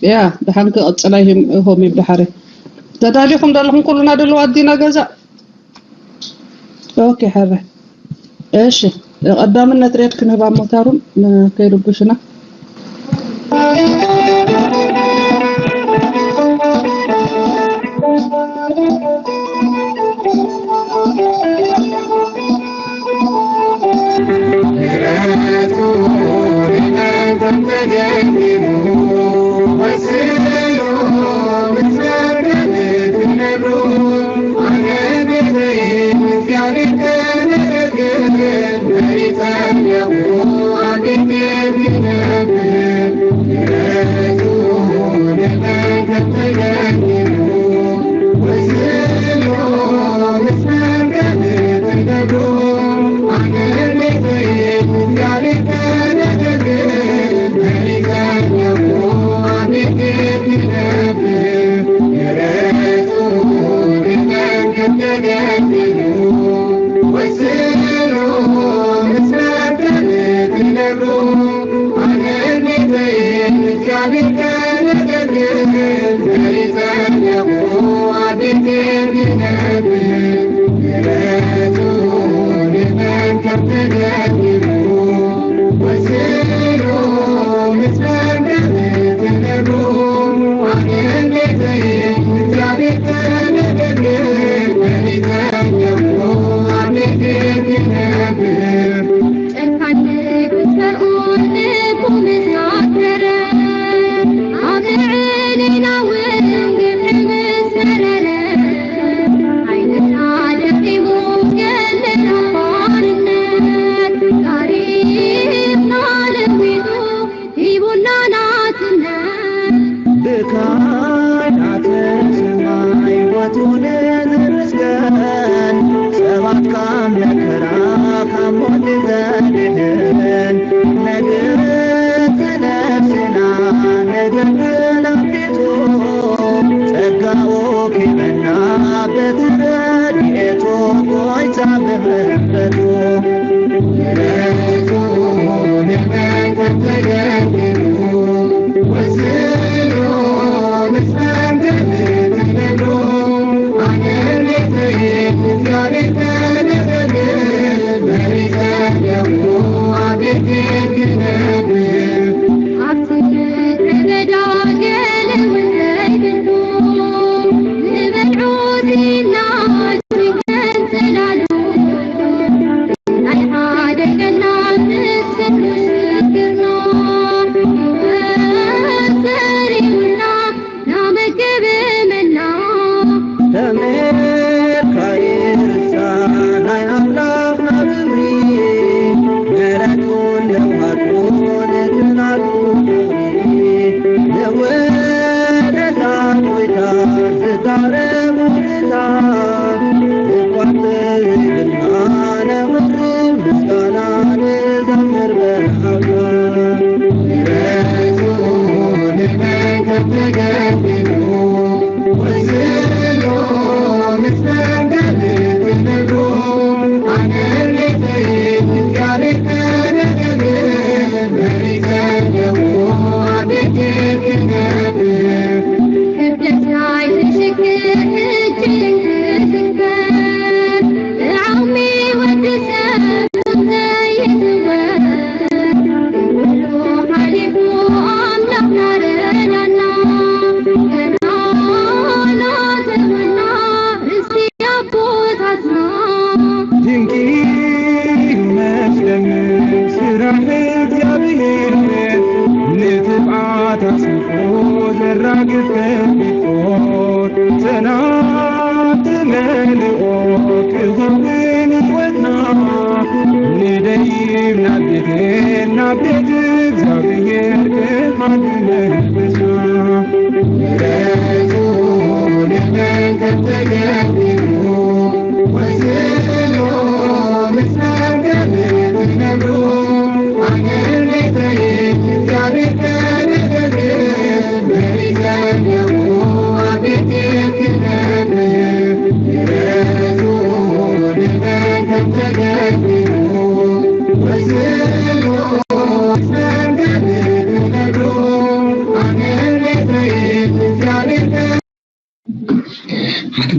ያ፣ ደሓን ክቕጽል ኣይህም-፣ ሆም ይብዳሓሪ። ተዳሊኹም ደለኹም ኩሉና ደለዋ ኣዲና ገዛ። ኦኬ፣ ሓረ። እሺ፣ ቀዳምነት ሬድ ክንህባ ሞታሩም ከይርብሽና።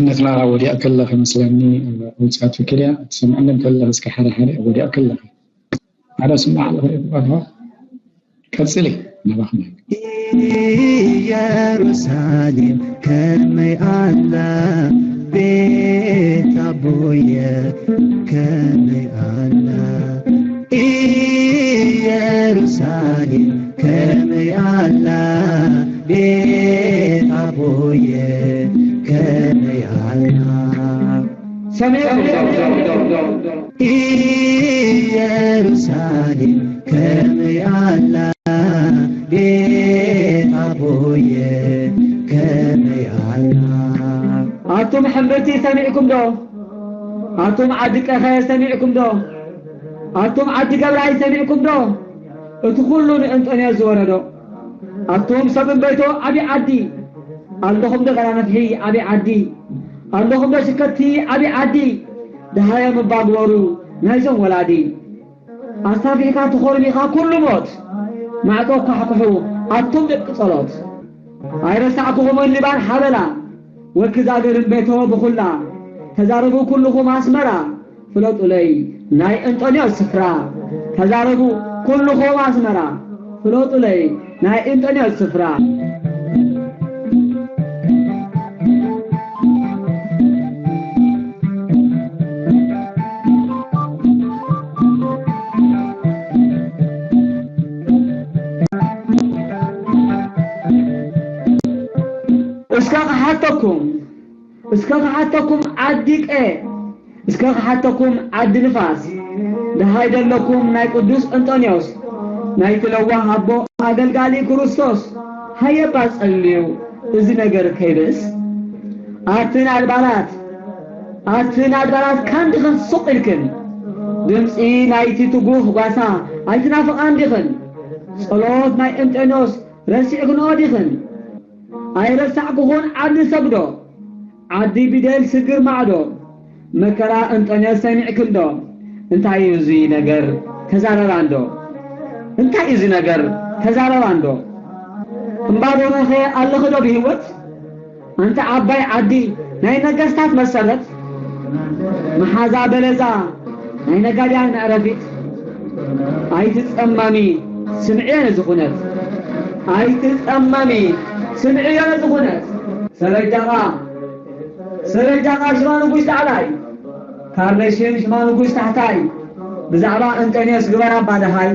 ነትና ወዲኣ ከለኺ መስለኒ፣ ኣውጻቱ ክድያ ትሰምዕኒ ከለኺ እስከ ሓደ ሓደ ወዲኣ ከለኺ ሓደ ስማዕ ኣለኺ። ቀጽሊ ናባኽና። ኢየሩሳሌም ከመይ ኣላ ቤት ኣቦየ ከመይ ኣላ ኢየሩሳሌም ከመይ ኣላ ቤት ኣቦየ ከመይ ኣላ ሰሚዕኩም ኢየሩሳሌም ከመይ ኣላ ቤት ኣቦየ ከመይ ኣላ ኣቱም ሕምብርቲ ሰሚዕኩም ዶ? ኣቱም ዓዲ ቀኸ ሰሚዕኩም ዶ? ኣቱም ዓዲ ገብራይ ሰሚዕኩም ዶ? እቲ ኩሉ ንእንጦንዮስ ዝወረዶ ኣቱም ሰብ እምበይቶ ዓቢ ዓዲ ኣለኹም ዶ ገና ነፍሒ ዓቢ ዓዲ ኣለኹም ዶ ሽከቲ ዓቢ ዓዲ ደሃዮም እባ ግበሩ ናይዞም ወላዲ ኣስታፊሕካ ትኾርሚኻ ኩሉ ሞት ማዕጾ ኳሕኩሑ ኣቱም ደቂ ጸሎት ኣይረሳዕኩኹምን ሊባን ሓበላ ወኪ ዛገርን ቤቶ ብኹላ ተዛረቡ ኩልኹም ኣስመራ ፍለጡለይ ናይ እንጦንዮስ ስፍራ ተዛረቡ ኩልኹም ኣስመራ ፍለጡለይ ናይ እንጦንዮስ ስፍራ እስከ ክሓተኩም እስከ ክሓተኩም ዓዲ ቀ እስከ ክሓተኩም ዓዲ ንፋስ ደሃይ ደለኩም ናይ ቅዱስ እንጦንዮስ ናይቲ ለዋህ ኣቦ ኣገልጋሊ ክርስቶስ ሃየባ ጸልዩ እዚ ነገር ከይብእስ ኣትን ኣድባራት ኣትን ኣድባራት ካን ድኽን ሱቕ ኢልክን ድምፂ ናይቲ ትጉህ ጓሳ ኣይትናፍቓን ዲኽን ጸሎት ናይ እንጦንዮስ ረሲዕክንኦ ዲኽን ኣይረሳዕኩኹን ዓዲ ሰግዶ ዓዲ ቢደል ስግር ማዕዶ መከራ እንጠንዮስ ሰሚዕክንዶ እንታይ እዩ እዚ ነገር ተዛረባ እንዶ እንታይ እዩ እዚ ነገር ተዛረባ እንዶ እምባዶመኸ ኣለኽዶ ብህይወት ኣንታ ዓባይ ዓዲ ናይ ነገስታት መሰረት መሓዛ በለዛ ናይ ነጋድያን መዕረፊት ኣይትጸመሚ ስምዕዮ ነዚ ኩነት ኣይትጸመሚ ስምዕዮ ነዚ ኩነት ሰረጃኻ ሰረጃኻ ሽማ ንጉስ ላዕላይ ካርነሽን ሽማ ንጉስ ታሕታይ ብዛዕባ እንጠንዮስ ግበር ኣባ ደሃይ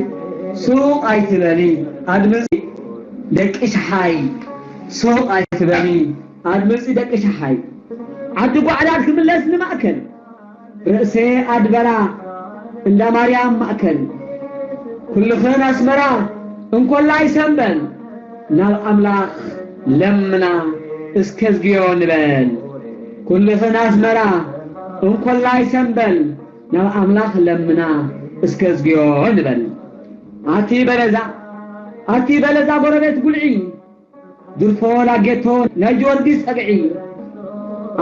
ሱቕ ኣይትበሊ ኣድምፂ ደቂ ሸሓይ ሱቕ ኣይትበሊ ኣድምፂ ደቂ ሸሓይ ዓዲ ጓዕዳድ ክምለስ ንማእከል ርእሰ ኣድበራ እንዳ ማርያም ማእከል ኩልኽን ኣስመራ እንኮላይ ሰንበል ናብ ኣምላኽ ለምና እስከዝግዮ ንበል ኩልኽን ኣስመራ እንኮላይ ሰንበል ናብ ኣምላኽ ለምና እስከዝግዮ ንበል ኣቲ በለዛ ኣቲ በለዛ ጎረቤት ጉልዒ ድርፎ ላጌቶ ናይ ጊዮርጊስ ጸግዒ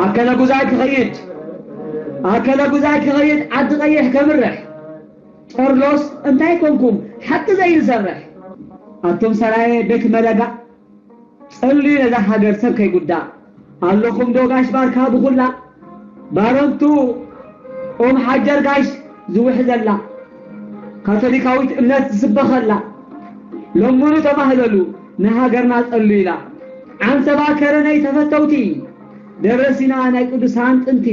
ኣከለ ጉዛይ ክኸይድ ኣከለ ጉዛይ ክኸይድ ዓዲ ቀይሕ ከምርሕ ጨርሎስ እንታይ ኮንኩም ሓቂ ዘይንሰርሕ ኣቱም ሰራየ ቤት መለጋ ጸልዩ ነዛ ሃገር ሰብ ከይጉዳእ ኣለኹም ዶ ጋሽ ባርካ ብኹላ ባረንቱ ኦም ሓጀር ጋሽ ዝውሕዘላ ካቶሊካዊት እምነት ዝስበኸላ ለምኑ ተባህለሉ ንሃገርና ጸሉ ኢላ ዓንሰባ ከረነይ ተፈተውቲ ደብረ ሲና ናይ ቅዱሳን ጥንቲ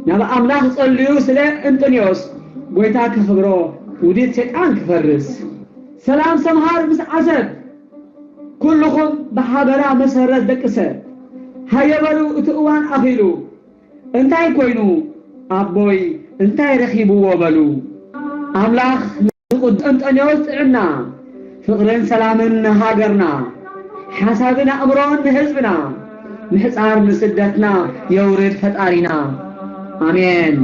ናብ ኣምላኽ ጸልዩ ስለ እንጥንዮስ ጎይታ ክኽብሮ ውዲት ሰይጣን ክፈርስ ሰላም ሰምሃር ምስ ዓሰብ ኩልኹም ብሓበራ መሰረት ደቂ ሰብ ሃየ በሉ እቲ እዋን ኣኺሉ እንታይ ኮይኑ ኣቦይ እንታይ ረኺብዎ በሉ ኣምላኽ ንቅዱስ እንጠንዮስ ጥዕና ፍቕርን ሰላምን ንሃገርና ሓሳብን ኣእምሮን ንህዝብና ምሕፃር ንስደትና የውርድ ፈጣሪና ኣሜን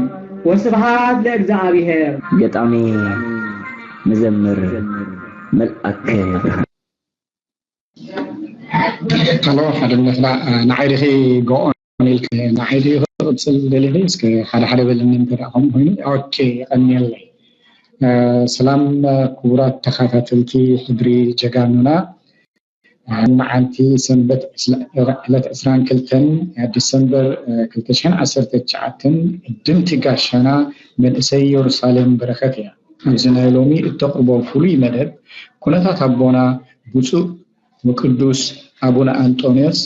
ወስብሃት ለእግዚኣብሔር ገጣሚ መዘምር መልኣከ ብርሃን ኣሎ ሓደ ምፍላ ንዓይ ዲኺ ጎኦን ኢልክ ንዓይ ድዩ ክቕፅል ደሊኺ እስከ ሓደ ሓደ በልኒ እንተ ከምኡ ኮይኑ ኦኬ የቐንየለይ ሰላም ክቡራት ተኸታተልቲ ሕድሪ ጀጋኑና መዓልቲ ሰንበት ዕለት ዕስራን ክልተን ዲሰምበር ክልተ ሽሕን ዓሰርተ ትሽዓተን ድምቲ ጋሻና መንእሰይ የሩሳሌም በረኸት እያ። ኣብዚ ናይ ሎሚ እተቕርቦ ፍሉይ መደብ ኩነታት ኣቦና ብፁዕ ወቅዱስ ኣቡነ ኣንጦንዮስ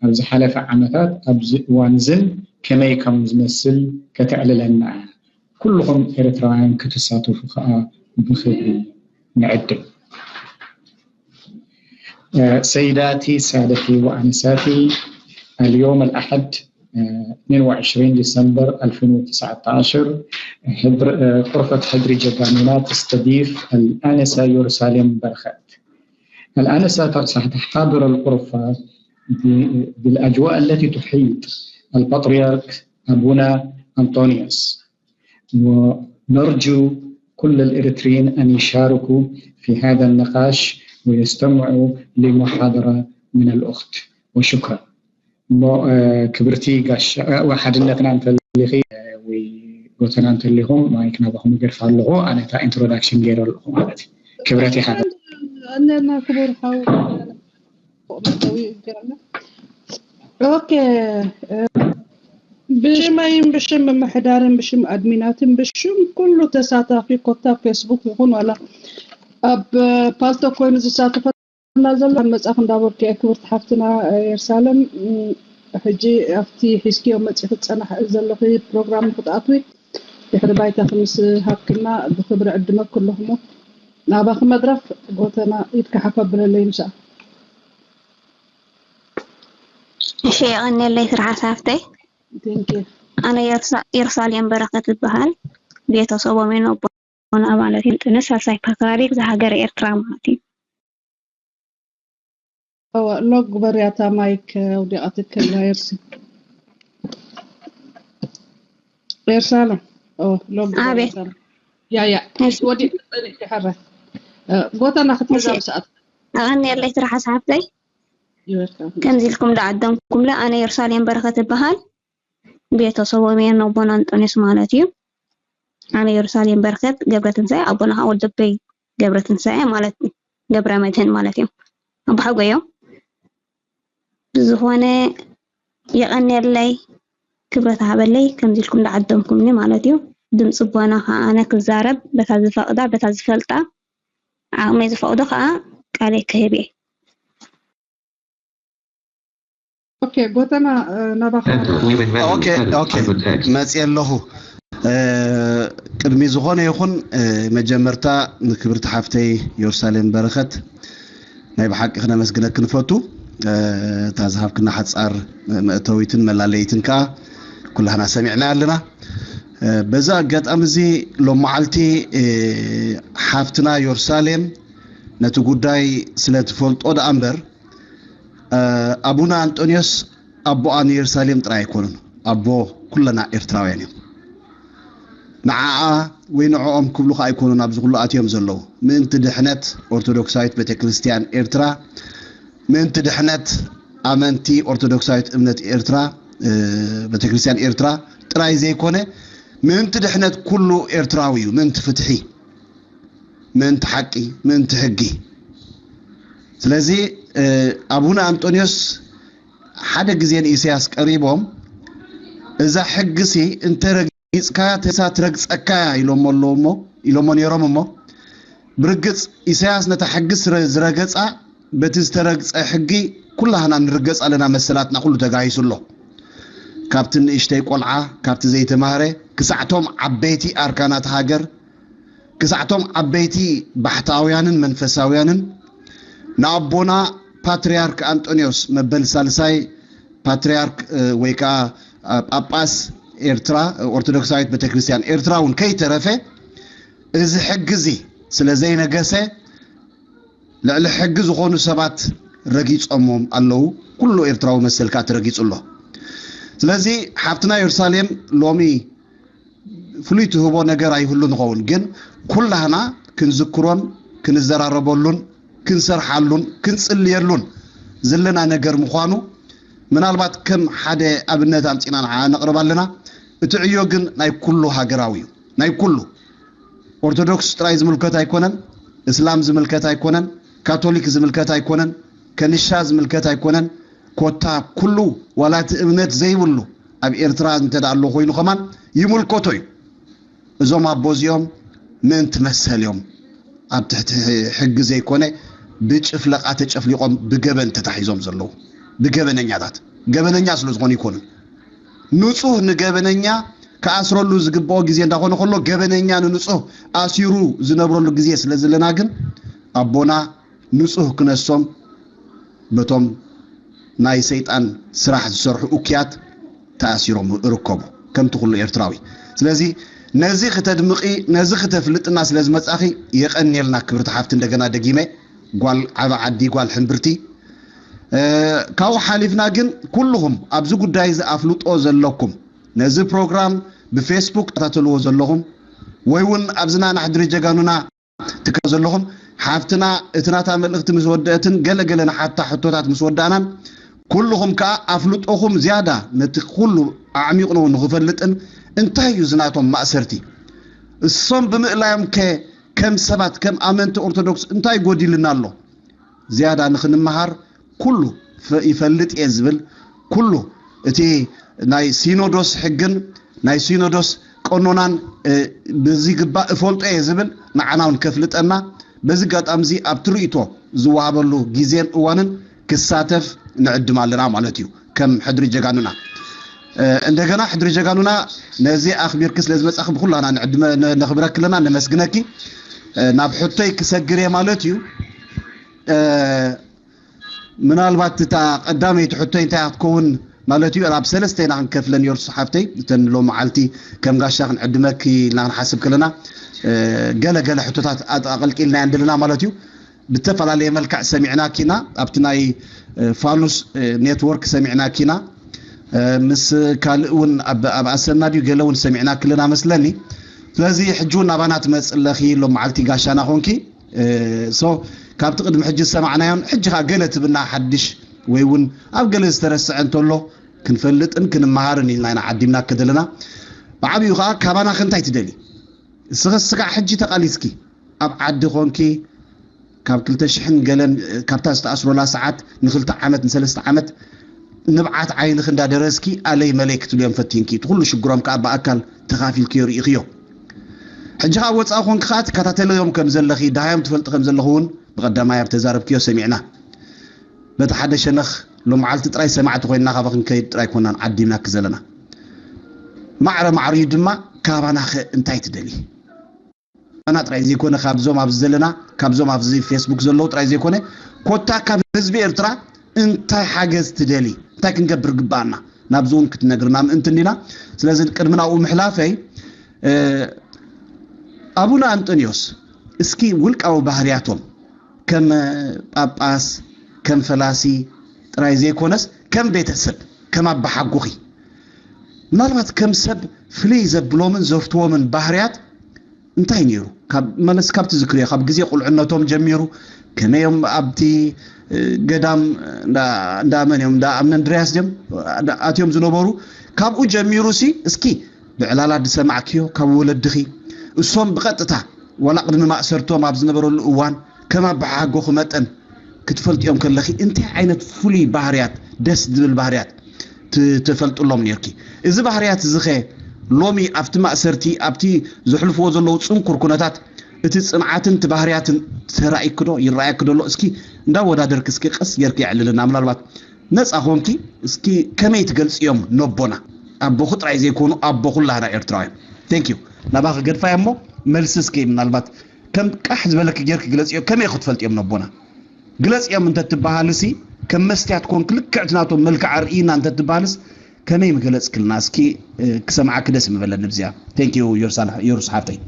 ኣብ ዝሓለፈ ዓመታት ኣብዚ እዋንዝን ከመይ ከም ዝመስል ከተዕልለና እያ። ኩልኹም ኤርትራውያን ክትሳተፉ ከኣ ብኽብሪ ንዕድም። سيداتي سادتي وأنساتي، اليوم الأحد اثنين وعشرين ديسمبر ألفين وتسعتاشر، حضر غرفة حضري جبانينا تستضيف الآنسة يروساليم برخت. الآنسة ستحاضر الغرفة بالأجواء التي تحيط البطريرك أبونا أنطونيوس، ونرجو كل الإريتريين أن يشاركوا في هذا النقاش ويستمعوا لمحاضرة من الأخت. وشكرا. ክብርቲ ጋሻ ሓድነትና እንተሊኺ ወይ ጎተና እንተሊኹም ማይክ ናባኹም ይገድፋ ኣለኹ። ኣነ እታ ኢንትሮዳክሽን ገይረ ኣለኹ ማለት እዩ። ክብረት ይሓ እነና ክቡር ሓው መእተዊ እገርና ኦኬ ብሽመይን ብሽም ምምሕዳርን ብሽም ኣድሚናትን ብሽም ኩሉ ተሳታፊ ኮታ ፌስቡክ ይኹን ዋላ ኣብ ፓልቶ ኮይኑ ዝሳተፈና ዘሎ መፅኣፍ እንዳበልኩ እየ። ክብርቲ ሓፍትና የርሳለም ሕጂ ኣብቲ ሒዝክዮ መፂ ክፀናሕ ዘለኺ ፕሮግራም ንክትኣትዊ ድሕሪ ባይታ ክምስ ሃብክና ብክብሪ ዕድመኩ ኣለኹሞ ናባኺ መድረኽ ጎተና ኢድካ ሓፍ ኣብለለይ ምሳኣ እሺ የቐንየለይ ስራሕ ሓፍተይ ቴንኪ ኣነ የሩሳሌም በረኸት ዝበሃል ቤተሰቦም የነቦና ማለት እዩ ጥነ ሳልሳይ ፓትርያርክ ዝሃገረ ኤርትራ ማለት እዩ ሎግ ግበርያ እታ ማይክ ኣውዲቓትኪ ኣላ የርሲ ኤርሳለም ሎግ ኣቤት ያ ያ ወዲ ጸኒሕኪ ሕረ ጎተና ክትሕዛብ ሰዓት ኣቐንየለይ ስራሕ ሓፍተይ ከምዚ ኢልኩም ዳዓደምኩምለ ኣነ የሩሳሌም በረኸት እበሃል ቤተሰቦም እየ ነቦና እንጦንዮስ ማለት እዩ ኣነ የሩሳሌም በረኸት ገብረትንሳኤ ኣቦና ከዓ ወልደበይ ገብረትንሳኤ ማለት ገብረ መድህን ማለት እዮም ኣባሓጎ እዮም ብዝኾነ የቐንየለይ ክብረት ሃበለይ ከምዚ ኢልኩም ዳዓደምኩምኒ ማለት እዩ ድምፂ ኣቦና ከዓ ኣነ ክዛረብ በታ ዝፈቕዳ በታ ዝፈልጣ ዓቕመይ ዝፈቕዶ ከዓ ቃለይ ክህብ እየ ኦኬ ጎተና ናባኻ መፅየ ኣለኹ ቅድሚ ዝኾነ ይኹን መጀመርታ ንክብርቲ ሓፍተይ የሩሳሌም በረኸት ናይ ብሓቂ ክነመስግነኪ ንፈቱ እታ ዝሃብክና ሓፃር መእተዊትን መላለይትን ከዓ ኩላህና ሰሚዕና ኣለና በዛ ኣጋጣሚ እዚ ሎም መዓልቲ ሓፍትና የሩሳሌም ነቲ ጉዳይ ስለ ትፈልጦ ደኣ እምበር ኣቡነ ኣንጦንዮስ ኣቦኣ ንየሩሳሌም ጥራይ ኣይኮኑን ኣቦ ኩለና ኤርትራውያን እዮም ንዓኣ ወይ ንዕኦም ክብሉ ከዓ ኣይኮኑን ኣብዚ ኩሉ ኣትዮም ዘለዉ ምእንቲ ድሕነት ኦርቶዶክሳዊት ቤተክርስትያን ኤርትራ ምእንቲ ድሕነት ኣመንቲ ኦርቶዶክሳዊት እምነት ኤርትራ ቤተክርስትያን ኤርትራ ጥራይ ዘይኮነ ምእንቲ ድሕነት ኩሉ ኤርትራዊ እዩ ምእንቲ ፍትሒ ምእንቲ ሓቂ ምእንቲ ሕጊ ስለዚ ኣቡነ ኣንጦንዮስ ሓደ ግዜ ንኢሳያስ ቀሪቦም እዛ ሕግሲ እንተረጊፅካያ ተሳ ትረግፀካያ ኢሎሞ ኣለዎ እሞ ኢሎሞ ነይሮም እሞ ብርግፅ ኢሳያስ ነታ ሕጊ ዝረገፃ በቲ ዝተረግፀ ሕጊ ኩላህና ንርገፅ ኣለና መሰላትና ኩሉ ተጋሂሱ ኣሎ ካብቲ ንእሽተይ ቆልዓ ካብቲ ዘይተማህረ ክሳዕቶም ዓበይቲ ኣርካናት ሃገር ክሳዕቶም ዓበይቲ ባሕታውያንን መንፈሳውያንን ንኣቦና ፓትርያርክ ኣንጦንዮስ መበል ሳልሳይ ፓትርያርክ ወይ ከዓ ጳጳስ ኤርትራ ኦርቶዶክሳዊት ቤተክርስትያን ኤርትራ እውን ከይተረፈ እዚ ሕጊ እዚ ስለ ዘይነገሰ ልዕሊ ሕጊ ዝኾኑ ሰባት ረጊጾሞም ኣለዉ። ኩሉ ኤርትራዊ መሰል ከኣ ተረጊጹ ኣሎ። ስለዚ ሓፍትና የሩሳሌም ሎሚ ፍሉይ ትህቦ ነገር ኣይህሉ ንኸውን፣ ግን ኩላህና ክንዝክሮን ክንዘራረበሉን ክንሰርሓሉን ክንጽልየሉን ዘለና ነገር ምዃኑ ምናልባት ከም ሓደ ኣብነት ኣምጺና ንዓ ነቕርብ ኣለና። እቲ ዕዮ ግን ናይ ኩሉ ሃገራዊ እዩ፣ ናይ ኩሉ። ኦርቶዶክስ ጥራይ ዝምልከት ኣይኮነን፣ እስላም ዝምልከት ኣይኮነን፣ ካቶሊክ ዝምልከት ኣይኮነን፣ ከንሻ ዝምልከት ኣይኮነን። ኮታ ኩሉ ዋላ እቲ እምነት ዘይብሉ ኣብ ኤርትራ እንተ ደኣ ኣሎ ኮይኑ ከማን ይምልከቶ እዩ። እዞም ኣቦ እዚኦም ምእንቲ መሰል እዮም ኣብ ትሕቲ ሕጊ ዘይኮነ ብጭፍለቓ ተጨፍሊቖም ብገበን ተታሒዞም ዘለዉ። ብገበነኛታት፣ ገበነኛ ስለ ዝኾኑ ኣይኮኑን። ንጹህ ንገበነኛ ክኣስረሉ ዝግብኦ ግዜ እንዳኾነ ከሎ፣ ገበነኛ ንንጹህ ኣሲሩ ዝነብረሉ ግዜ ስለ ዘለና ግን ኣቦና ንጹህ ክነሶም በቶም ናይ ሰይጣን ስራሕ ዝሰርሑ እኩያት ተኣሲሮም እርከቡ፣ ከምቲ ኩሉ ኤርትራዊ። ስለዚ ነዚ ክተድምቒ፣ ነዚ ክተፍልጥና ስለ ዝመጻኺ የቐንየልና ክብርቲ ሓፍቲ። እንደገና ደጊመ ጓል ዓቢ ዓዲ፣ ጓል ሕምብርቲ። እ፣ ካብኡ ሓሊፍና ግን ኩልኹም ኣብዚ ጉዳይ እዚ ኣፍልጦ ዘለኩም፣ ነዚ ፕሮግራም ብፌስቡክ ትከታተልዎ ዘለኹም፣ ወይ እውን ኣብዚ ናና ሕድሪ ጀጋኑና ትከታተልዎ ዘለኹም፣ ሓፍትና እቲ ናታ መልእኽቲ ምስ ወደአትን ገለ ገለ ንሓታ ሕቶታት ምስ ወዳእናን፣ ኩልኹም ከኣ ኣፍልጦኹም ዝያዳ ነቲ ኩሉ ኣዕሚቑ ንኽፈልጥን፣ እንታይ እዩ እዚ ናቶም ማእሰርቲ? እሶም ብምእላዮም ከ ከም ሰባት፣ ከም ኣመንቲ ኦርቶዶክስ እንታይ ጎዲልና ኣሎ? ዝያዳ ንኽንመሃር ኩሉ ፈ-፣ ይፈልጥ እየ ዝብል፣ ኩሉ እቲ ናይ ሲኖዶስ ሕግን ናይ ሲኖዶስ ቀኖናን፣ እ፣ ብዝግባእ እፈልጦ እየ ዝብል ንዓና እውን ከፍልጠና፣ በዚ ኣጋጣሚ እዚ ኣብቲ ርእይቶ ዝወሃበሉ ግዜን እዋንን ክሳተፍ ንዕድም ኣለና ማለት እዩ፣ ከም ሕድሪ ጀጋኑና። እ፣ እንደገና ሕድሪ ጀጋኑና ነዚ ኣኽቢርኪ ስለ ዝመጻኺ ብኩላና ንዕድመ-፣ ነ-፣ ነኽብረኪ ኣለና፣ ነመስግነኪ። እ፣ ናብ ሕቶይ ክሰግር እየ ማለት እዩ። እ፣ ምናልባት እታ ቀዳመይቲ ሕቶይ እንታይ ክትከውን ማለት እዩ፣ ኣብ ሰለስተ ኢና ክንከፍለን እየን ሓፍተይ። እተን ሎም መዓልቲ ከም ጋሻ ክንዕድመኪ ኢልና ክንሓስብ ከለና፣ እ፣ ገለ ገለ ሕቶታት ኣጥ-፣ ኣቐልቂልና እየን ዘለና ማለት እዩ። ብተፈላለየ መልክዕ ሰሚዕናኪ ኢና። ኣብቲ ናይ፣ እ፣ ፋኑስ፣ እ፣ ኔትወርክ ሰሚዕናኪ ኢና። እ፣ ምስ ካልእ እውን ኣብ፣ ኣብ ኣሰና ድዩ ገለ እውን ሰሚዕናኪ ኣለና መስለኒ። ስለዚ ሕጂ እውን ናባና ትመጽእ ኣለኺ፣ ሎም መዓልቲ ጋሻና ኮንኪ። እ፣ ሶ ካብቲ ቅድሚ ሕጂ ዝሰማዕናዮን ሕጂ ኸኣ ገለ ትብና ሓድሽ ወይ እውን ኣብ ገለ ዝተረስዐ እንተሎ ክንፈልጥን ክንመሃርን ኢልና ኢና ዓዲምናኪ ዘለና። ብዓብዩ ኸኣ ካባና ከ እንታይ ትደሊ? እስኺ ስጋዕ ሕጂ ተቓሊስኪ ኣብ ዓዲ ኾንኪ ካብ ክልተ ሽሕን ገለን፣ እ፣ ካብታ ዝተኣስሮላ ሰዓት ንኽልተ ዓመት ንሰለስተ ዓመት ንብዓት ዓይንኺ እንዳደረዝኪ ኣለይ መለይ ክትብልዮም ፈቲንኪ። እቲ ኩሉ ሽግሮም ከኣ ብኣካል ተኻፊልክዮ ርኢኽዮ። ሕጂ ኸኣ ወጻኢ ኾንኪ ኸኣ ትከታተልዮም ከም ዘለኺ፣ ደሃዮም ትፈልጢ ከም ዘለኹ እውን ብቐዳማይ ኣብ ተዛረብክዮ ሰሚዕና። በቲ ሓደ ሸነኽ ሎመዓልቲ ጥራይ ሰማዕቲ ኮይንና ካባኺ ክንከይድ ጥራይ ኮናን ዓዲምናኪ ዘለና። ማዕረ ማዕሪኡ ድማ ካባናኸ እንታይ ትደሊ? ኣና ጥራይ ዘይኮነ ካብዞም ኣብዚ ዘለና፣ ካብዞም ኣብዚ ፌስቡክ ዘለዉ ጥራይ ዘይኮነ፣ ኮታ ካብ ህዝቢ ኤርትራ እንታይ ሓገዝ ትደሊ? እንታይ ክንገብር ግባኣና? ናብዚ እውን ክትነግርና ምእንቲ እንዲና። ስለዚ ቅድሚ ናብኡ ምሕላፈይ፣ እ፣ ኣቡነ ኣንጠንዮስ እስኪ ውልቃዊ ባህርያቶም ከም ጳጳስ፣ ከም ፈላሲ ጥራይ ዘይኮነስ ከም ቤተሰብ፣ ከም ኣባሓጎኺ ምናልባት ከም ሰብ ፍልይ ዘብሎምን ዘፍትዎምን ባህርያት እንታይ ነይሩ? ካብ፣ መለስ ካብቲ ዝክርዮ፣ ካብ ግዜ ቁልዕነቶም ጀሚሩ ከመዮም ኣብቲ፣ እ፣ ገዳም እንዳ፣ እንዳ መን እዮም? እንዳ ኣምነ እንድርያስ ድዮም? እንዳ ኣትዮም ዝነበሩ? ካብኡ ጀሚሩ ሲ እስኪ ብዕላላ ዝሰማዕክዮ ካብ ወለድኺ፣ እሶም ብቐጥታ ዋላ ቅድሚ ማእሰርቶም ኣብ ዝነበረሉ እዋን ከም ኣበሓጎኺ መጠን ክትፈልጥዮም ከለኺ እንታይ ዓይነት ፍሉይ ባህርያት፣ ደስ ዝብል ባህርያት ት-፣ ትፈልጥሎም ነርኪ? እዚ ባህርያት እዚ ኸ ሎሚ ኣብቲ ማእሰርቲ፣ ኣብቲ ዘሕልፍዎ ዘለዉ ጽንኩር ኩነታት እቲ ጽንዓትን እቲ ባህርያትን ተራእይኪ ዶ፣ ይረኣየኪ ደሎ? እስኪ እንዳወዳደርኪ እስኪ ቀስ ጌርኪ የዕልልና። ምናልባት ነጻ ኾንኪ እስኪ ከመይ ትገልጽዮም ነቦና? ኣቦኺ ጥራይ ዘይኮኑ ኣቦ ኩላህና ኤርትራውያን። Thank you። ናባኺ ገድፋያ እሞ መልሲ እስኪ ምናልባት ከም ቃሕ ዝበለኪ ጌርኪ ግለጽዮ። ከመይ ክትፈልጥዮም ነቦና? ግለጽዮም እንተትበሃልሲ ከም መስትያት ኮንኪ ልክዕቲ ናቶም መልክዕ ኣርእይና እንተትበሃልስ ከመይ ምገለጽክልና? እስኪ፣ እ፣ ክሰምዓኪ ደስ ምበለኒ ብዚኣ። Thank you ዮርሳና፣ ዮርስ ሓፍተይ።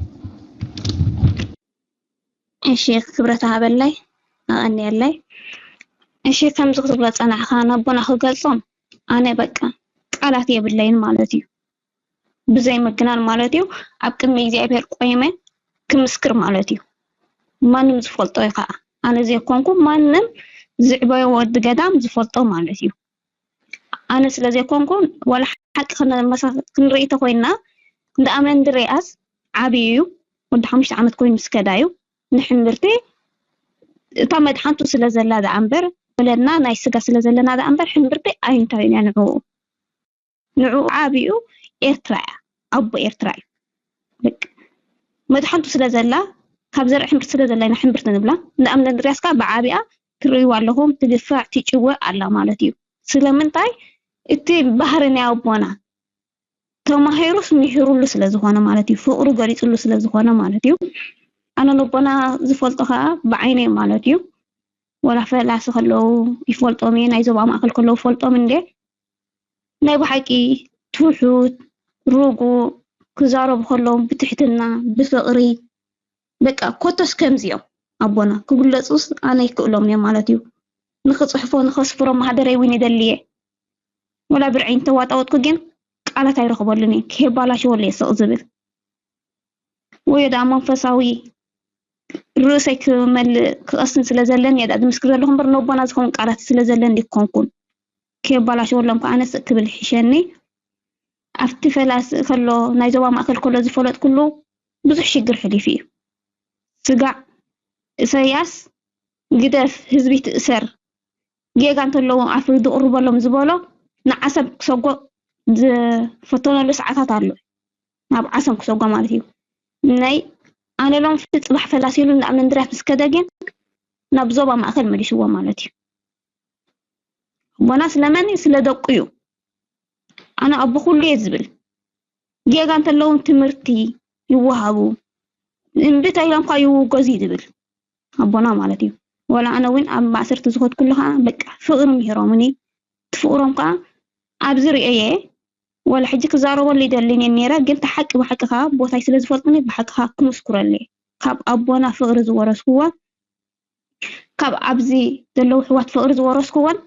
እሺ ክብረት ሃበለይ፣ ኣቐንየለይ። እሺ ከምዚ ክትብሎ ጸናሕካ ነቦና ክገልጾም ኣነ በቃ ቃላት የብለይን ማለት እዩ። ብዘይ ምግናን ማለት እዩ። ኣብ ቅድሚ እግዚኣብሔር ቆይመ ክምስክር ማለት እዩ። ማንም ዝፈልጦ እዩ ከዓ። ኣነ ዘይኮንኩ ማንም ዝዕበዮ ወዲ ገዳም ዝፈልጦ ማለት እዩ። ኣነ ስለ ዘይኮንኩ ዋላ ሓቂ ክነመሳ-፣ ክንርኢ ተኮይንና እንዳ ኣመንድሬኣስ ዓብዩ እዩ። ወዲ ሓሙሽተ ዓመት ኮይኑ ምስ ከዳ እዩ። ንሕምብርቲ እታ መድሓንቱ ስለ ዘላ ደኣ እምበር ወለና ናይ ስጋ ስለ ዘለና ደኣ እምበር ሕምብርቲ ኣይንታዩን እያ ንዕኡ። ንዕኡ ዓብኡ ኤርትራ እያ፣ ኣቦ ኤርትራ እዩ። በቃ መድሓንቱ ስለ ዘላ፣ ካብ ዘርኢ ሕምብርቲ ስለ ዘላ ኢና ሕምብርቲ ንብላ። ንኣብነት ንሪያስካ ብዓቢኣ ትርእይዋ ኣለኹም፣ ትግፋዕ ትጭወ ኣላ ማለት እዩ። ስለምንታይ? እቲ ባህሪ ናይ ኣቦና ተማሂሩስ ምሂሩሉ ስለ ዝኾነ ማለት እዩ፣ ፍቕሩ ገሊፅሉ ስለ ዝኾነ ማለት እዩ። ኣነ ነቦና ዝፈልጦ ከዓ ብዓይነይ ማለት እዩ። ወላ ፈላሲ ከለዉ ይፈልጦም እየ፣ ናይ ዞባ ማእከል ከለዉ ፈልጦም እንደ ናይ ብሓቂ ትሑት፣ ርጉእ፣ ክዛረቡ ከለዉ ብትሕትና፣ ብፍቕሪ፣ በቃ ኮቶስ ከምዚ እዮም ኣቦና። ክግለጹስ ኣነ ይክእሎም እዮም ማለት እዩ። ንክጽሕፎ ንኸስፍሮ ማህደረይ እውን ይደሊ እየ። ወላ ብርዐይ እንተዋጣወጥኩ ግን ቃላት ኣይረኽበሉን እየ። ከየባላሽወሉ እየ ስቕ ዝብል። ወይ ደኣ መንፈሳዊ ርእሰይ ክመልእ ክቐስን ስለ ዘለኒ እየ ደኣ ዝምስክር ዘለኹ እምበር ነቦና ዝኸውን ቃላት ስለ ዘለኒ ኣይኮንኩን። ከየባላሽወሎም ከዓ ኣነ ስቕ ክብል ይሕሸኒ። ኣብቲ ፈላሲ ከሎ ናይ ዞባ ማእከል ከሎ ዝፈለጥኩሉ ብዙሕ ሽግር ሕሊፉ እዩ። ስጋዕ ኢሰያስ ግደፍ ህዝቢ ትእሰር ጌጋ እንተለዉ ኣፍ ድቕርበሎም ዝበሎ ንዓሰብ ክሰጎ ዝፈተነሉ ሰዓታት ኣሎ። ናብ ዓሰብ ክሰጎ ማለት እዩ። ናይ ኣነ ሎም ጽባሕ ፈላሲሉ ናብ መንድርያት ምስ ከደ ግን ናብ ዞባ ማእከል መሊስዎ ማለት እዩ። ኣቦና ስለመን እዩ? ስለ ደቁ እዩ። ኣነ ኣቦ ኩሉ እየ ዝብል። ጌጋ እንተለዎም ትምህርቲ ይወሃቡ፣ እምቢ ተይሎም ከዓ ይውገዙ እዩ ዝብል ኣቦና ማለት እዩ። ወላ ኣነ እውን ኣብ ማእሰርቲ ዝኸድኩሉ ከዓ በቃ ፍቕሪ ምሂሮምኒ። እቲ ፍቕሮም ከዓ ኣብዚ ርእየ ወላ ሕጂ ክዛረበሉ ይደልን እየ ነይረ፣ ግን እቲ ሓቂ ብሓቂ ከዓ ቦታይ ስለ ዝፈልጡኒ ብሓቂ ከዓ ክምስክረሉ እየ። ካብ ኣቦና ፍቕሪ ዝወረስክዎ፣ ካብ ኣብዚ ዘለዉ ኣሕዋት ፍቕሪ ዝወረስክዎን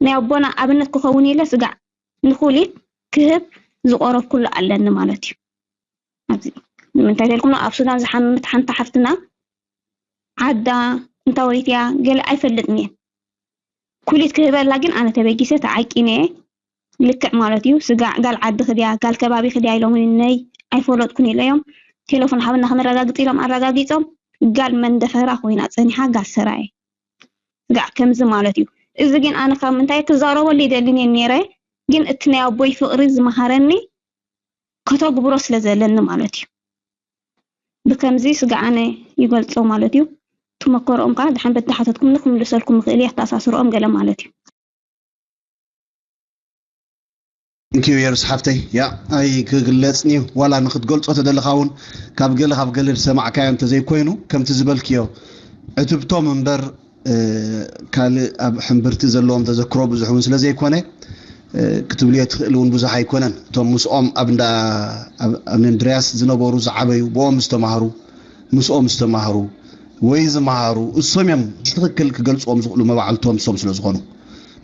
ናይ ኣቦና ኣብነት ክኸውን ኢለ ስጋዕ ንኹሊት ክህብ ዝቆረብኩሉ ኣለኒ ማለት እዩ። ኣብዚ ንምንታይ ተልኩም ኣብ ሱዳን ዝሓመመት ሓንቲ ሓፍትና ዓዳ እንታወይት እያ ገለ ኣይፈልጥን እየ። ኩሊት ክህበላ ግን ኣነ ተበጊሰ ተዓቂነ እየ። ልክዕ ማለት እዩ። ስጋዕ ጋል ዓዲ ክድያ ጋል ከባቢ ክድያ ኢሎም ነይ ኣይፈለጥኩን ኢለዮም። ቴሌፎን ሃብና ክነረጋግጽ ኢሎም ኣረጋጊጾም። ጋል መንደፈራ ኮይና ጸኒሓ ጋል ሰራየ። ስጋዕ ከምዚ ማለት እዩ። እዚ ግን ኣነ ካብ ምንታይ ክዛረበሉ ይደልን እየ ነይረ፣ ግን እቲ ናይ ኣቦይ ፍቕሪ ዝመሃረኒ ከተግብሮ ስለ ዘለኒ ማለት እዩ። ብከምዚ ስጋዕ ኣነ ይገልጾ ማለት እዩ። ትመከሮም ከዓ ድሓን በተሓተትኩም ክምልሰልኩም ይኽእል እየ፣ ኣተኣሳስርኦም ገለ ማለት እዩ። እንኪዩ የሩስ ሓፍተይ ያ ኣይ ክግለጽን እዩ ዋላ ንክትገልጾ ተደለኻ እውን ካብ ገለ ካብ ገለ ዝሰማዕካዮ እንተዘይኮይኑ ከምቲ ዝበልክዮ ዕትብቶም እምበር ካልእ ኣብ ሕምብርቲ ዘለዎም ተዘክሮ ብዙሕ እውን ስለ ዘይኮነ ክትብልዮ ትኽእል እውን ብዙሕ ኣይኮነን። እቶም ምስኦም ኣብ እንዳ ኣብ እንድርያስ ዝነበሩ ዝዓበዩ ብኦም ዝተማህሩ ምስኦም ዝተማህሩ ወይ ዝመሃሩ እሶም እዮም ብትኽክል ክገልፅዎም ዝኽእሉ መባዕልቶም እሶም ስለ ዝኾኑ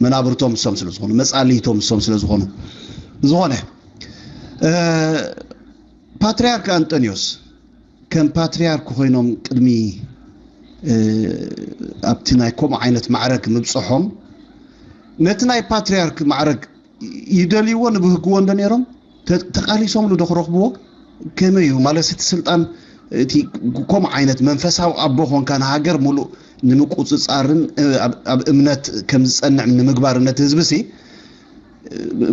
መናብርቶም እሶም ስለ ዝኾኑ መፃልይቶም እሶም ስለ ዝኾኑ ዝኾነ ፓትርያርክ ኣንጠንዮስ ከም ፓትርያርክ ኮይኖም ቅድሚ ኣብቲ ናይ ከምኡ ዓይነት ማዕረግ ምብፅሖም ነቲ ናይ ፓትርያርክ ማዕረግ ይደልይዎ ንብህግዎ እንዶ ነይሮም ተቃሊሶምሉ ዶ ክረኽብዎ ከመይ እዩ ማለት እቲ ስልጣን እቲ ከምኡ ዓይነት መንፈሳዊ ኣቦ ኮንካ ንሃገር ሙሉእ ንምቁፅፃርን ኣብ እምነት ከም ዝፀንዕ ንምግባር ነቲ ህዝቢ ሲ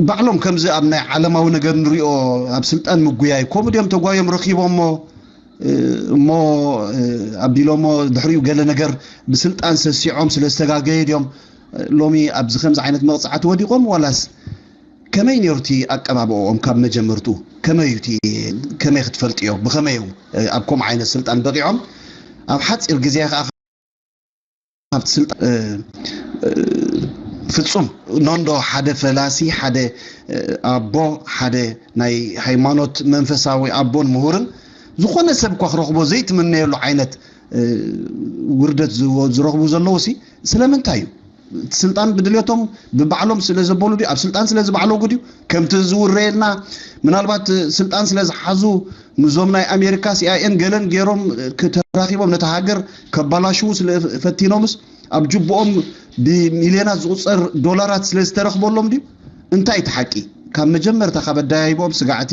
ባዕሎም ከምዚ ኣብ ናይ ዓለማዊ ነገር ንሪኦ ኣብ ስልጣን ምጉያይ ከምኡ ድዮም ተጓዮም ረኪቦሞ እሞ ኣቢሎሞ ድሕሪኡ ገለ ነገር ብስልጣን ሰሲዖም ስለ ዝተጋገየ ድዮም ሎሚ ኣብዚ ከምዚ ዓይነት መቕፃዕቲ ወዲቖም ዋላስ ከመይ ነይሩ እቲ ኣቀባብኦም ካብ መጀመርቱ ከመይ እቲ ከመይ ክትፈልጥዮ ብኸመይ ኣብ ከምኡ ዓይነት ስልጣን በቂዖም ኣብ ሓፂር ግዜ ከዓ ካብቲ ስልጣን ፍጹም ኖንዶ ሓደ ፈላሲ ሓደ ኣቦ ሓደ ናይ ሃይማኖት መንፈሳዊ ኣቦን ምሁርን ዝኾነ ሰብ እኳ ክረኽቦ ዘይትምነየሉ ዓይነት ውርደት ዝረኽቡ ዘለዉ ሲ ስለምንታይ እዩ እቲ ስልጣን ብድልየቶም ብባዕሎም ስለ ዘበሉ ድዩ ኣብ ስልጣን ስለ ዝበዕለጉ ድዩ ከምቲ ዝውረየልና ምናልባት ስልጣን ስለ ዝሓዙ ምዞም ናይ ኣሜሪካ ሲኣይኤን ገለን ገይሮም ተራኺቦም ነቲ ሃገር ከባላሽዉ ስለ ፈቲኖምስ ኣብ ጅብኦም ብሚልዮናት ዝቁፀር ዶላራት ስለ ዝተረኽበሎም ድዩ እንታይ እቲ ሓቂ ካብ መጀመርታ ካብ ኣደያይቦም ስጋዕቲ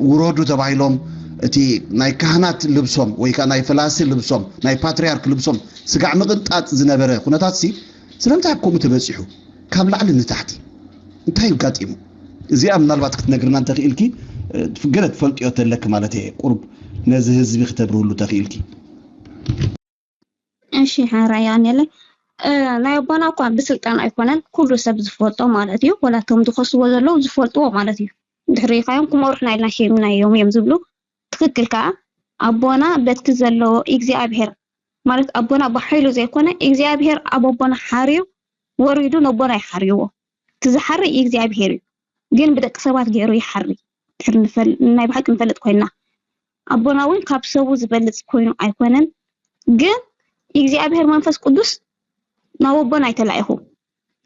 ውረዱ ተባሂሎም እቲ ናይ ካህናት ልብሶም ወይ ከዓ ናይ ፈላሲ ልብሶም ናይ ፓትርያርክ ልብሶም ስጋዕ ምቕንጣጥ ዝነበረ ኩነታት ሲ ስለምንታይ ኣብ ከምኡ ተበጺሑ? ካብ ላዕሊ ንታሕቲ እንታይ ኣጋጢሙ? እዚኣ ምናልባት ክትነግርና እንተኽኢልኪ፣ እ፣ ገለ ትፈልጥዮ ተለኪ ማለት እየ፣ ቁሩብ ነዚ ህዝቢ ክተብርህሉ ተኽኢልኪ። እሺ፣ ሓራይ ኣኔለ። እ፣ ናይ ኣቦና እኳ ብስልጣን ኣይኮነን ኩሉ ሰብ ዝፈልጦ ማለት እዩ። ወላ እቶም ዝኸስዎ ዘለዉ ዝፈልጥዎ ማለት እዩ። ድሕሪ ኢልካዮም ክመሩሕና ኢልና ሸይምናዮም እዮም ዝብሉ። ትኽክል ከኣ ኣቦና በቲ ዘለዎ እግዚኣብሔር ማለት ኣቦና ብሓይሉ ዘይኮነ እግዚኣብሔር ኣብ ኣቦና ሓርዩ ወሪዱ ነቦና ይሓርይዎ። እቲ ዝሓሪ እግዚኣብሔር እዩ፣ ግን ብደቂ ሰባት ገይሩ ይሓሪ። ድሕሪ ንፈል-፣ ናይ ብሓቂ ንፈልጥ ኮይና ኣቦና እውን ካብ ሰቡ ዝበልጽ ኮይኑ ኣይኮነን፣ ግን እግዚኣብሔር መንፈስ ቅዱስ ናብ ኣቦና ኣይተላኢኹ።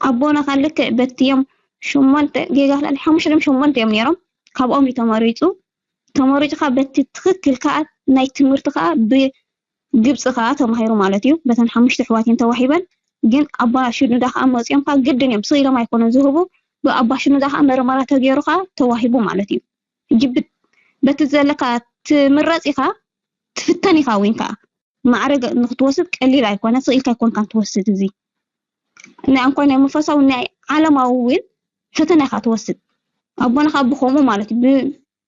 ኣቦና ካብ ልክዕ በቲ እዮም ሸሞንተ ጌጋ ክላል ሓሙሽተ ድም ሸሞንተ እዮም ነይሮም። ካብኦም እዩ ተመሪፁ። ተመሪፁ ከዓ በቲ ትኽክል ከዓ ናይ ትምህርቲ ከዓ ብግብፂ ከዓ ተማሂሩ ማለት እዩ። በተን ሓሙሽተ ኣሕዋት እየን ተዋሂበን። ግን ኣባ ሽኑዳ ከዓ መፂኦም ከዓ ግድን እዮም ስኢሎም ኣይኮኑን ዝህቡ። ብኣባ ሽኑዳ ከዓ መርመራ ተገይሩ ከዓ ተዋሂቡ ማለት እዩ። ሕጂ ብ-፣ በቲ ዘለካ ትምረፅ ኢኻ ትፍተን ኢኻ እውን ከዓ ማዕረግ ንክትወስድ ቀሊል ኣይኮነ። ስኢልካ ኣይኮንካን ትወስድ። እዚ ናይ ኣንኳይ ናይ መንፈሳዊ ናይ ዓለማዊ እውን ፈተና ኢኻ ትወስድ። ኣቦና ካብ ብከምኡ ማለት እዩ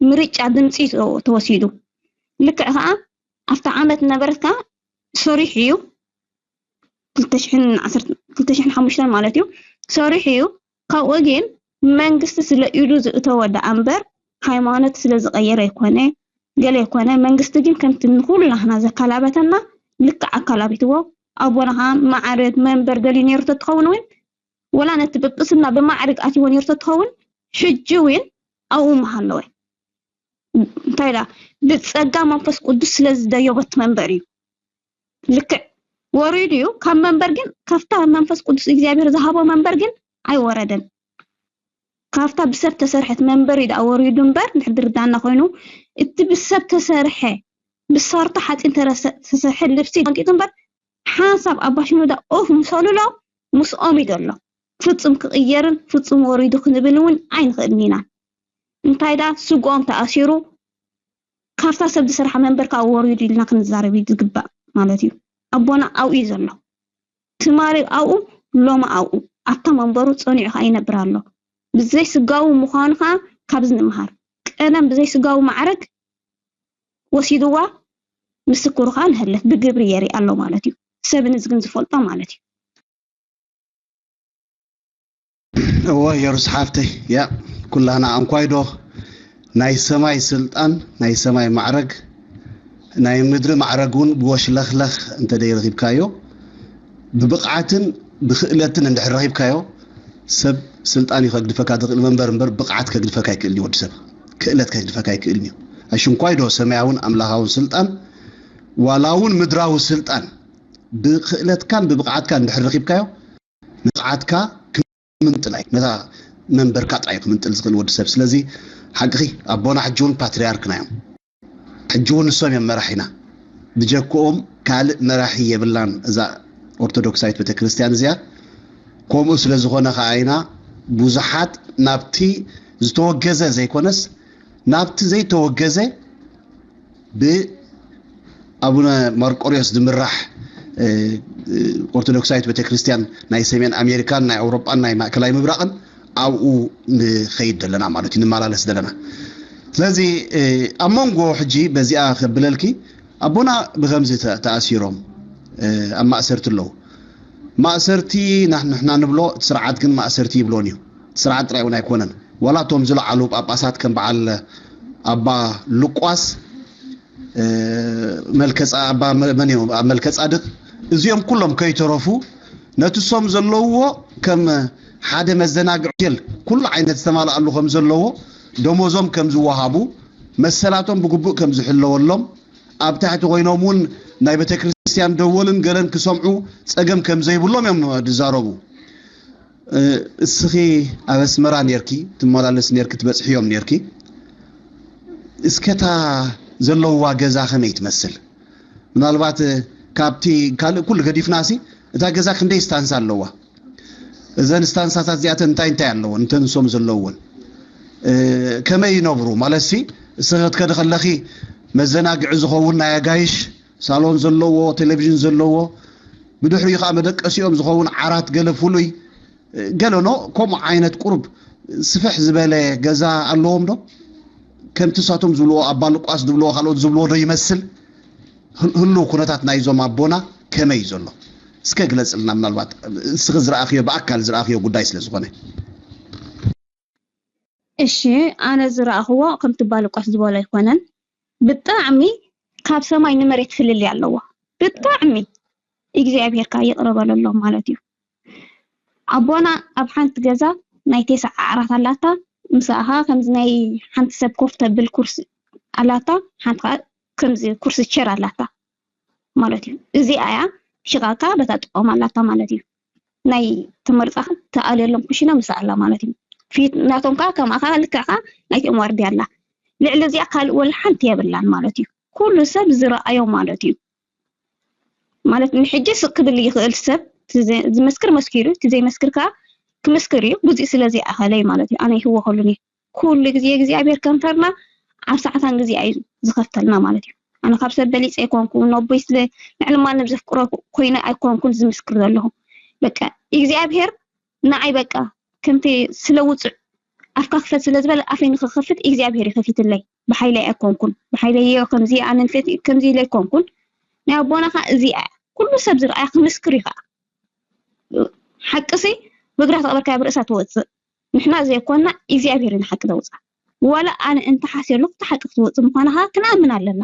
ብምርጫ ድምፂ ተወሲዱ። ልክዕ ከዓ ኣብታ ዓመት ነበረትካ ሰሪሑ እዩ ክልተ ሽሕን ዓሰርተ ክልተ ሽሕን ሓሙሽተን ማለት እዩ ሰሪሑ እዩ። ካብኡ ግን መንግስቲ ስለ ኢዱ ዝእተወ ደኣ እምበር ሃይማኖት ስለ ዝቐየረ ኣይኮነ ገለ ኣይኮነ። መንግስቲ ግን ከምቲ ንኹላህና ዘካላበተና ልክዕ ኣካላቢትዎ። ኣቦና ከዓ ማዕርግ መንበር ደልዩ ነይሩ ተትኸውን እውን ወላ ነቲ ጵጵስና ብማዕርግ ኣትይዎ ነይሩ ተትኸውን ሕጂ እውን ኣብኡ ምሃለወ። እንታይ ዳ ብጸጋ መንፈስ ቅዱስ ስለ ዝደየቦት መንበር እዩ። ልክዕ ወሪዱ እዩ ካብ መንበር ግን ካብታ መንፈስ ቅዱስ እግዚኣብሔር ዝሃቦ መንበር ግን ኣይወረደን። ካብታ ብሰብ ተሰርሐት መንበር እዩ ደኣ ወሪዱ እምበር ንሕድር ዳና ኮይኑ እቲ ብሰብ ተሰርሐ ብሳርቶ ሓፂን ተረሰ-፣ ተሰርሐ ልብሲ ቀንጢጡ እምበር ሓንሳብ ኣባ ሽኖዳ ኦፍ ምሰሉሎ ምስኦም እዩ ዘሎ። ፍጹም ክቕየርን ፍጹም ወሪዱ ክንብል እውን ኣይንኽእልን ኢና። እንታይ ደኣ ስግኦም ተኣሲሩ ካብታ ሰብ ዝሰርሓ መንበር ከዓ ወሪዱ ኢልና ክንዛረብ እዩ ዝግባእ ማለት እዩ። ኣቦና ኣብኡ እዩ ዘሎ። ትማሊ ኣብኡ ሎሚ ኣብኡ ኣብታ መንበሩ ጸኒዑ ከዓ ይነብር ኣሎ። ብዘይ ስጋዊ ምዃኑ ከዓ ካብዚ ንምሃር። ቀደም ብዘይ ስጋዊ ማዕረግ ወሲድዋ ምስክሩ ከዓ ንህለት ብግብሪ የርኢ ኣሎ ማለት እዩ። ሰብ ንዚ ግን ዝፈልጦ ማለት እዩ። እወ የሩስ ሓፍተይ፣ ያ ኩላህና ኣንኳይዶ ናይ ሰማይ ስልጣን ናይ ሰማይ ማዕረግ ናይ ምድሪ ማዕረግ እውን ብወሽለኽለኽ እንተ ደይረኺብካዮ ብብቕዓትን ብክእለትን እንድሕር ረኺብካዮ ሰብ ስልጣን እዩ ከግድፈካ ዝኽእል መንበር እምበር ብቕዓት ከግድፈካ ኣይክእልን እዩ። ወዲ ሰብ ክእለት ከግድፈካ ኣይክእልን እዩ። ኣሽንኳይ ዶ ሰማያውን ኣምላኻውን ስልጣን ዋላ እውን ምድራዊ ስልጣን ብክእለትካን ብብቕዓትካ እንድሕር ረኺብካዮ ንብቕዓትካ ክምንጥል ኣይ ነታ መንበርካ ጥራይ ክምንጥል ዝኽእል ወዲ ሰብ። ስለዚ ሓቅኺ ኣቦና ሕጂ እውን ፓትርያርክና እዮም። ሕጂ እውን ንሶም እዮም መራሒና። ብጀክኦም ካልእ መራሒ የብላን እዛ ኦርቶዶክሳዊት ቤተክርስትያን እዚኣ። ከምኡ ስለ ዝኾነ ከዓ ኢና ብዙሓት ናብቲ ዝተወገዘ ዘይኮነስ ናብቲ ዘይተወገዘ ብኣቡነ መርቆሪዎስ ዝምራሕ ኦርቶዶክሳዊት ቤተክርስትያን ናይ ሰሜን ኣሜሪካን ናይ ኣውሮጳን ናይ ማእከላይ ምብራቕን ኣብኡ ንኸይድ ዘለና ማለት እዩ፣ ንመላለስ ዘለና። ስለዚ ኣብ መንጎ ሕጂ በዚኣ ከብለልኪ ኣቦና ብከምዚ ተኣሲሮም ኣብ ማእሰርቲ ኣለዉ። ማእሰርቲ ንሕና ንብሎ እቲ ስርዓት ግን ማእሰርቲ ይብሎን እዩ። ስርዓት ጥራይ እውን ኣይኮነን። ዋላ እቶም ዝለዓሉ ጳጳሳት ከም በዓል ኣባ ሉቋስ መልከ ኣባ መን እዮም ኣብ መልከ ጻድቅ እዚኦም ኩሎም ከይተረፉ ነቲ ሶም ዘለውዎ ከም ሓደ መዘናግዕ ሆቴል ኩሉ ዓይነት ዝተማልኣሉ ከም ዘለዎ ደሞዞም ከም ዝወሃቡ መሰላቶም ብግቡእ ከም ዝሕለወሎም ኣብ ታሕቲ ኮይኖም እውን ናይ ቤተክርስትያን ደወልን ገለን ክሰምዑ ጸገም ከም ዘይብሎም እዮም ዝዛረቡ። እስኺ ኣብ ኣስመራ ኔርኪ ትመላለስ ኔርኪ ትበጽሕዮም ኔርኪ። እስከታ ዘለውዋ ገዛ ከመይ ትመስል? ምናልባት ካብቲ ካልእ ኩሉ ገዲፍናሲ እታ ገዛ ክንደይ ስታንሳ ኣለዋ? እዘን ስታንሳታት እዚኣተን እንታይ እንታይ ኣለወን? እንተ ንሶም ዘለውወን ከመይ ይነብሩ? ማለትሲ እስኺ ክትከዲ ከለኺ መዘናግዒ ዝኸውን ናይ ኣጋይሽ ሳሎን ዘለዎ ቴሌቪዥን ዘለዎ ብድሕሪኡ ከዓ መደቀሲኦም ዝኸውን ዓራት ገለ ፍሉይ ገለኖ ከምኡ ዓይነት ቁሩብ ስፍሕ ዝበለ ገዛ ኣለዎም ዶ? ከምቲ ንሳቶም ዝብልዎ ኣብ ባልቋስ ዝብልዎ ካልኦት ዝብልዎ ዶ ይመስል? ህልው ኩነታት ናይዞም ኣቦና ከመይ እዩ ዘሎ? እስከ ግለፅልና። ምናልባት እስኺ ዝረኣኽዮ ብኣካል ዝረኣኽዮ ጉዳይ ስለ ዝኾነ። እሺ፣ ኣነ ዝረኣኽዎ ከምቲ ባልቋስ ዝበሎ ኣይኮነን። ብጣዕሚ ካብ ሰማይ ንመሬት ፍልልይ ኣለዎ። ብጣዕሚ እግዚኣብሔር ከዓ ይቕረ በለሎም ማለት እዩ። ኣቦና ኣብ ሓንቲ ገዛ ናይ ቴስዓ ዓራት ኣላታ። ምስኣ ከዓ ከምዚ ናይ ሓንቲ ሰብ ኮፍ ተብል ኩርሲ ኣላታ፣ ሓንቲ ከዓ ከምዚ ኩርሲ ቸር ኣላታ ማለት እዩ። እዚኣ እያ ሽቓ ከዓ በታ ጥቖም ኣላታ ማለት እዩ። ናይ ተመርጻ ተኣልየሎም ኩሽና ምስኣ ኣላ ማለት እዩ። ፊት ናቶም ከዓ ከምኣ ከዓ ልክዕ ከዓ ናይቶም ዋርድያ ኣላ። ልዕሊ እዚኣ ካልእ ወላ ሓንቲ የብላን ማለት እዩ። ኩሉ ሰብ ዝረኣዮ ማለት እዩ። ማለት ንሕጂ ስቕ ክብል ይኽእል ሰብ፣ ዝመስክር መስኪሩ፣ እቲ ዘይመስክር ከዓ ክምስክር እዩ። ብዙ ስለ ዘይኣኸለይ ማለት እዩ። ኣነ ይህወኸሉን እዩ። ኩሉ ግዜ እግዚኣብሔር ከንፈርና ኣብ ሰዓታን ግዜ እዩ ዝኸፍተልና ማለት እዩ። ኣነ ካብ ሰብ በሊፀ ኣይኮንኩን፣ ነቦይ ስለ ንዕልማንም ዘፍቅሮ ኮይነ ኣይኮንኩን ዝምስክር ዘለኹ። በቃ እግዚኣብሔር ንዓይ በቃ ከምቲ ስለ ውፅዕ ኣፍካ ክፈት ስለ ዝበለ ኣፈይ ንክኸፍት እግዚኣብሔር ይኸፊትለይ። ብሓይለይ ኣይኮንኩን፣ ብሓይለይ ከምዚ ኣነ ንፈት ከምዚ ኢለ ኣይኮንኩን። ናይ ኣቦና ከዓ እዚኣ ኩሉ ሰብ ዝረኣያ ክምስክር እዩ ከዓ። ሓቅሲ ብእግራ ተቕበርካያ ብርእሳ ትወፅእ። ንሕና ዘይኮንና እግዚኣብሔር እዩ ንሓቂ ዘውፅኣ። ዋላ ኣነ እንተሓስየሉ እቲ ሓቂ ክትወፅእ ምዃና ከዓ ክንኣምን ኣለና።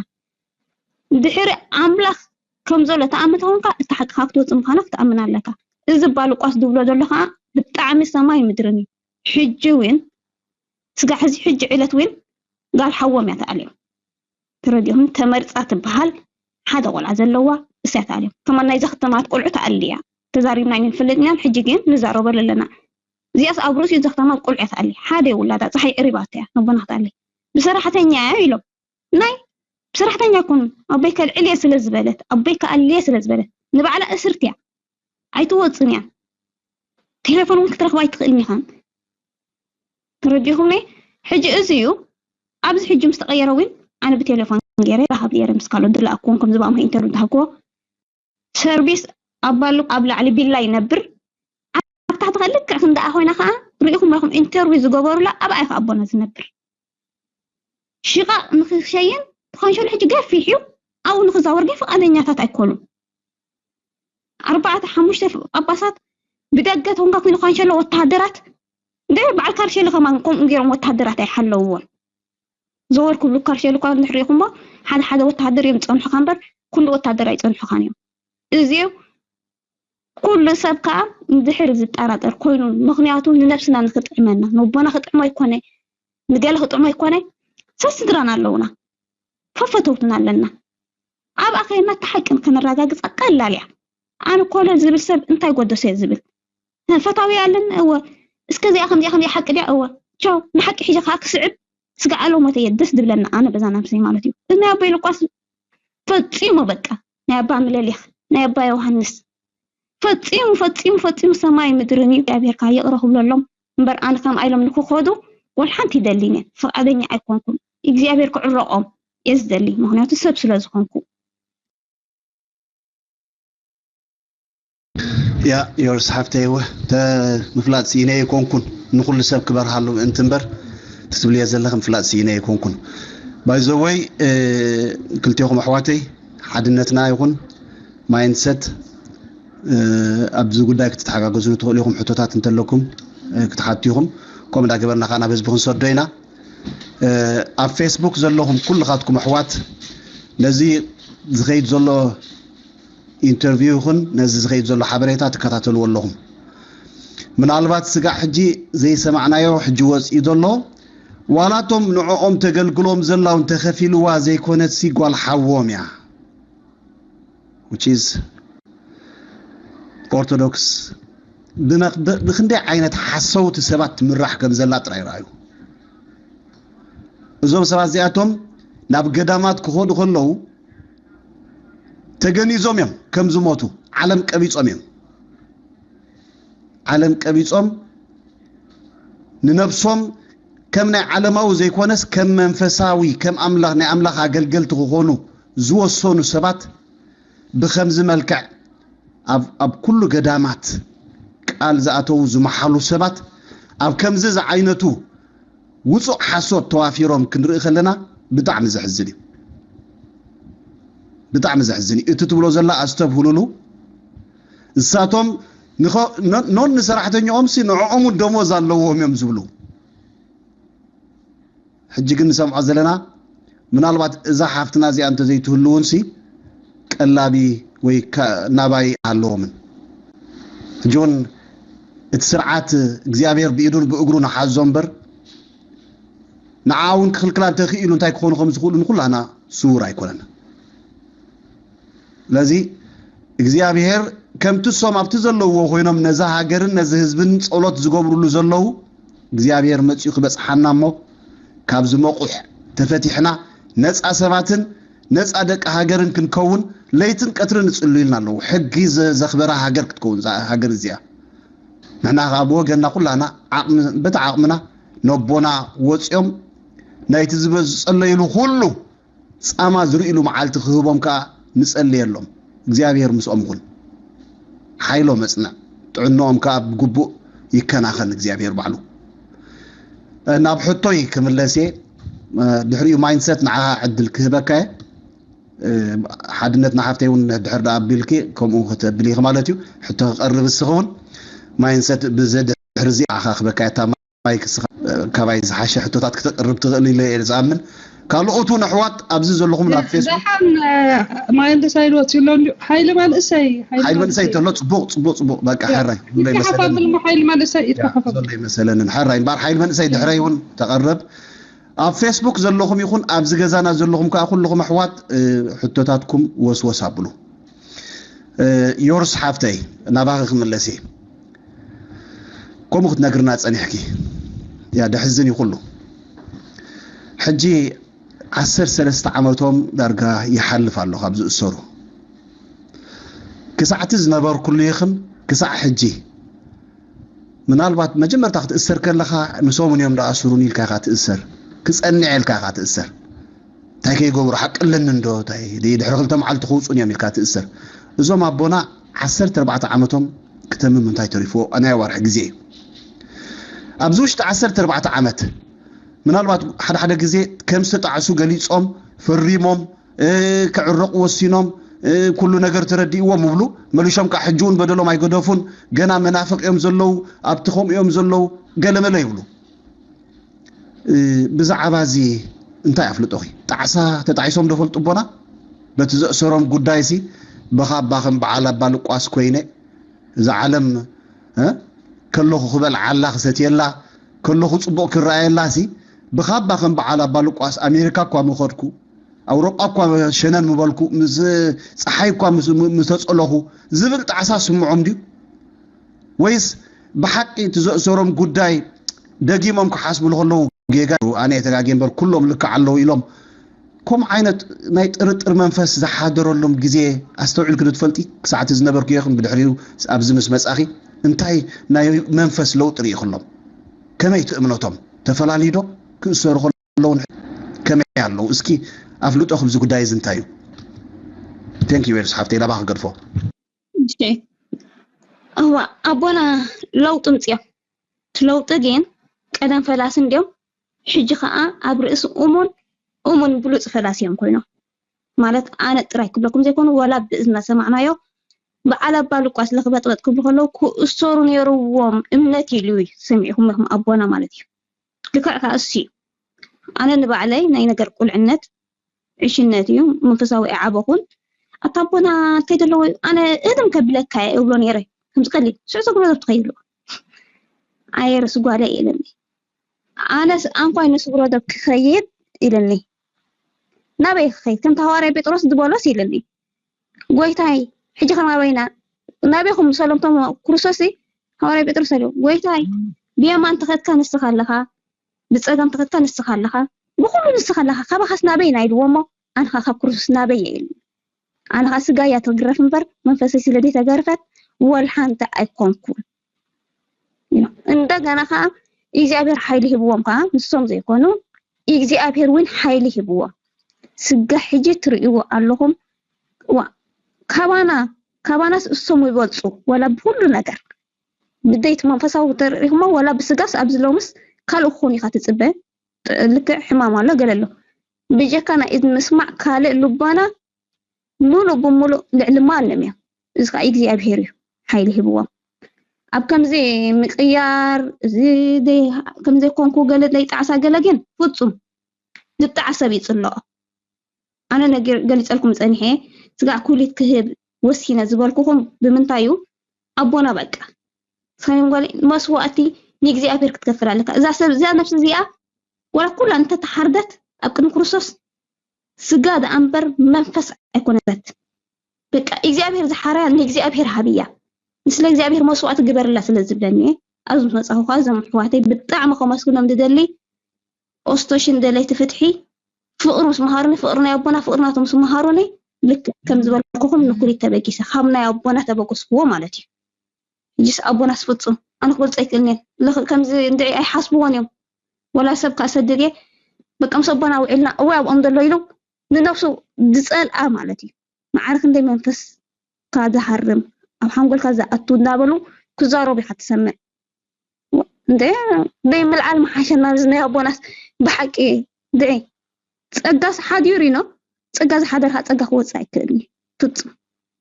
ድሕሪ ኣምላኽ ከም ዘሎ ተኣምን ተኾንካ እቲ ሓቂ ካብ ክትወፅእ ምዃና ክትኣምን ኣለካ። እዚ ባልቋስ ዝብሎ ዘሎ ከዓ ብጣዕሚ ሰማይ ምድርን እዩ። ሕጂ እውን ስጋዕ ሕዚ ሕጂ ዕለት እውን ጋል ሓዎም እያ ተኣልዮም። ተረዲኹም ተመርፃ ትበሃል ሓደ ቆልዓ ዘለዋ እሳት ኣልዮም ከማን ናይዛ ከተማት ቆልዑ ተኣልያ ተዛሪብና ኢና ንፈልጥ ኢና ሕጂ ግን ንዛረበሉ ኣለና እዚኣስ ኣብ ርእሲኡ እዛ ከተማት ቆልዑ እያ ተኣሊ ሓደ ውላዳ ፀሓይ ዕሪባቶ እያ ነቦና ክትኣሊ ብሰራሕተኛ እያ ኢሎም ናይ ብሰራሕተኛ ኩን ኣቦይ ከልዕል እየ ስለ ዝበለት ኣቦይ ከኣሊ እየ ስለ ዝበለት ንባዕላ እስርቲ እያ ኣይትወፅን እያ ቴሌፎን እውን ክትረኽባ ኣይትኽእልን ኢኻ ተረዲኹም ሕጂ እዚ እዩ ኣብዚ ሕጂ ምስ ተቐየረ እውን ኣነ ብቴሌፎን ገይረ ረሃብ ገይረ ምስ ካልኦት ዝለኣክዎም ከምዚ ብኣምሃ ኢንተርቪው ዝሃብክዎ ሰርቪስ ኣብ ባሉ ኣብ ላዕሊ ቢላ ይነብር ኣብ ታሕቲ ከ ልክዕ ክንደኣ ኮይና ከዓ ርኢኹም ኢኹም ኢንተርቪው ዝገበሩላ ኣብኣ ኢኻ ኣቦና ዝነብር ሽቓቕ ንክሸይን ተኻንሸሉ ሕጂ ገፊሕ እዩ ኣብኡ ንክዛወር ግን ፍቓደኛታት ኣይኮኑን ኣርባዕተ ሓሙሽተ ጳጳሳት ብደገ ተንኳኩ ኢሉ ካንሸሎ ወተሃደራት እንደ በዓል ካርሸሎ ከማን ከምኡ ገይሮም ወተሃደራት ኣይሓለውዎን ዘወር ኩሉ ካርሸሎ እኳ እንድሕር ኢኹሞ ሓደ ሓደ ወተሃደር እዮም ዝፀንሑካ እምበር ኩሉ ወተሃደር ኣይፀንሑካን እዮም እዚ ኩሉ ሰብ ከዓ እንድሕር ዝጠራጠር ኮይኑ ምክንያቱ ንነብስና ንክጥዕመና ንቦና ክጥዕሞ ኣይኮነ ንገለ ክጥዕሞ ኣይኮነ ሰስድራና ኣለውና ፈፈተውትና ኣለና ኣብኣ ከይና እቲ ሓቂ ከነረጋግፃ ቀላል እያ ኣነ ኮለል ዝብል ሰብ እንታይ ጎደሰ እየ ዝብል ፈታዊ ኣለና እወ እስከ እዚኣ ከምዚኣ ከምዚኣ ሓቂ ድያ እወ ቻው ንሓቂ ሒዘ ከዓ ክስዕብ ስጋዕ ሎሞተ እየ ደስ ዝብለና ኣነ በዛ ነብሰይ ማለት እዩ እዚ ናይ ኣቦይ ልቋስ ፈፂሙ በቃ ናይ ኣባ ምለሊኽ ናይ ኣባ ዮሃንስ ፈፂሙ ፈፂሙ ፈፂሙ ሰማይ ምድርን እዩ እግዚኣብሔር ከዓ ይቕረ ክብለሎም እምበር ኣነ ከምኣ ኢሎም ንክኸዱ ወላ ሓንቲ ይደሊን እየ ፍቓደኛ ኣይኮንኩን እግዚኣብሔር ክዕረቖም እየ ዝደሊ ምክንያቱ ሰብ ስለ ዝኾንኩ ያ ዮርስ ሓፍተይ እወ ምፍላጥ ስኢነ ኣይኮንኩን ንኩሉ ሰብ ክበርሃሉ ምእንቲ እምበር ትትብልዮ ዘለኺ ምፍላጥ ስኢነ ኣይኮንኩን ባይዘወይ ክልቴኹም ኣሕዋተይ ሓድነትና ይኹን ማይንድሰት ኣብዚ ጉዳይ ክትተሓጋገዙ ትኽእሉ ኢኹም ሕቶታት እንተለኩም ክትሓቱ ኢኹም ከምኡ እንዳገበርና ከዓ ናብ ህዝቢ ክንሰዶ ኢና ኣብ ፌስቡክ ዘለኹም ኩልኻትኩም ኣሕዋት ነዚ ዝኸይድ ዘሎ ኢንተርቪው ይኹን ነዚ ዝኸይድ ዘሎ ሓበሬታ ትከታተልዎ ኣለኹም ምናልባት ስጋዕ ሕጂ ዘይሰማዕናዮ ሕጂ ወፅኡ ዘሎ ዋላቶም ንዕኦም ተገልግሎም ዘላው እንተኸፊልዋ ዘይኮነትሲ ጓል ሓዎም እያ which is ኦርቶዶክስ ብመ- ብ- ብክንደይ ዓይነት ሓሰውቲ ሰባት ትምራሕ ከም ዘላ ጥራይ ረኣዩ። እዞም ሰባት እዚኣቶም ናብ ገዳማት ክኸዱ ከለዉ ተገኒዞም እዮም ከም ዝሞቱ ዓለም ቀቢጾም እዮም። ዓለም ቀቢጾም ንነብሶም ከም ናይ ዓለማዊ ዘይኮነስ ከም መንፈሳዊ ከም ኣምላኽ ናይ ኣምላኽ ኣገልገልቲ ክኾኑ ዝወሰኑ ሰባት ብኸምዚ መልክዕ ኣብ ኣብ ኩሉ ገዳማት ቃል ዝኣተዉ ዝመሓሉ ሰባት ኣብ ከምዚ ዝዓይነቱ ውፁእ ሓሶት ተዋፊሮም ክንርኢ ከለና ብጣዕሚ ዘሕዝን እዩ። ብጣዕሚ ዘሕዝን እዩ። እቲ ትብሎ ዘላ ኣስተብህሉሉ። እሳቶም ንኸ- ኖ- ኖን ንሰራሕተኛኦም ሲ ንዕኦም እውን ደሞዝ ኣለዎም እዮም ዝብሉ። ሕጂ ግን ንሰምዖ ዘለና ምናልባት እዛ ሓፍትና እዚኣ እንተዘይትህሉ እውን ሲ ቀላቢ ወይ ከ- ናባይ ኣለዎምን። ሕጂ እውን እቲ ስርዓት እግዚኣብሔር ብኢዱን ብእግሩ ንሓዞ እምበር ንዓ እውን ክኽልክላ እንተኽኢሉ እንታይ ክኾኑ ከም ዝኽእሉ ንኩላና ስውር ኣይኮነን። ስለዚ እግዚኣብሔር ከምቲ እሶም ኣብቲ ዘለውዎ ኮይኖም ነዛ ሃገርን ነዚ ህዝብን ጸሎት ዝገብሩሉ ዘለዉ እግዚኣብሔር መጺኡ ክበጽሓና እሞ ካብዚ መቑሕ ተፈቲሕና ነጻ ሰባትን ነጻ ደቂ ሃገርን ክንከውን ለይትን ቀትርን ንጽሉ ኢልና ኣለዉ። ሕጊ ዘ- ዘኽበራ ሃገር ክትከውን እዛ ሃገር እዚኣ። ንሕና ከዓ ብወገንና ኩላና ዓቕሚ በቲ ዓቕምና ነቦና ወፂኦም ናይቲ ዝበ- ዝጸለይሉ ኩሉ ጻማ ዝርእሉ መዓልቲ ክህቦም ከዓ ንጸልየሎም። እግዚኣብሔር ምስኦም ይኹን። ሓይሎ መጽንዕ ጥዕንኦም ከዓ ብግቡእ ይከናኸን እግዚኣብሔር ባዕሉ። ናብ ሕቶይ ክምለስ እየ። ድሕሪኡ ማይንድሰት ንዓኻ ዕድል ክህበካ እየ። ሓድነት ንሓፍተይ እውን ድሕር ደኣ ኣቢልኪ ከምኡ ክተብል ኢኺ ማለት እዩ። ሕቶ ክቐርብ እስኺ እውን ማይንድሰት ብዘድሕር እዚ ንዓኻ ክበካ እየ። እታ ማይክ እስኻ ካባይ ዝሓሸ ሕቶታት ክተቅርብ ትኽእል ኢለ እየ ዝኣምን። ካልኦት እውን ኣሕዋት ኣብዚ ዘለኹም ናብ ፌስቡክ ደሓን ማይንድሰት ወፂኡ ኣሎ እንዲዩ። ሓይሊ መንእሰይ ሓይሊ መንእሰይ ተሎ ጽቡቅ ጽቡቅ ጽቡቅ በቃ ሕራይ ዘሎ ይመሰለኒ። ሓፋፍል ሓይሊ መንእሰይ ኢድካ ሓፋፍል ዘሎ ይመሰለንን ሕራይ እምበኣር ሓይሊ መንእሰይ ድሕረይ እውን ተቐርብ። ኣብ ፌስቡክ ዘለኹም ይኹን ኣብዚ ገዛና ዘለኹም ከዓ ኩልኹም ኣሕዋት ሕቶታትኩም ወስወስ ኣብሉ። ዮርስ ሓፍተይ ናባኺ ክምለስ እየ። ከምኡ ክትነግርና ጸኒሕኪ ያ ደሕዝን እዩ ኩሉ። ሕጂ ዓሰርተ ሰለስተ ዓመቶም ዳርጋ ይሓልፍ ኣሎ ካብ ዝእሰሩ። ክሳዕቲ ዝነበርኩሉ ይኽን ክሳዕ ሕጂ ምናልባት መጀመርታ ክትእሰር ከለኻ ንሶምን እዮም ደኣስሩን ኢልካ ኢኻ ትእሰር። ክጸንዕ ኢልካ ኢኻ ትእሰር። እንታይ ከይገብሩ ሓቂ ኣለኒ እንዶ እንታይ ድሕሪ ክልተ መዓልቲ ክውፁን እዮም ኢልካ ትእሰር። እዞም ኣቦና ዓሰርተ ኣርባዕተ ዓመቶም ክተምም እንታይ ተሪፍዎ ናይ ኣዋርሒ ግዜ እዩ። ኣብዚ ውሽጢ ዓሰርተ ኣርባዕተ ዓመት ምናልባት ሓደ ሓደ ግዜ ከም ዝተጣዕሱ ገሊፆም ፈሪሞም ክዕረቑ ወሲኖም ኩሉ ነገር ተረዲእዎም ይብሉ። መሊሾም ከዓ ሕጂ እውን በደሎም ኣይገደፉን። ገና መናፍቅ እዮም ዘለዉ ኣብቲ ከምኡ እዮም ዘለዉ ገለመለ ይብሉ። ብዛዕባ እዚ እንታይ ኣፍልጦኺ? ጣዕሳ ተጣዒሶም ዶ ፈልጡ ኣቦና? በቲ ዘእሰሮም ጉዳይሲ ብኻባ ከም በዓል ኣባ ልቋስ ኮይነ እዛ ዓለም ከለኹ ክበልዓላ ክሰትየላ ከለኹ ፅቡቕ ክረኣየላሲ ብኻባ ከም በዓል ኣባ ልቋስ ኣሜሪካ እኳ ምኸድኩ ኣውሮጳ እኳ ሸነን ምበልኩ ምስ ፀሓይ እኳ ምተፀለኹ ዝብል ጣዕሳ ስምዖም ድዩ? ወይስ ብሓቂ እቲ ዘእሰሮም ጉዳይ ደጊሞም ክሓስብሉ ከለዉ ጌጋ ኣነ የተጋጌ እምበር ኩሎም ልክዕ ኣለዉ ኢሎም ከም ዓይነት ናይ ጥርጥር መንፈስ ዝሓደረሎም ግዜ ኣስተውዒልክ ዶ ትፈልጢ? ክሳዕቲ ዝነበርኩ ይኹን ብድሕሪኡ ኣብዚ ምስ መጻኺ እንታይ ናይ መንፈስ ለውጢ ርኢኽሎም? ከመይ እቲ እምነቶም ተፈላልዩ ዶ ክእሰሩ ከለዉ ከመይ ኣለዉ? እስኪ ኣፍልጦ ክብዚ ጉዳይ እዚ እንታይ እዩ? Thank you ዌልስ ሓፍተይ ናባኺ ገድፎ። እዋ ኣቦና ለውጢ ምፅኦም እቲ ለውጢ ግን ቀደም ፈላሲ እንዲዮም ሕጂ ከዓ ኣብ ርእሲ እሙን እሙን ብሉፅ ፈላሲ እዮም ኮይኖም ማለት ኣነ ጥራይ ክብለኩም ዘይኮኑ ዋላ ብእዝና ሰማዕናዮ በዓል ኣባ ሉቃስ ለኽበጥበጥ ክብሉ ከለዉ ክእሰሩ ነይርዎም እምነት ኢሉ ሰሚዕኩም ኢኹም ኣቦና ማለት እዩ ልክዕ ከዓ እሱ እዩ ኣነ ንባዕለይ ናይ ነገር ቁልዕነት ዕሽነት እዩ መንፈሳዊ ኣይዓበኹን ኣታ ኣቦና እንታይ ዘለዎ ኣነ እህትም ከብለካ እየ እብሎ ነይረ ከምዚ ቀሊል ስዕሶ ክብሎ ትኸይሉ ኣየርስ ጓለ ኢለኒ ኣነስ ኣንኳይ ንስግሮ ዶ ክኸይድ ኢለኒ ናበይ ክኸይድ ከምቲ ሃዋርያ ጴጥሮስ ዝበሎስ ኢለኒ ጎይታይ ሕጂ ከማበይና ናበይኹም ሰለምቶም ክርስቶስ ሃዋርያ ጴጥሮስ ኣለ ጎይታይ ብየማን ተኸድካ ንስኻ ኣለኻ ብፀገም ተኸትካ ንስኻ ኣለኻ ብኩሉ ንስኻ ኣለኻ ካባኻስ ናበይ ኢና ኢልዎ እሞ ኣንኻ ካብ ክርስቶስ ናበይ እየ ኢሉ ኣንኻ ስጋ እያ ትግረፍ እምበር መንፈሰይ ስለ ዘይተገርፈት ወልሓንቲ ኣይኮንኩን እንደገና ከዓ እግዚኣብሔር ሓይሊ ሂብዎም ከዓ ንሶም ዘይኮኑ እግዚኣብሔር እውን ሓይሊ ሂብዎም ስጋ ሕጂ ትርእይዎ ኣለኹም ካባና ካባናስ እሶም ይበልፁ፣ ዋላ ብኩሉ ነገር። ብደይት መንፈሳዊ ተሪኢኹሞ፣ ዋላ ብስጋስ ኣብዚ ሎምስ ካልእ ክኾኑ ኢኻ ትፅበ። ልክዕ ሕማም ኣሎ፣ ገለ ኣሎ። ብጀካ ናይ ኢድ ምስማዕ ካልእ ልቦና ሙሉእ ብሙሉእ ልዕሊ ማንም እዮም። እዚ ከዓ እግዚኣብሄር እዩ ሓይሊ ሂብዎም። ኣብ ከምዚ ምቅያር፣ እዚ ደይ-፣ ከምዘይኮንኩ ገለ ደይጣዕሳ ገለ ግን ፍጹም ዝጣዕሰብ ይጽልኦ። ኣነ ነገር ገሊጸልኩም ጸኒሐ፣ ስጋዕ ኩሊት ክህብ ወሲነ ዝበልኩኹም ብምንታይ እዩ? ኣቦና በቃ። ሰሚም ጓል መስዋዕቲ ንእግዚኣብሔር ክትከፍል ኣለካ። እዛ ሰብ፣ እዛ ነፍሲ እዚኣ ወላ ኩላ እንተተሓርደት ኣብ ቅድሚ ክርስቶስ ስጋ ደኣ እምበር መንፈስ ኣይኮነበት። በቃ እግዚኣብሔር ዝሓርያ ንእግዚኣብሔር ሃብያ። ንስለ እግዚኣብሔር መስዋዕቲ ግበርላ ስለ ዝብለኒ እየ። ኣብዚ ምስ መጻኹ ከኣ እዞም ኣሕዋተይ ብጣዕሚ ከመስግኖም ዝደሊ ኦስቶሽን ደለይቲ ፍትሒ ፍቕሪ ምስ መሃሩኒ፣ ፍቕሪ ናይ ኣቦና ፍቕሪ ናቶም ምስ መሃሩኒ፣ ልክዕ ከም ዝበልኩኹም ንኩሊት ተበጊሰ፣ ካብ ናይ ኣቦና ተበገስኩዎ ማለት እዩ። ሕጂስ ኣቦናስ ፍጹም ኣነ ክገልጾ ኣይክእልን እየ። ለኽ-፣ ከምዚ እንድዒ ኣይሓስብዎን እዮም። ወላ ሰብ ከኣ ሰድድ እየ፣ በቃ ምስ ኣቦና ውዒልና፣ እወ ኣብኦም ዘሎ ኢሉ ንነብሱ ዝጸልኣ ማለት እዩ። ማዕረ ክንደይ መንፈስካ ዝሃርም፣ ኣብ ሓንጎልካ ዝኣቱ እንዳበሉ ክዛረቡ ኢኻ ትሰምዕ። እንዴ፣ ደይ ምልዓል መሓሸና፣ እዚ ናይ ኣቦናስ ብሓቂ ድዒ ጸጋስ ሓዲሩ ኢኖ፣ ጸጋ ዝሓደርካ ጸጋ ክወጽእ ኣይክእልን እዩ ፍጹም።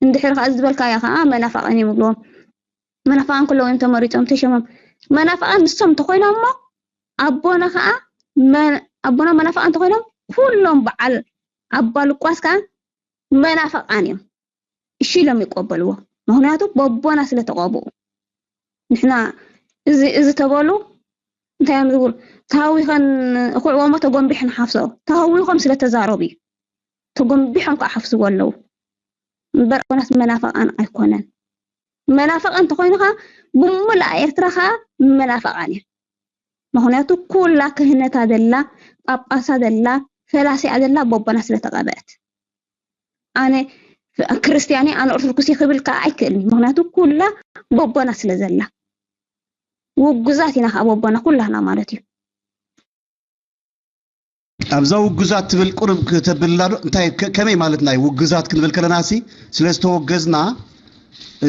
እንድሕር ከኣ እዚ ዝበልካዮ ከኣ መናፋቕን እዮም ይብልዎም። መናፋቕን ከለዉ እዮም ተመሪጾም ተሸሞም። መናፋቕን ንሶም እንተኾይኖም እሞ ኣቦና ከኣ መ-፣ ኣቦና መናፋቕን እንተኾይኖም ኩሎም በዓል ኣባ ሉቃስ ከኣ መናፋቓን እዮም። እሺ ኢሎም ይቀበልዎ። ምኽንያቱ በቦና ስለ ተቐብኡ። ንሕና እዚ፣ እዚ ተበሉ እንታይ እዮም ዝብሉ? ተሃዊኸን እኹዕዎ እሞ ተጎንቢሐን ሓፍሰኦ። ተሃዊኾም ስለ ተዛረቡ እዩ። ተጎንቢሖም ከዓ ሓፍስዎ ኣለዉ። እምበር ኣቦናስ መናፍቓን ኣይኮነን። መናፍቓን እንተኾይኑ ከዓ ብምሉኣ ኤርትራ ከዓ መናፍቓን እዮም። ምኽንያቱ ኩላ ክህነታ ዘላ፣ ጳጳሳ ዘላ፣ ፈላሲኣ ዘላ በቦና ስለ ተቐብአት። ኣነ ክርስትያን እየ፣ ኣነ ኦርቶዶክስ እየ ክብል ከዓ ኣይክእልን እዩ። ምኽንያቱ ኩላ በቦና ስለ ዘላ። ውጉዛት ኢና ከዓ በቦና ኩላህና ማለት እዩ። ኣብዛ ውጉዛት ትብል ቁርብ ክተብልና ዶ? እንታይ ከ-፣ ከመይ ማለት ናይ ውጉዛት ክንብል ከለና ሲ ስለ ዝተወገዝና፣ እ፣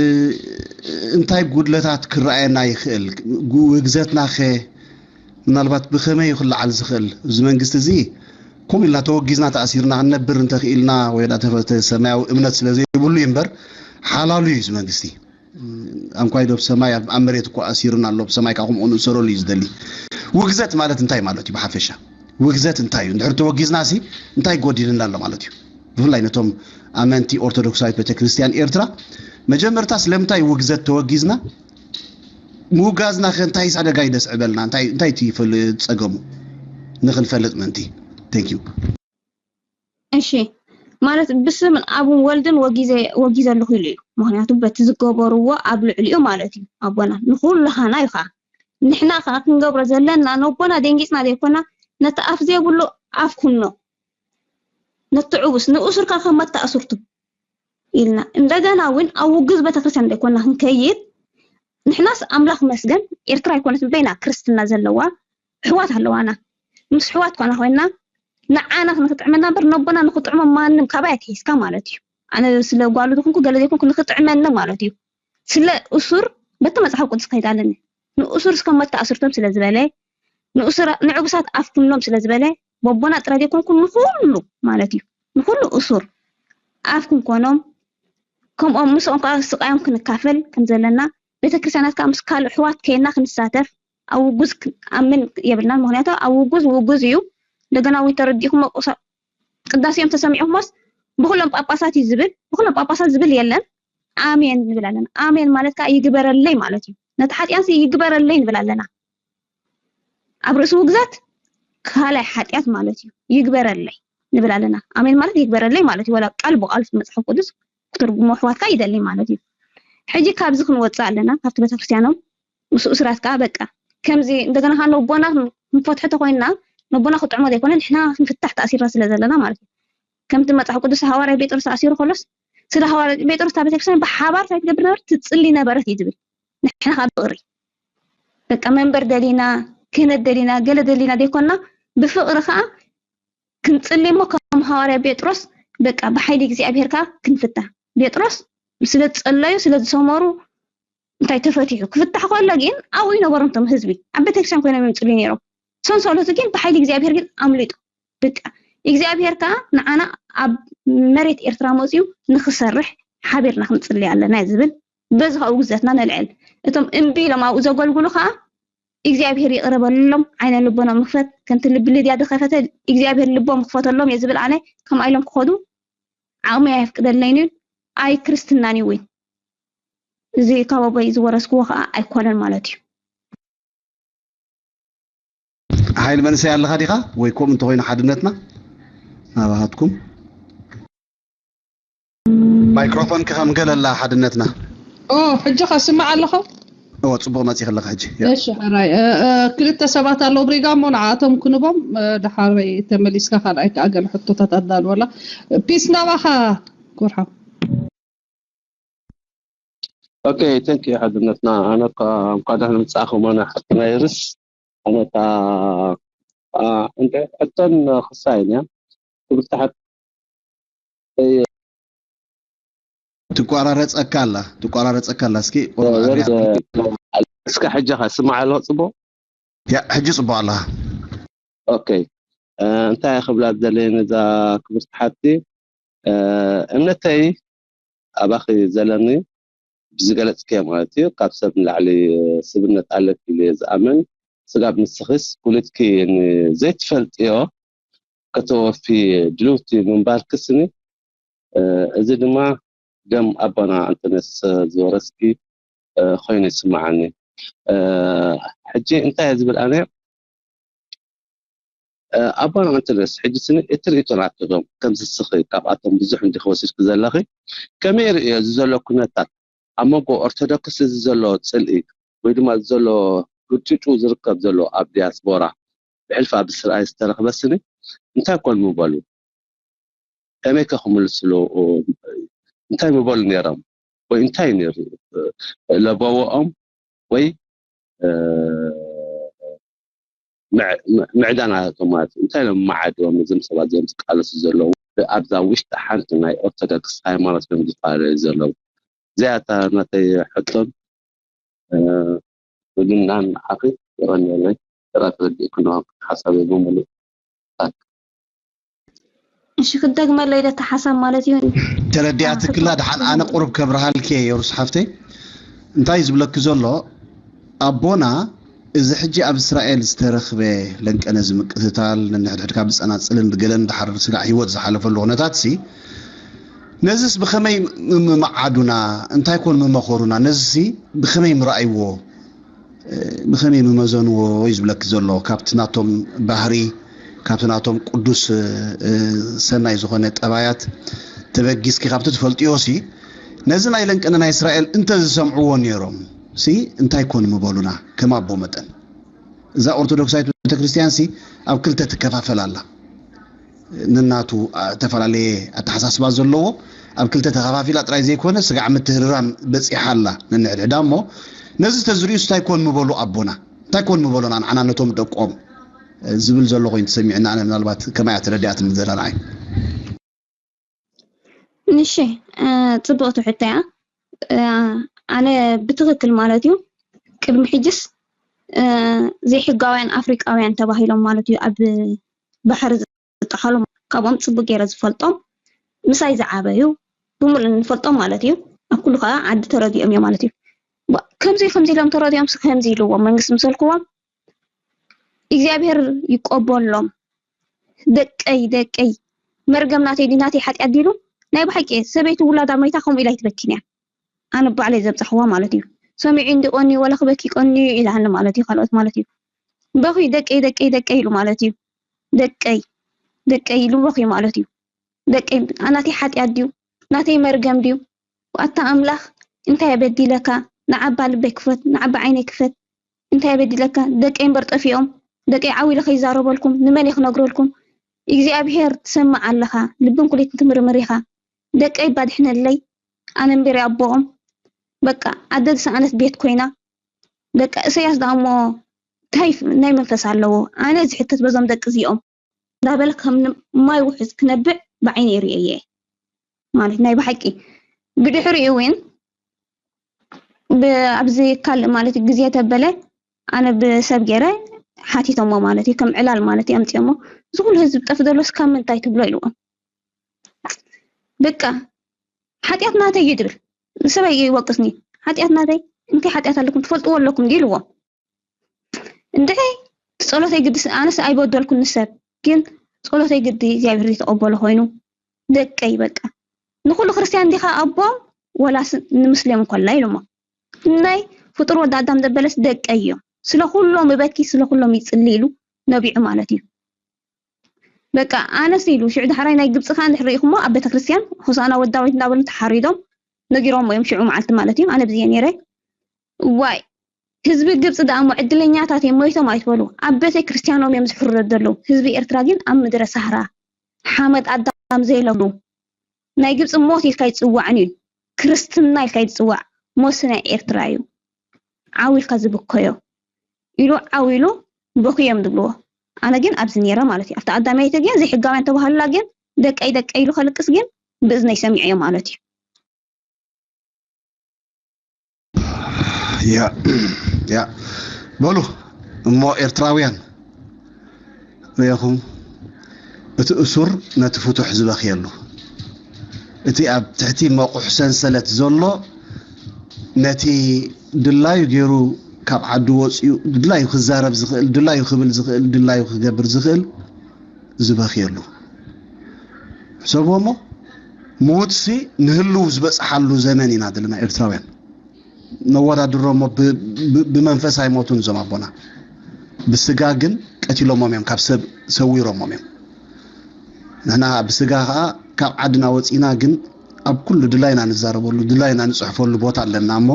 እንታይ ጉድለታት ክረኣየና ይኽእል? ጉ-፣ ውግዘትና ኸ ምናልባት ብኸመይ እዩ ክለዓል ዝኽእል? እዚ መንግስቲ እዚ ከምኡ ኢልና ተወጊዝና ተኣሲርና ክንነብር እንተኽኢልና ወይ ደኣ ተፈ-፣ ተ-፣ ሰማያዊ እምነት ስለ ዘይብሉ እዩ እምበር ሓላሉ እዩ እዚ መንግስቲ። ኣንኳይ ዶ ብሰማይ ኣብ፣ ኣብ መሬት እኮ ኣሲሩን ኣሎ፣ ብሰማይ ከዓ ከምኡ ንእሰረሉ እዩ ዝደሊ። ውግዘት ማለት እንታይ ማለት እዩ ብሓፈሻ? ውግዘት እንታይ እዩ? እንድሕር ተወጊዝና ሲ እንታይ ጎዲልና ኣሎ ማለት እዩ? ብፍላይ ነቶም ኣመንቲ ኦርቶዶክሳዊት ቤተክርስትያን ኤርትራ መጀመርታ ስለምንታይ ውግዘት ተወጊዝና? ምውጋዝና ከ እንታይ ሓደጋ እዩ ደስዕበልና? እንታይ፣ እንታይ እቲ ፈል-፣ ጸገሙ ንኽንፈልጥ ምእንቲ? Thank you። እሺ፣ ማለት ብስም ኣብን ወልድን ወጊዘ-፣ ወጊዘ ኣለኹ ኢሉ እዩ። ምኽንያቱ በቲ ዝገበርዎ ኣብ ልዕሊኡ ማለት እዩ። ኣቦና ንኹሉ ሃና እዩ ኸዓ። ንሕና ኸዓ ክንገብሮ ዘለና ነቦና ደንጊጽና ዘይኮና፣ ነቲ ኣፍ ዘይብሉ ኣፍ ኩኖ፣ ነቲ ዕቡስ ንእሱር ከ ከም መተኣስርቱ ኢልና። እንደገና እውን ኣብ ውግዝ ቤተክርስትያን ዘይኮና ክንከይድ፣ ንሕናስ ኣምላኽ መስገን ኤርትራ ኣይኮነትን በይና ክርስትና ዘለዋ፣ ኣሕዋት ኣለዋና። ምስ ኣሕዋት ኮና ኮይና ንዓና ንኽጥዕመና እምበር ነቦና ንኽጥዕሞ ማንም ካባይ ኣትሒዝካ ማለት እዩ። ኣነ ስለ ጓሉ ዝኾንኩ ገለ ዘይኮንኩ ንኽጥዕመኒ ማለት እዩ። ስለ እሱር በቲ መጽሓፍ ቅዱስ ከይድ ኣለኒ። ንእሱር እስከ መተኣስርቶም ስለ ዝበለ፣ ንእሱራ-፣ ንዕቡሳት ኣፍ ኩኖም ስለ ዝበለ፣ በቦና ጥራይ ዘይኮንኩ ንኹሉ ማለት እዩ። ንኹሉ እሱር ኣፍ ክንኮኖም፣ ከምኦም ምስኦም ከዓ ስቃዮም ክንካፈል ከም ዘለና፣ ቤተክርስትያናት ከዓ ምስ ካልእ ኣሕዋት ከይና ክንሳተፍ፣ ኣብ ውጉዝ ክንኣምን የብልናን። ምኽንያቱ ኣብ ውጉዝ ውጉዝ እዩ። እንደገና እውን ተረዲእኩሞ ቅሳ-፣ ቅዳሴኦም ተሰሚዕኩሞስ ብኩሎም ጳጳሳት እዩ ዝብል፣ ብኩሎም ጳጳሳት ዝብል የለን። ኣሜን ንብል ኣለና። ኣሜን ማለት ከዓ ይግበረለይ ማለት እዩ። ነቲ ሓጢኣንሲ ይግበረለይ ንብል ኣለና። ኣብ ርእሲ ውግዘት ካልኣይ ሓጢኣት ማለት እዩ። ይግበረለይ ንብል ኣለና። ኣሜን ማለት ይግበረለይ ማለት እዩ። ወላ ቃል ብቃል መጽሓፍ ቅዱስ ክትርጉሞ ኣሕዋትካ ይደሊ ማለት እዩ። ሕጂ ካብዚ ክንወጽእ ኣለና፣ ካብቲ ቤተክርስትያኖም ምስ እሱራት ከዓ በቃ ከምዚ እንደገና ከዓ ነቦና ክንፈትሖ ተኮይንና ነቦና ክጥዕሞ ዘይኮነ ንሕና ክንፍታሕ ተኣሲርና ስለ ዘለና ማለት እዩ። ከምቲ መጽሓፍ ቅዱስ ሃዋርያ ጴጥሮስ ተኣሲሩ ከሎስ ስለ ሃዋርያ ጴጥሮስ እታ ቤተክርስትያን ብሓባር እንታይ ትገብር ነበረት? ትጽሊ ነበረት እዩ ዝብል። ንሕና ካብ ፍቕሪ በቃ መንበር ደሊና፣ ክህነት ደሊና፣ ገለ ደሊና ዘይኮንና ብፍቕሪ ከዓ ክንጽሊ እሞ ከም ሃዋርያ ጴጥሮስ በቃ ብሓይሊ እግዚኣብሔር ከዓ ክንፍታ። ጴጥሮስ ስለ ዝጸለዩ ስለ ዝሰመሩ እንታይ ተፈቲሑ ክፍታሕ ከሎ ግን ኣብኡ ይነበሩ እቶም ህዝቢ ኣብ ቤተክርስትያን ኮይኖም እዮም ጽልዩ ነይሮም። ሰንሰለቱ ግን ብሓይሊ እግዚኣብሔር ግን ኣምሊጡ። በቃ እግዚኣብሔር ከዓ ንዓና ኣብ መሬት ኤርትራ መፅዩ ንክሰርሕ ሓቢርና ክንፅሊ ኣለና ዝብል በዚ ከዓ ውግዘትና ነልዕል። እቶም እምቢ ኢሎም ኣብኡ ዘገልግሉ ከዓ እግዚኣብሔር ይቕረ በሎም፣ ዓይነ ልቦኖም ይኽፈት፣ ከምቲ ልቢ ልድያ ዝኸፈተ እግዚኣብሔር ልቦም ክፈተሎም እየ ዝብል ኣነ። ከምኣ ኢሎም ክኸዱ ዓቕሚ ኣየፍቅደለይን እዩ። ኣይ ክርስትናን እዩ እውን እዚ ካብ ኣቦይ ዝወረስክዎ ከዓ ኣይኮነን ማለት እዩ። ሓይል መንእሰይ ኣለኻ ዲኻ ወይ ከምኡ እንተኾይኑ ሓድነትና ናባሃትኩም ማይክሮፎን ክኸም ገለላ ሓድነትና ኦ ሕጂ ከስምዕ ኣለኹ እዎ ፅቡቕ መፂ ከለኻ ሕጂ እሺ ሕራይ ክልተ ሰባት ኣለዉ ብሪጋ እሞ ንዓኣቶም ክንቦም ድሓረይ ተመሊስካ ካልኣይ ከዓ ገለ ሕቶታት ኣዳልወላ ፒስ ናባኻ ኩርሓ ኦኬ ተንክ ሓድነትና ኣነ እኳ እንኳ ደህና ምጻእኹም ኣነ ሓፍትና ይርስ ኣነ እታ እንደ ሕቶን ክሳይን እያ ክብል ተሓት ትቋራረፀካ ኣላ ትቋራረፀካ ኣላ እስኪ እስከ ሕጂ ከ ስማዕ ኣሎ ፅቡቅ ያ ሕጂ ፅቡቅ ኣላ ኦኬ እንታይ ክብላ ዘለየ ነዛ ክብርቲ ሓቲ እምነተይ ኣባኺ ዘለኒ ብዝገለፅክዮ ማለት እዩ ካብ ሰብ ንላዕሊ ስብነት ኣለኪ ኢለ ዝኣምን ስጋብ ንስኽስ ኩልትኪ ዘይትፈልጥዮ ከተወፊ ድልውቲ ምንባርክስኒ እዚ ድማ ደም ኣቦና ኣንተነስ ዝወረስኪ ኮይኑ ይስምዓኒ ሕጂ እንታይ ዝብል ኣነ ኣቦና ኣንተነስ ሕጂ ስኒ እቲ ርእቶ ናትኩም ከምዚ ስኺ ካብኣቶም ብዙሕ እንዲኺ ወሲድኪ ዘለኺ ከመይ ርእዮ እዚ ዘሎ ኩነታት ኣብ መንጎ ኦርቶዶክስ እዚ ዘሎ ጽልኢ ወይ ድማ እዚ ዘሎ ግጭጩ ዝርከብ ዘሎ ኣብ ዲያስፖራ ብሕልፊ ኣብ እስራኤል ዝተረኽበ ስኒ እንታይ ኮን ምበሉ ከመይ ከ ክምልስሉ እንታይ ምበሉ ነይሮም ወይ እንታይ ነይሩ ለበወኦም ወይ ምዕዳናቶም ማለት እዩ እንታይ ኢሎም መዓድዎም እዞም ሰባት እዚኦም ዝቃለሱ ዘለዉ ኣብዛ ውሽጢ ሓንቲ ናይ ኦርቶዶክስ ሃይማኖት እዮም ዝፈላለዩ ዘለዉ እዚኣታ ናተይ ሕቶን ምድናን ንዓኺ የቐንየለይ ጥራ ተረዲእኩ ኣለኹ ሓሳበይ ብምሉእ እሺ ክደግመለይ ዶ ተሓሳብ ማለት እዩ ተረዲኣትክላ ድሓን ኣነ ቁሩብ ከብርሃልኪ እየ የሩስ ሓፍተይ እንታይ ዝብለኪ ዘሎ ኣቦና እዚ ሕጂ ኣብ እስራኤል ዝተረኽበ ለንቀነ ዝምቅትታል ነንሕድሕድካ ብፀናፅልን ብገለን ድሓር ስጋዕ ህይወት ዝሓለፈሉ ኩነታት ሲ ነዚስ ብኸመይ ምመዓዱና እንታይ ኮን ምመኸሩና ነዚሲ ብኸመይ ምረኣይዎ ብኸመይ ምመዘንዎ እዩ ዝብለኪ ዘሎ ካብቲ ናቶም ባህሪ ካብቲ ናቶም ቅዱስ ሰናይ ዝኾነ ጠባያት ተበጊስኪ ካብቲ ትፈልጥዮ ሲ ነዚ ናይ ለንቅነ ናይ እስራኤል እንተ ዝሰምዕዎ ነይሮም ሲ እንታይ ኮን ምበሉና ከም ኣቦ መጠን እዛ ኦርቶዶክሳዊት ቤተክርስትያን ሲ ኣብ ክልተ ትከፋፈል ኣላ ነናቱ ዝተፈላለየ ኣተሓሳስባ ዘለዎ ኣብ ክልተ ተኸፋፊላ ጥራይ ዘይኮነ ስጋዕ ምትህርራም በፂሓ ኣላ ነንሕድሕዳ እሞ ነዚ ተዝሪኡስ እንታይ ኮን ምበሉ ኣቦና እንታይ ኮን ምበሉና ንዓና ነቶም ደቆም ዝብል ዘሎ ኮይኑ ተሰሚዕና ኣነ ምናልባት ከማይ ተረዲኣትኒ ዘላ ንዓይ ንሺ ፅቡቅቲ ሕቶ እያ ኣነ ብትክክል ማለት እዩ ቅድሚ ሕጅስ ዘይሕጋውያን ኣፍሪቃውያን ተባሂሎም ማለት እዩ ኣብ ባሕሪ ዝጠሓሉ ካብኦም ፅቡቅ ገይረ ዝፈልጦም ምሳይ ዝዓበዩ ብምሉእ ንፈልጦም ማለት እዩ ኣብ ኩሉ ከዓ ዓዲ ተረዲኦም እዮም ማለት እዩ ከምዚ ከምዚ ኢሎም ተረዲኦም ከምዚ ኢልዎም መንግስቲ ምሰልክዎም እግዚኣብሔር ይቆበሎም ደቀይ ደቀይ መርገም ናተይ ድዩ ናተይ ሓጢኣት ድዩ ኢሉ ናይ ብሓቂ ሰበይቲ ውላዳ መይታ ከምኡ ኢላ ኣይትበኪን እያ ኣነ ባዕለይ ዘብፃሕዋ ማለት እዩ ሰሚዑ እንዲ ቆኒ ወላ ክበኪ ቆኒ ኢላሃኒ ማለት እዩ ካልኦት ማለት እዩ በኺ ደቀይ ደቀይ ደቀይ ኢሉ ማለት እዩ ደቀይ ደቀይ ኢሉ በኺ ማለት እዩ ደቀይ ናተይ ሓጢኣት ድዩ ናተይ መርገም ድዩ ኣታ ኣምላኽ እንታይ ኣበዲለካ ንዓባ ልበይ ክፈት ንዓባ ዓይነይ ክፈት እንታይ ኣበዲለካ ደቀይ እምበር ጠፊኦም ደቀይ ዓው ኢለ ከይዛረበልኩም ንመን እየ ክነግረልኩም እግዚኣብሄር ትሰምዕ ኣለኻ ልብን ኩሊትን ትምርምር ኢኻ ደቀይ ባድሕነለይ ኣነ እምበር ኣቦኦም በቃ ኣደ ዝሰኣነት ቤት ኮይና በቃ እሰያስ ደኣ እሞ እንታይ ናይ መንፈስ ኣለዎ ኣነ ዝሕተት በዞም ደቂ እዚኦም እንዳበለ ከም ማይ ውሕዝ ክነብዕ ብዓይነይ ርእየ ማለት ናይ ብሓቂ ብድሕሪኡ እውን ብ- ኣብዚ ካልእ ማለት እዩ ግዜ ተበለ ኣነ ብሰብ ገይረ ሓቲቶሞ ማለት እዩ ከም ዕላል ማለት እዩ ኣምፅኦሞ እዚ ኩሉ ህዝቢ ጠፍ ዘሎ እስካብ ምንታይ ትብሎ ኢልዎም በቃ ሓጢኣት ናተይ እዩ ድብል ንሰበይ ይወቅስኒ ሓጢኣት ናተይ እንታይ ሓጢኣት ኣለኩም ትፈልጥዎ ኣለኩም ድዩ ኢልዎም እንድዒ ጸሎተይ ግዲ ኣነስ ኣይበደልኩ ንሰብ ግን ጸሎተይ ግዲ እግዚኣብሔር ዘይተቐበሎ ኮይኑ ደቀይ በቃ ንኩሉ ክርስትያን ዲኻ ኣቦም ወላስ ንምስሌም ኮላ ኢሉሞ ናይ ፍጡር ወዲ ኣዳም ዘበለስ ደቀይ እዮም ስለ ኩሎም እበኪ ስለ ኩሎም ይጽሊ ኢሉ ነቢዑ ማለት እዩ በቃ ኣነስ ኢሉ ሽዑ ዳሕራይ ናይ ግብፂ ከዓ እንድሕር ርኢኹሞ ኣብ ቤተክርስትያን ሆሳና ወዳዊት እንዳበሉ ተሓሪዶም ነጊሮሞ እዮም ሽዑ መዓልቲ ማለት እዩ ኣነ ብዝየ ነይረ ዋይ ህዝቢ ግብፂ ደኣ እሞ ዕድለኛታት እዮም ሞይቶም ኣይትበሉ ኣብ ቤተ ክርስትያኖም እዮም ዝሕረዱ ዘለዉ ህዝቢ ኤርትራ ግን ኣብ ምድረ ሳህራ ሓመድ ኣዳም ዘይለብሉ ናይ ግብፂ ሞት ኢልካ ይፅዋዕን እዩ ክርስትና ኢልካ ይፅዋዕ ሞት ናይ ኤርትራ እዩ ዓው ኢልካ ዝብከዮ ኢሉ ዓው ኢሉ በኩ እዮም ዝብልዎ ኣነ ግን ኣብዚ ነይረ ማለት እዩ ኣብቲ ኣዳማይቲ ግን ዘይሕጋውያን ተባህሉላ ግን ደቀይ ደቀይ ኢሉ ከልቅስ ግን ብእዝነይ ሰሚዐዮ ማለት እዩ ያ ያ በሉ እሞ ኤርትራውያን ርኢኹም እቲ እሱር ነቲ ፍቱሕ ዝበኽየሉ እቲ ኣብ ትሕቲ መቑሕ ሰንሰለት ዘሎ ነቲ ድላዩ ገይሩ ካብ ዓዱ ወፂኡ ድላዩ ክዛረብ ዝኽእል ድላዩ ክብል ዝኽእል ድላዩ ክገብር ዝኽእል ዝበኽየሉ ሕሰብዎ እሞ ምውትሲ ንህልው ዝበፅሓሉ ዘመን ኢና ዘለና ኤርትራውያን ነወዳድሮ እሞ ብመንፈስ ኣይሞቱን እዞም ኣቦና ብስጋ ግን ቀቲሎሞም እዮም ካብ ሰብ ሰዊሮሞም እዮም ንሕና ብስጋ ከዓ ካብ ዓድና ወፂና ግን ኣብ ኩሉ ድላይና ንዛረበሉ ድላይና ንፅሕፈሉ ቦታ ኣለና እሞ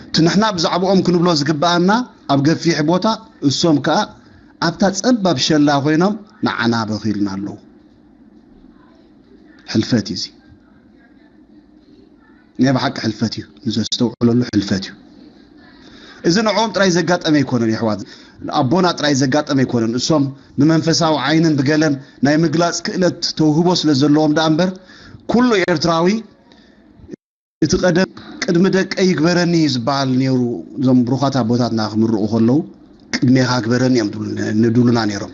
እቲ ንሕና ብዛዕባኦም ክንብሎ ዝግበኣና ኣብ ገፊሕ ቦታ እሶም ከዓ ኣብታ ፀባብ ሸላ ኮይኖም ንዓና በኺልና ኣለዉ ሕልፈት እዩ እዚ ናይ ብሓቂ ሕልፈት እዩ ንዘስተውዕለሉ ሕልፈት እዩ እዚ ንዕኦም ጥራይ ዘጋጠመ ኣይኮነን ይሕዋት ኣቦና ጥራይ ዘጋጠመ ኣይኮነን እሶም ብመንፈሳዊ ዓይንን ብገለን ናይ ምግላፅ ክእለት ተውህቦ ስለ ዘለዎም ደኣ እምበር ኩሉ ኤርትራዊ እቲ ቀደም ቅድሚ ደቀይ ይግበረኒ እዩ ዝበሃል ነይሩ እዞም ብሩኻት ኣቦታትና ክምርቑ ከለዉ ቅድሜኻ ግበረኒ እዮም ንድሉና ነይሮም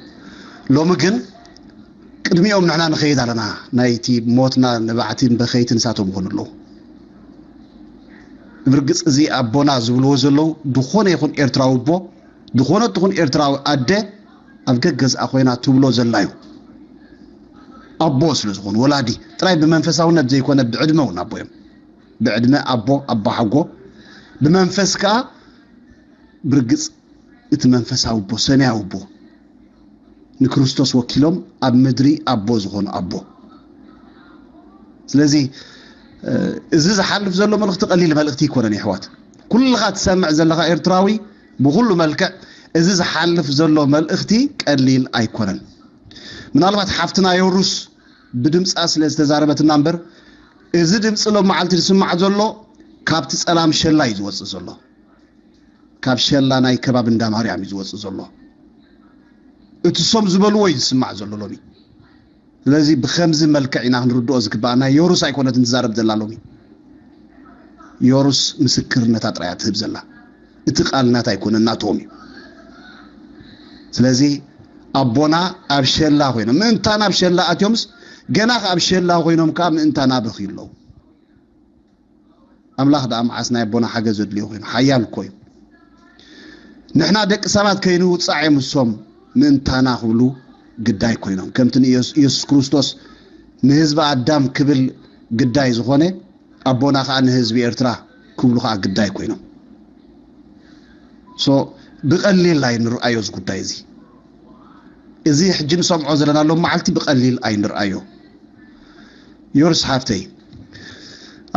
ሎሚ ግን ቅድሚኦም ንሕና ንኸይድ ኣለና ናይቲ ሞትና ንባዕቲን በኸይትን ንሳቶም ይኾኑ ኣለዉ ብርግፅ እዚ ኣቦና ዝብልዎ ዘለዉ ዝኾነ ይኹን ኤርትራዊ ኣቦ ዝኾነት ትኹን ኤርትራዊ ኣደ ኣብ ገገዝኣ ኮይና ትብሎ ዘላ እዩ ኣቦ ስለ ዝኾኑ ወላዲ ጥራይ ብመንፈሳውነት ዘይኮነ ብዕድመ እውን ኣቦ እዮም ብዕድመ ኣቦ ኣቦ ሓጎ ብመንፈስ ከዓ ብርግፅ እቲ መንፈሳዊ ኣቦ ሰማያዊ ኣቦ ንክርስቶስ ወኪሎም ኣብ ምድሪ ኣቦ ዝኾኑ ኣቦ ስለዚ እዚ ዝሓልፍ ዘሎ መልእኽቲ ቀሊል መልእኽቲ ይኮነን ይሕዋት ኩልኻ ትሰምዕ ዘለኻ ኤርትራዊ ብኩሉ መልክዕ እዚ ዝሓልፍ ዘሎ መልእኽቲ ቀሊል ኣይኮነን ምናልባት ሓፍትና የሩስ ብድምፃ ስለ ዝተዛረበትና እምበር እዚ ድምፂ ሎም መዓልቲ ዝስማዕ ዘሎ ካብቲ ፀላም ሸላ እዩ ዝወፅእ ዘሎ ካብ ሸላ ናይ ከባቢ እንዳ ማርያም እዩ ዝወፅእ ዘሎ እቲ ሶም ዝበልዎ እዩ ዝስማዕ ዘሎ ሎሚ ስለዚ ብከምዚ መልክዕ ኢና ክንርድኦ ዝግባኣና ዮሩስ ኣይኮነትን ትዛረብ ዘላ ሎሚ ዮሩስ ምስክርነታ ጥራያ ትህብ ዘላ እቲ ቃል ናታ ኣይኮነን ናቶም እዩ ስለዚ ኣቦና ኣብ ሸላ ኮይኖም ምእንታና ኣብ ሸላ ኣትዮምስ ገና ኣብ ሸላ ኮይኖም ከዓ ምእንታና በኽዩ ኣለዉ ኣምላኽ ደኣ መዓስ ናይ ኣቦና ሓገዝ ዘድልዮ ኮይኑ ሓያል እኮ እዩ ንሕና ደቂ ሰባት ከይንውፃዕ እዮም እሶም ምእንታና ክብሉ ግዳይ ኮይኖም ከምቲ ንኢየሱስ ክርስቶስ ንህዝቢ ኣዳም ክብል ግዳይ ዝኾነ ኣቦና ከዓ ንህዝቢ ኤርትራ ክብሉ ከዓ ግዳይ ኮይኖም ብቀሊል ኣይንርኣዮ እዚ ጉዳይ እዚ እዚ ሕጂ ንሰምዖ ዘለና ሎም መዓልቲ ብቀሊል ኣይንርኣዮ ዮርስ ሓፍተይ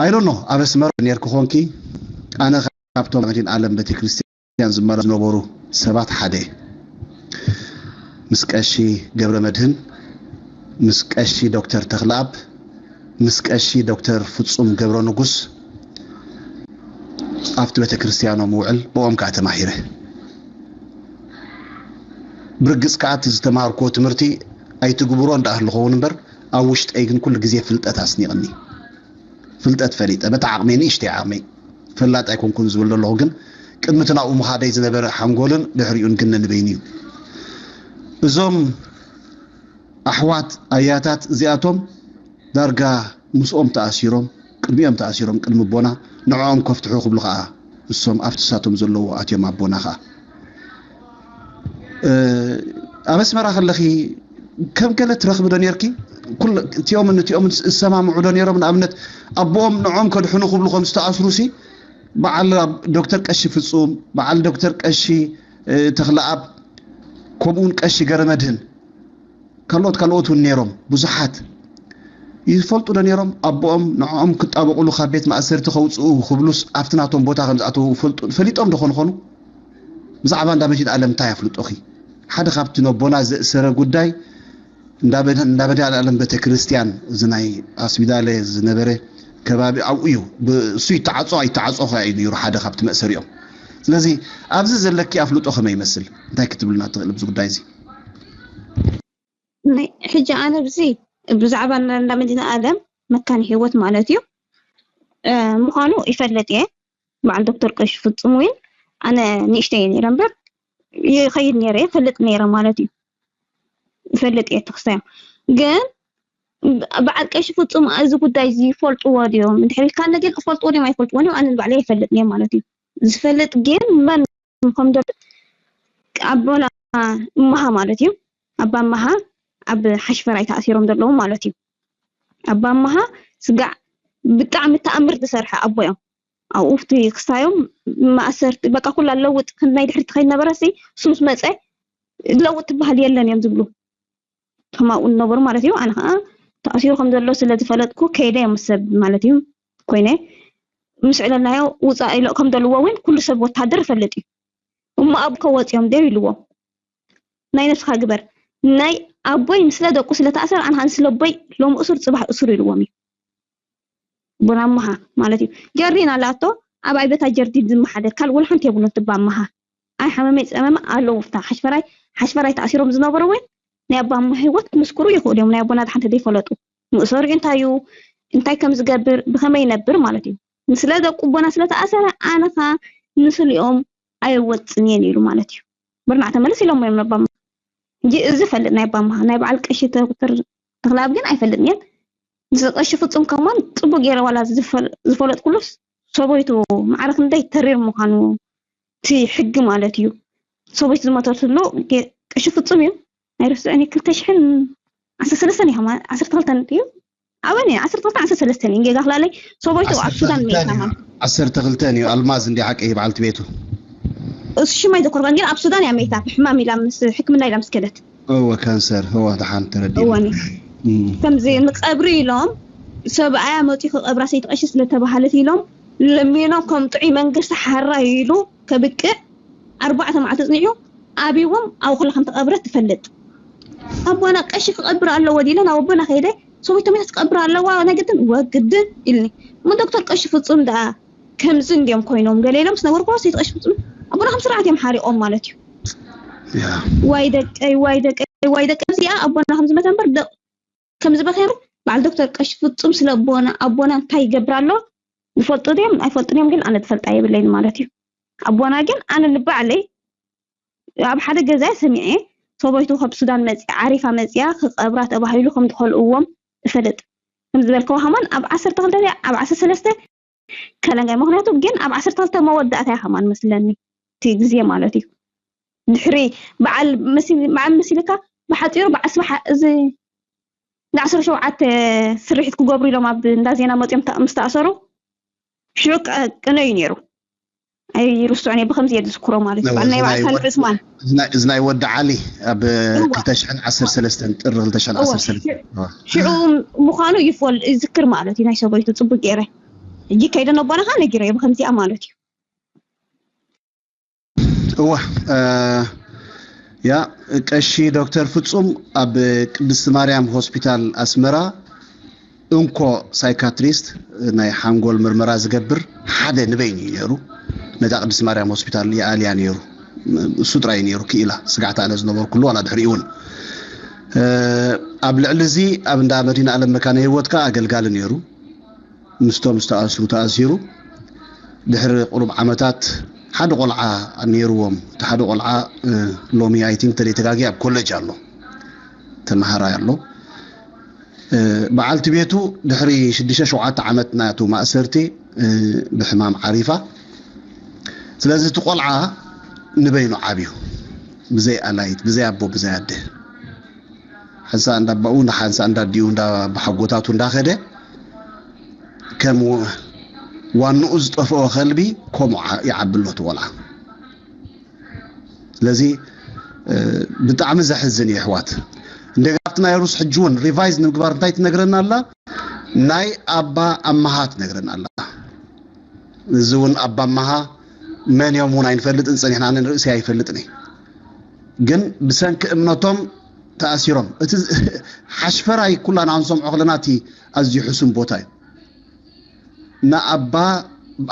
ኣይዶኖ ኣብ ኣስመራ ነርክ ኾንኪ ኣነ ካብቶም መድን ዓለም ቤተክርስትያን ዝመራ ዝነበሩ ሰባት ሓደ ምስ ቀሺ ገብረ መድህን ምስ ቀሺ ዶክተር ተኽለኣብ ምስ ቀሺ ዶክተር ፍጹም ገብረ ንጉስ ኣብቲ ቤተክርስትያኖም ውዕል ብኦም ከዓ ተማሂረ ብርግጽ ከዓ እቲ ዝተማሃርክዎ ትምህርቲ ኣይትግብሮ እንዳኣህልኸውን እምበር ኣብ ውሽጠይ ግን ኩሉ ግዜ ፍልጠት ኣስኒቕኒ ፍልጠት ፈሊጠ፣ በታ ዓቕመይ፣ ንእሽተይ ዓቕመይ፣ ፈላጥ ኣይኮንኩን ዝብል ዘለኹ፣ ግን ቅድሚ እቲ ናብኡ ምኻደይ ዝነበረ ሓንጎልን ድሕሪኡን ግን ነንበይኑ እዩ። እዞም ኣሕዋት ኣያታት እዚኣቶም ዳርጋ ምስኦም ተኣሲሮም፣ ቅድሚኦም ተኣሲሮም፣ ቅድሚ ኣቦና ንዕኦም ከፍትሑ ክብሉ ኸኣ እሶም ኣብቲ ሳቶም ዘለዎ ኣትዮም ኣቦና ኸኣ። ኣብ ኣስመራ ከለኺ ከም ገለ ትረኽቢ ዶ ነርኪ? ኩል እቲኦምን እቲኦምን ዝሰማምዑ ዶ ነሮም? ንኣብነት ኣቦኦም ንዕኦም ከድሕኑ ክብሉ ከም ዝተኣስሩ ሲ በዓል ዶክተር ቀሺ ፍጹም፣ በዓል ዶክተር ቀሺ ተኽለኣብ፣ ከምኡውን ቀሺ ገረመድህን፣ ካልኦት ካልኦት እውን ነይሮም ብዙሓት። ይፈልጡ ዶ ነይሮም? ኣቦኦም ንዕኦም ክጣበቑሉ ካብ ቤት ማእሰርቲ ከውፅኡ ክብሉስ ኣብቲ ናቶም ቦታ ከም ዝኣተዉ ፈልጡ-፣ ፈሊጦም ዶ ኾንኾኑ? ብዛዕባ እንዳ መድህን ኣለም እንታይ ኣፍልጦኺ? ሓደ ካብቲ ነቦና ዘእሰረ ጉዳይ እንዳ መድ-፣ እንዳ መድህን ኣለም ቤተ ክርስቲያን፣ እዚ ናይ ኣስቢዳለ ዝነበረ ከባቢ ኣብኡ እዩ። ብ-፣ እሱ ይተዓጾ ኣይተዓጾ ኸ እዩ ነይሩ ሓደ ካብቲ መእሰሪኦም። ስለዚ ኣብዚ ዘለኪ ኣፍልጦ ከመይ ይመስል? እንታይ ክትብልና ትኽእል ኣብዚ ጉዳይ እዚ? ናይ ሕጂ ኣነ ብዚ ብዛዕባ እንዳ መዲና ኣለም መካነ ህይወት ማለት እዩ፣ እ፣ ምዃኑ ይፈልጥ እየ። በዓል ዶክተር ቀሺ ፍጹም እውን ኣነ ንእሽተይ እየ ነይረ እምበር ይኸይድ ነይረ እየ፣ ይፈልጥ ነይረ ማለት እዩ። ይፈልጥ እየ ተኽስታዮም። ግን በዓል ቀሺ ፍጹም እዚ ጉዳይ እዚ ይፈልጥዎ ድዮም? እንድሕር ኢልካኒ ግን ይፈልጥዎ ድዮም ኣይፈልጥዎ ድዮም ኣነ ንባዕለይ ኣይፈልጥን እየ ማለት እዩ። ዝፈልጥ ግን መን ከም ዘሎ ኣቦና እመሃ ማለት እዩ። ኣባ እመሃ ኣብ ሓሽፈራይ ተኣሲሮም ዘለዉ ማለት እዩ። ኣባ እመሃ ስጋዕ ብጣዕሚ ተኣምር ዝሰርሐ ኣቦ እዮም። ኣብኡ ኣብቲ ክስታዮም ማእሰርቲ በቃ ኩላ ለውጥ ክንዲ ናይ ድሕሪት ትኸይድ ነበረሲ እሱ ምስ መፀ ለውጥ ትበሃል የለን እዮም ዝብሉ። እቶም ኣብኡ ዝነበሩ ማለት እዩ። ኣነ ከዓ ተኣሲሩ ከም ዘሎ ስለ ዝፈለጥኩ ከይደ እዮም ምስ ሰብ ማለት እዩ ኮይነ ምስ ዕለልናዮ ውፃእ ኢሎ ከም ደልዎ እውን ኩሉ ሰብ ወታደር ይፈልጥ እዩ። እሞ ኣብከ ወፂኦም ደው ኢልዎም ናይ ነብስኻ ግበር ናይ ኣቦይ ንስለ ደቁ ስለ ተኣሰር ኣነ ከዓ ንስለ ኣቦይ ሎሚ እሱር ፅባሕ እሱር ኢልዎም እዩ። ኣቦና እመሃ ማለት እዩ። ጀርዲን ኣላቶ ኣብ ኣይበታ ጀርዲን ዝመሓደር ካልእ ወላ ሓንቲ የብሉን ትባ እመሃ ኣይ ሓመመይ ፀመመ ኣለዉ ፍታ ሓሽፈራይ ሓሽፈራይ ተኣሲሮም ዝነበሩ እውን ናይ ኣባ እመሃ ህይወት ክምስክሩ ይኽእሉ እዮም። ናይ ኣቦና ዝሓንቲ ዘይፈለጡ ምእሰሪኡ እንታይ እዩ እንታይ ከም ዝገብር ብኸመይ ይነብር ማለት እዩ። ንስለ ደቁ ኣቦና ስለ ተኣሰረ ኣነ ኸ ንስሊኦም ኣይወፅን እየን ኢሉ ማለት እዩ። ብርናዕ ተመለስ ኢሎሞ እዮም ነባ እመሃ። እንጂ እዚ ፈልጥ ናይ ኣባ እመሃ ናይ በዓል ቀሺ ዶክተር ተኽለኣብ ግን ኣይፈልጥን እየ። ምስ ቀሺ ፍጹም ከማን ጽቡቅ ገይረ ዋላ ዝፈል- ዝፈለጥኩሉስ ሰበይቱ ማዕረ ክንደይ ተሪር ምዃኑ እቲ ሕጊ ማለት እዩ። ሰበይቱ ዝሞተትሉ ጌ- ቀሺ ፍጹም እዩ ናይ ርስዑኒ ክልተ ሽሕን ዓሰርተ ሰለስተን እዩ ከማን ዓሰርተ ክልተን እዩ ኣበን እየ ዓሰርተ ክልተ ዓሰርተ ሰለስተን እየን ጌጋ ክላለይ ሰበይቱ ኣብ ዓሰርተ ሱዳን ክልተን መይታ እዩ ማለት ዓሰርተ ክልተን እዩ ኣልማዝ እንዲ ሓቂ በዓልቲ ቤቱ እሱ ሽማ ኣይዘኮርካን ግን ኣብ ሱዳን እያ መይታ ብሕማም ኢላ ምስ ሕክምና ኢላ ምስ ከደት እወ ካንሰር እወ ደሓን ተረዲእኒ እወኒ እም። ከምዚ ንቀብሪ ኢሎም ሰብኣያ መፂኡ ክቀብራ ሰይትቀሺ ስለተባሃለት ኢሎም ለሚኖም ከም ጥዑይ መንግስቲ ሓራይ ኢሉ ከብቅዕ ኣርባዕተ መዓልቲ ፅኒሑ ኣብዎም ኣብ ኩላ ከም ተቀብረት ትፈልጥ ኣቦና ቀሺ ክቀብር ኣለዎ ዲለ ናብ ኣቦና ከይደ ሰበይቶም ኢላ ትቀብር ኣለዋ ናይ ግድን ወግድን ኢልኒ እሞ ዶክተር ቀሺ ፍፁም ደኣ ከምዚ እንድዮም ኮይኖም ገለ ኢሎም ምስ ነገርኩዎ ሰይትቀሺ ፍፁም ኣቦና ከም ስርዓት እዮም ሓሪቆም ማለት እዩ ያ ዋይ ደቀይ ዋይ ደቀይ ዋይ ደቀይ እዚኣ ኣቦና ከም ዝመተ እምበር ደቕ ከም ዝበኸሩ በዓል ዶክተር ቀሺ ፍፁም ስለ ኣቦና ኣቦና እንታይ ይገብር ኣሎ ይፈልጡ ድዮም ኣይፈልጡ ድዮም ግን ኣነ ዝፈልጣ የብለይን ማለት እዩ ኣቦና ግን ኣነ ንባዕለይ ኣብ ሓደ ገዛ ሰሚዐ ሰበይቱ ካብ ሱዳን መፅያ ዓሪፋ መፅያ ክቀብራ ተባሂሉ ከም ዝኸልእዎም እፈልጥ ከም ዝበልከዋ ከማን ኣብ ዓሰርተ ክልተ ድያ ኣብ ዓሰርተ ሰለስተ ከለንጋይ ምክንያቱ ግን ኣብ ዓሰርተ ክልተ መወዳእታ እያ ከማን መስለኒ እቲ ግዜ ማለት እዩ ድሕሪ በዓል መሲ- በዓል መሲልካ ብሓፂሩ በዓል ስብሓ እዚ ንዓሰርተ ሸውዓተ ስርሒት ክገብሩ ኢሎም ኣብ እንዳ ዜና መፂኦም ተ- ምስ ተኣሰሩ ሽዑ ቅ- ቅነ እዩ ነይሩ ኣይርስዑን እየ ብከምዚ እየ ዝዝክሮ ማለት እዩ በዓል ናይ በዓል ሳልሕ ዑስማን እዚ ናይ ወዲ ዓሊ ኣብ እዋ ክልተ ሽሕን ዓሰርተ ሰለስተን ጥሪ ክልተ ሽሕን እዋ ዓሰርተ ሰለስተን እዋ። ሽዑ ምዃኑ ይፎል ይዝክር ማለት እዩ ናይ ሰበይቱ ፅቡቅ ገይረ ሕጂ ከይደ ነቦና ከዓ ነጊረ እየ ብከምዚኣ ማለት እዩ እዋ እ፣ ያ ቀሺ ዶክተር ፍጹም ኣብ ቅድስቲ ማርያም ሆስፒታል ኣስመራ እንኮ ሳይካትሪስት ናይ ሓንጎል ምርመራ ዝገብር ሓደ ንበይኑ እዩ ነይሩ። ነታ ቅድስቲ ማርያም ሆስፒታል ይኣልያ ነይሩ። እሱ ጥራይ ነይሩ ክኢላ ስጋዕቲ ኣነ ዝነበርኩሉ ዋላ ድሕሪኡ እውን እ፣ ኣብ ልዕሊ እዚ ኣብ እንዳ መዲና ኣለም መካነ ህይወት ከዓ ኣገልጋሊ ነይሩ። ምስቶም ዝተኣስሩ ተኣሲሩ። ድሕሪ ቁሩብ ዓመታት ሓደ ቆልዓ ነይርዎም። እቲ ሓደ ቆልዓ ሎሚ ኣይ ቲንክ ተደይተጋጊ ኣብ ኮሌጅ ኣሎ፣ ተመሃራይ ኣሎ። በዓልቲ ቤቱ ድሕሪ ሽዱሽተ ሸውዓተ ዓመት ናቱ ማእሰርቲ ብሕማም ዓሪፋ። ስለዚ እቲ ቆልዓ ንበይኑ ዓብዩ፣ ብዘይ ኣላይት፣ ብዘይ ኣቦ፣ ብዘይ ኣደ፣ ሓንሳ እንዳ ኣባኡ፣ ሓንሳ እንዳ ኣዲኡ፣ እንዳ ኣቦሓጎታቱ እንዳኸደ፣ ከም ዋንኡ ዝጠፍኦ ከልቢ ከምኡ ይዓቢ ኣሎ እቲ ቆልዓ። ስለዚ ብጣዕሚ ዘሕዝን እዩ ኣሕዋት። እንደገና ኣብቲ ናይ ሩስ ሕጂ እውን ሪቫይዝ ንምግባር እንታይ ትነግረና ኣላ? ናይ ኣባ ኣማሃ ትነግረና ኣላ። እዚ እውን ኣባ ኣማሃ መን እዮም እውን ኣይንፈልጥን፣ ጸኒሕና ንርእሲ ኣይፈልጥን እዩ። ግን ብሰንኪ እምነቶም ተኣሲሮም፣ እቲ ሓሽፈራይ ኩላና ንሰምዖ ከለና እቲ ኣዝዩ ሕሱም ቦታ እዩ። ንኣባ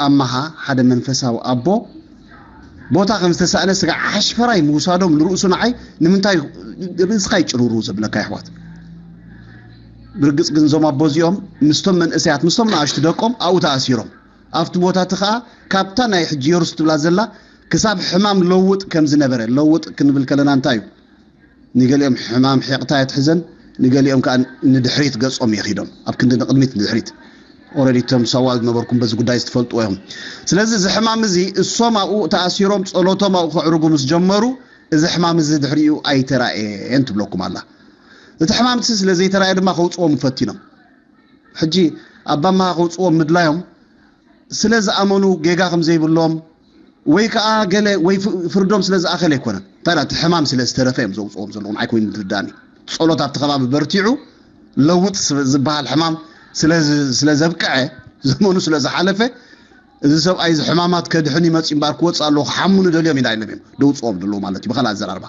ኣማሃ ሓደ መንፈሳዊ ኣቦ ቦታ ከም ዝተሳእነ ስጋ ሓሽፈራይ ምውሳዶም ንርእሱ ንዓይ ንምንታይ ርእስኻ ይጭርሩ ዘብለካ ይሕዋት። ብርግጽ ግን እዞም ኣቦ እዚኦም ምስቶም መንእሰያት ምስቶም ንኣሽቱ ደቆም ኣብኡ ተኣሲሮም ኣብቲ ቦታ እቲ ከዓ ካብታ ናይ ሕጂ የሩስ ትብላ ዘላ ክሳብ ሕማም ለውጥ ከም ዝነበረ ለውጥ ክንብል ከለና እንታይ እዩ? ንገሊኦም ሕማም ሒቕታ የትሕዘን፣ ንገሊኦም ከዓ ንድሕሪት ገጾም የኺዶም። ኣብ ክንዲ ንቕድሚት ንድሕሪት። ኦረዲ እቶም ሳዋ ዝነበርኩም በዚ ጉዳይ ዝትፈልጥዎ ኢኹም። ስለዚ እዚ ሕማም እዚ እሶም ኣብኡ ተኣሲሮም ጸሎቶም ኣብኡ ከዕርጉ ምስ ጀመሩ እዚ ሕማም እዚ ድሕሪኡ ኣይተራእየን ትብለኩም ኣላ። እቲ ሕማም እዚ ስለ ዘይተራእየ ድማ ከውፅዎም ፈቲኖም። ሕጂ ኣባማ ከውፅዎም ምድላዮም ስለ ዝኣመኑ ጌጋ ከም ዘይብሎም ወይ ከዓ ገለ ወይ ፍርዶም ስለ ዝኣኸለ ኣይኮነን። እንታይ እቲ ሕማም ስለ ዝተረፈ እዮም ዘውፅዎም ዘለዉ ንዓይ ኮይኑ ዝርዳእኒ። ፀሎት ኣብቲ ከባቢ በርቲዑ ለውጥ ዝበሃል ሕማም ስለ ዘብቅዐ ዘመኑ ስለ ዝሓለፈ እዚ ሰብኣይ እዚ ሕማማት ከድሕን ይመፅ እምበር ክወፅእ ኣለዎ ክሓሙ ንደልዮም ኢና ኢሎም እዮም ደውፅዎም ዘለዉ ማለት እዩ ብካልእ ኣዘራርባ።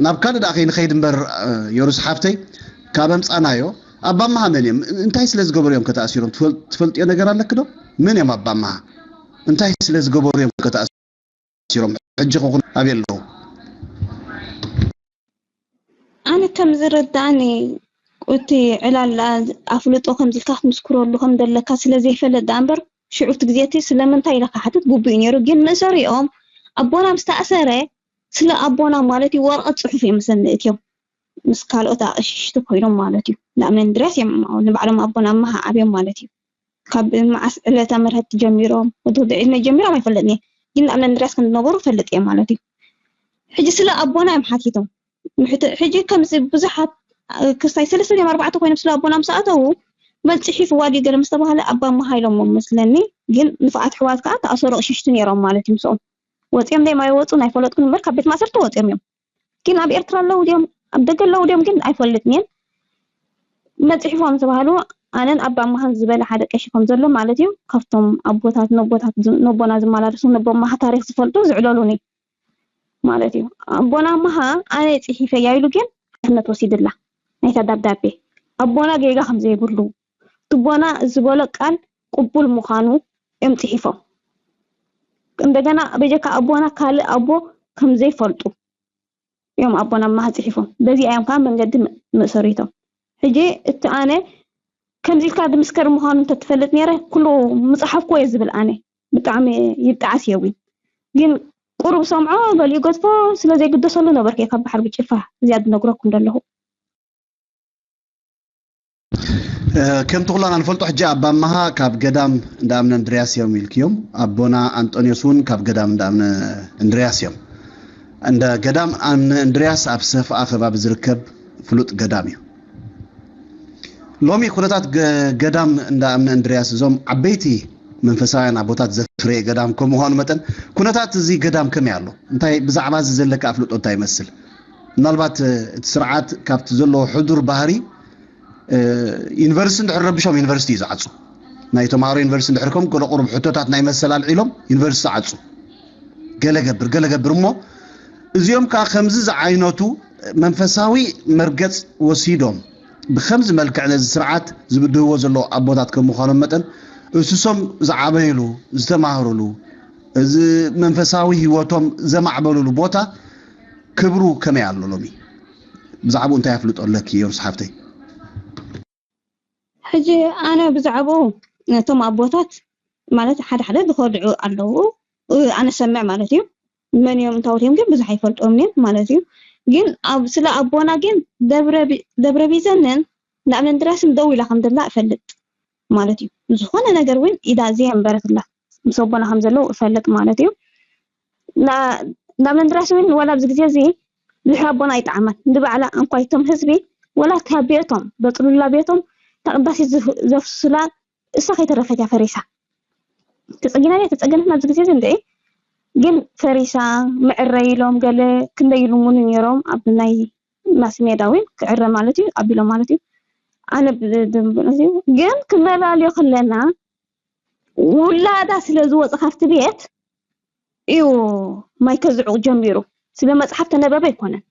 ናብ ካልእ ደኣ ከይንኸይድ እምበር ዮሩስ ሓፍተይ ካብ ኣምፃናዮ ኣባ ኣምሃ መን እዮም እንታይ ስለ ዝገበሩ እዮም ከተኣሲሮም ትፈልጥዮ ነገር ኣለክ ዶ? መን እዮም ኣባ ኣምሃ እንታይ ስለ ዝገበሩ እዮም ከተኣሲሮም ሕጂ ክኹን ኣበይ ኣለዉ? ኣነ ከም ዝርዳእኒ እቲ ዕላል ኣፍልጦ ከምዚ ኢልካ ክትምስክረሉ ከም ዘለካ ስለ ዘይፈልጥ ደኣ እምበር ሽዑ እቲ ግዜ እቲ ስለምንታይ ኢለ ክሓትት ግቡእ እዩ ነይሩ ግን መእሰሪኦም ኣቦና ምስ ተኣሰረ ስለ ኣቦና ማለት እዩ ወረቐት ፅሑፍ እዮም ምሰኒ እትዮም ምስ ካልኦት ኣቕሽሽቲ ኮይኖም ማለት እዩ ንኣብነት እንድርያስ እዮም ንባዕሎም ኣቦና ኣመሃ ዓብዮም ማለት እዩ ካብ መዓስ ዕለተ ምርሀት ጀሚሮም ወዲ ዕድመ ጀሚሮም ኣይፈልጥን እየ ግን ንኣብነት እንድርያስ ከም ዝነበሩ ፈልጥ እየ ማለት እዩ ሕጂ ስለ ኣቦና እዮም ሓቲቶም ሕጂ ከምዚ ብዙሓት ክስታይ ሰለስተ ድዮም ኣርባዕተ ኮይኖም ስለ ኣቦና ምስ ኣተዉ በል ፅሒፍዋ ድዩ ገለ ምስ ተባሃለ ኣባ ኣመሃ ኢሎሞ መስለኒ ግን ንፉዓት ኣሕዋት ከዓ ተኣሰሩ ኣቕሽሽቲ ነይሮም ማለት እዩ ምስኦም ወፂኦም ደዮም ኣይወፁን ኣይፈለጥኩን እምበር ካብ ቤት ማእሰርቲ ወፂኦም እዮም ግን ኣብ ኤርትራ ኣለዉ ድዮም ኣብ ደገ ኣለዉ ድዮም ግን ኣይፈልጥን እየን በል ፅሒፍዋ ምስ ተባሃሉ ኣነን ኣባ ኣመሃን ዝበለ ሓደ ቀሺ ከም ዘሎ ማለት እዩ ካብቶም ኣቦታት ነቦታት ነቦና ዝመላለሱ ነቦ ኣመሃ ታሪክ ዝፈልጡ ዝዕለሉኒ ማለት እዩ። ኣቦና መሃ ኣነ ጽሒፈያ ኢሉ ግን ሓላፍነት ወሲድላ ናይታ ዳብዳቤ ኣቦና ጌጋ ከም ዘይብሉ ትቦና ዝበሎ ቃል ቅቡል ምዃኑ እዮም ጽሒፎም። እንደገና በጀካ ኣቦና ካልእ ኣቦ ከም ዘይፈልጡ እዮም ኣቦና መሃ ጽሒፎም። በዚኣ እዮም ከዓ መንገዲ መእሰሪቶም። ሕጂ እቲ ኣነ ከምዚ ኢልካ ዝምስከር ምዃኑ እንተትፈልጥ ነይረ ኩሉ ምጽሓፍኩዎ እየ ዝብል ኣነ። ብጣዕሚ ይጣዓስ እየ ዊን ግን ቁሩብ ሰምዖ ገሊኡ ገድፎ ስለ ዘይግደሰሉ ነበርኩ እየ ካብ ባሕሪ ብጭልፋ እዚኣ ዝነግረኩም ዘለኹ። ከምቲ ኩላና ንፈልጦ ሕጂ ኣባ ኣመሃ ካብ ገዳም እንዳ እምነ እንድርያስ እዮም ኢልክዮም ኣቦና ኣንጦንዮስ እውን ካብ ገዳም እንዳ እምነ እንድርያስ እዮም እንደ ገዳም እምነ እንድርያስ ኣብ ሰፍኣ ከባቢ ዝርከብ ፍሉጥ ገዳም እዩ ሎሚ ኩነታት ገዳም እንዳ እምነ እንድርያስ እዞም ዓበይቲ መንፈሳውያን ኣቦታት ዘፍረየ ገዳም ከም ምዃኑ መጠን ኩነታት እዚ ገዳም ከመይ ኣሎ እንታይ ብዛዕባ እዚ ዘለካ ኣፍልጦ እንታይ ይመስል ምናልባት እቲ ስርዓት ካብቲ ዘለዎ ሕዱር ባህሪ ዩኒቨርሲቲ እንድሕር ረቢሾም ዩኒቨርሲቲ እዩ ዝዓፁ ናይ ተምሃሮ ዩኒቨርሲቲ እንድሕር ከም ገለ ቁሩብ ሕቶታት ናይ መሰል ኣልዒሎም ዩኒቨርሲቲ ዓፁ ገለ ገብር ገለ ገብር እሞ እዚኦም ከዓ ከምዚ ዝዓይነቱ መንፈሳዊ መርገፅ ወሲዶም ብከምዚ መልክዕ ነዚ ስርዓት ዝብድህዎ ዘለዉ ኣቦታት ከም ምዃኖም መጠን እሱሶም ዝዓበይሉ ዝተማህርሉ እዚ መንፈሳዊ ህይወቶም ዘማዕበልሉ ቦታ ክብሩ ከመይ ኣሎ ሎሚ ብዛዕባኡ እንታይ ኣፍልጦ ኣለኪ ዮርስ ሓፍተይ ሕጂ ኣነ ብዛዕባኡ ነቶም ኣቦታት ማለት ሓደ ሓደ ዝኸድዑ ኣለዉ። ኣነ ሰምዕ ማለት እዩ። መን እዮም እንታወት እዮም ግን ብዙሕ ኣይፈልጦም እዮም ማለት እዩ። ግን ኣብ ስለ ኣቦና ግን ደብረ ቢ- ደብረ ቢዘንን ንኣብነንድራስን ደው ኢላ ከም ዘላ እፈልጥ ማለት እዩ። ዝኾነ ነገር እውን ኢዳ ዘየንበረትላ ምስ ኣቦና ከም ዘለዉ እፈልጥ ማለት እዩ። ንኣብነንድራስ እውን ዋላ ኣብዚ ግዜ እዚ ድሕሪ ኣቦና ኣይጠዓማን። ንባዕላ እንኳ ይቶም ህዝቢ ዋላ እታ ቤቶም በጥሉላ ቤቶም እታ ቅዳሴ ዘፍስሱላ እሳ ከይተረፈት እያ ፈሪሳ። ተፀጊና ድያ ተፀገነት ናብዚ ግዜ እዚ እንድዒ ግን ፈሪሳ ምዕረ ኢሎም ገለ ክንደይ ይልምኑ ነይሮም ኣብ ናይ ማስ ሜዳ እውን ክዕረ ማለት እዩ ኣቢሎም ማለት እዩ። ኣነ ግን ክመላልዮ ከለና ውላዳ ስለ ዝወፀ ካብቲ ቤት እዩ ማይ ከዝዑ ጀሚሩ። ስለ መፅሓፍ ተነበበ ኣይኮነን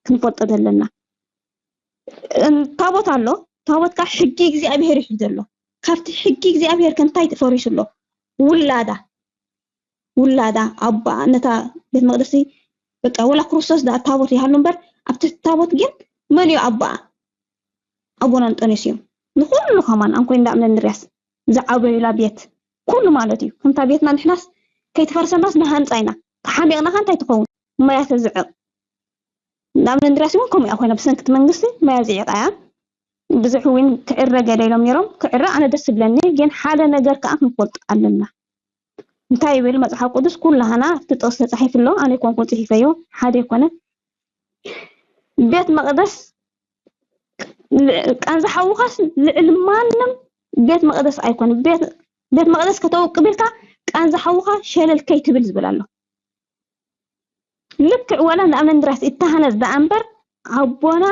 ክንፈልጦ ዘለና። ታቦት ኣሎ። ታቦት ከዓ ሕጊ እግዚኣብሔር ይሕዝ ዘሎ። ካብቲ ሕጊ እግዚኣብሔር ከ እንታይ ተፈሪሱ ኣሎ? ውላዳ ውላዳ ኣባ ነታ ቤት መቅደሲ በቃ ወላ ክርስቶስ ዳ ታቦት ይሃሉ እምበር ኣብቲ ታቦት ግን መን እዩ ኣባ ኣቦና እንጦንዮስ እዩ። ንኩሉ ከማን ኣንኮይ እንዳ እምነ እንድርያስ ዝዓበዩላ ቤት ኩሉ ማለት እዩ። ከምታ ቤትና ንሕናስ ከይትፈርሰናስ ንሃንፃ ኢና። ተሓሚቕና ከ እንታይ ትኸውን? ማያ ተዝዕቕ። እንዳ እምነ እንድርያስ እውን ከምኡ እያ ኮይና ብሰንክቲ መንግስቲ ማያ ዝዒቓ እያ። ብዙሕ እውን ክዕረ ገለ ኢሎም ነይሮም። ክዕረ ኣነ ደስ ዝብለኒ ግን ሓደ ነገር ከዓ ክንፈልጥ ኣለና። እንታይ ይብል መፅሓፍ ቅዱስ? ኩላህና ኣብቲ ጥቕሲ ተፃሒፉ ኣሎ። ኣነ ይኮንኩን ፅሒፈዮ ሓደ ይኮነ ቤት መቕደስ ቃንዛ ሓውኻስ ልዕሊ ማንም ቤት መቕደስ ኣይኮነ። ቤት መቕደስ ከተውቅብ ኢልካ ቃንዛ ሓውኻ ሸለል ከይትብል ዝብል ኣሎ። ልክዕ ወላ ንኣብነንድራስ ይተሃነጽ ደኣ እምበር ኣቦና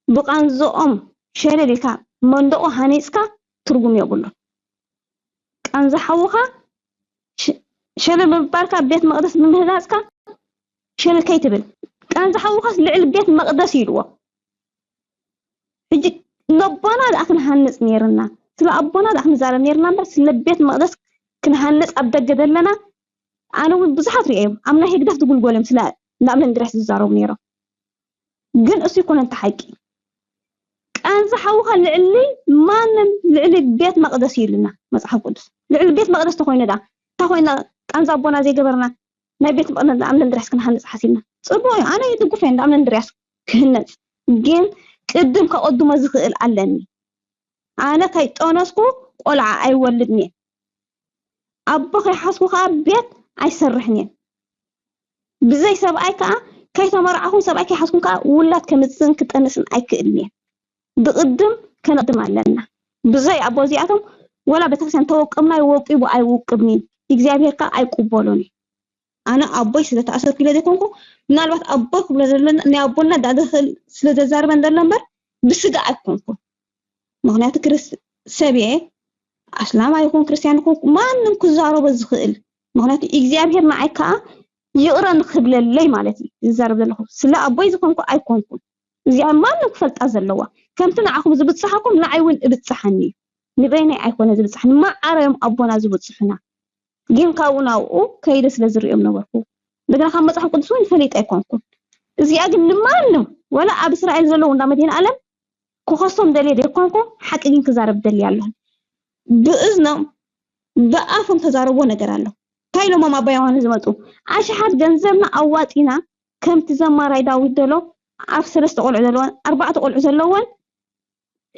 ብቃንዝኦም ሸለል ኢልካ መንደቑ ሃኒጽካ ትርጉም የብሉን። ቃንዛ ሓውኻ ሸለል ብምባልካ ቤት መቕደስ ብምህናጽካ ሸለል ከይትብል ቃንዛ ሓውኻስ ልዕሊ ቤት መቕደስ እዩ ኢልዎ። ሕጂ ነቦና ደኣ ክንሃንጽ ነይርና ስለ ኣቦና ደኣ ክንዛረብ ነይርና እምበር ስለ ቤት መቕደስ ክንሃንጽ ኣብ ደገ ዘለና ኣነ እውን ብዙሓት ሪኤዮም ኣብ ናይ ህግደፍ ዝጉልጎሎም ስለ ንኣብነት እንድርያስ ዝዛረቡ ነይሮም። ግን እሱ ይኮነ እንተ ሓቂ ቃንዛ ሓውኻ ልዕሊ ማንም ልዕሊ ቤት መቕደስ እዩ ኢሉና መፅሓፍ ቅዱስ። ልዕሊ ቤት መቕደስ ተኮይኑ ደኣ እንታይ ኮይና ቃንዛ ኣቦና ዘይገበርና ናይ ቤት መቕደስ ንኣብነት እንድርያስ ክንሃንፅ ሓሲብና ፅቡቅ እዩ። ኣነ ይድግፎ እየ ንኣብነት እንድርያስ ክህነፅ ግን ቅድም ከቐድሞ ዝኽእል ኣለኒ። ኣነ ከይጠነስኩ ቆልዓ ኣይወልድን እየ። ኣቦ ከይሓዝኩ ከዓ ቤት ኣይሰርሕን እየ። ብዘይ ሰብኣይ ከዓ ከይተመርዓኹን ሰብኣይ ከይሓዝኩን ከዓ ውላድ ከምፅእን ክጠንስን ኣይክእልን እየ። ብቕድም ከነቕድም ኣለና። ብዘይ ኣቦ እዚኣቶም ወላ ቤተክርስትያን ተወቅብና ይወቂቡ ኣይውቅብን እዩ እግዚኣብሔር ከዓ ኣይቁበሎን እዩ። ኣነ ኣቦይ ስለ ተኣሰርኩ ኢለ ዘይኮንኩ ምናልባት ኣቦ ክብሎ ዘለና ናይ ኣቦና ዳደ ክእል ስለ ዘዛርበን ዘሎ እምበር ብስጋ ኣይኮንኩን። ምክንያቱ ክርስ ሰብ እየ ኣስላማ ይኹን ክርስትያን ይኹን ማንም ክዛረቦ ዝኽእል ምክንያቱ እግዚኣብሔር ንዓይ ከዓ ይቕረ ንክብለለይ ማለት እዩ ዝዛረብ ዘለኹ ስለ ኣቦይ ዝኾንኩ ኣይኮንኩን። እዚኣ ማንም ክፈልጣ ዘለዋ ከምቲ ንዓኹም ዝብፅሓኩም ንዓይ እውን እብፅሓኒ እዩ። ንበይነይ ኣይኮነ ዝብፅሓኒ ማዓረ እዮም ኣቦና ዝብፅሑና። ግን ካብኡ ናብኡ ከይደ ስለ ዝርእዮም ነበርኩ። እንደገና ካብ መፅሓፍ ቅዱስ እውን ፈሊጠ ኣይኮንኩን። እዚኣ ግን ንማንም ወላ ኣብ እስራኤል ዘለዉ እንዳ መድህን ኣለም ክኸሶም ደልየ ዘይኮንኩ ሓቂ ግን ክዛረብ ደልየ ኣለኹ። ብእዝኖም ብኣፎም ተዛረብዎ ነገር ኣሎ። እንታይ ኢሎሞም ኣባ ዮሃንስ ዝመፁ ኣሽሓት ገንዘብና ኣዋፂና ከምቲ ዘማራይ ዳዊት ደሎ ኣብ ሰለስተ ቆልዑ ዘለወን ኣርባዕተ ቆልዑ ዘለወን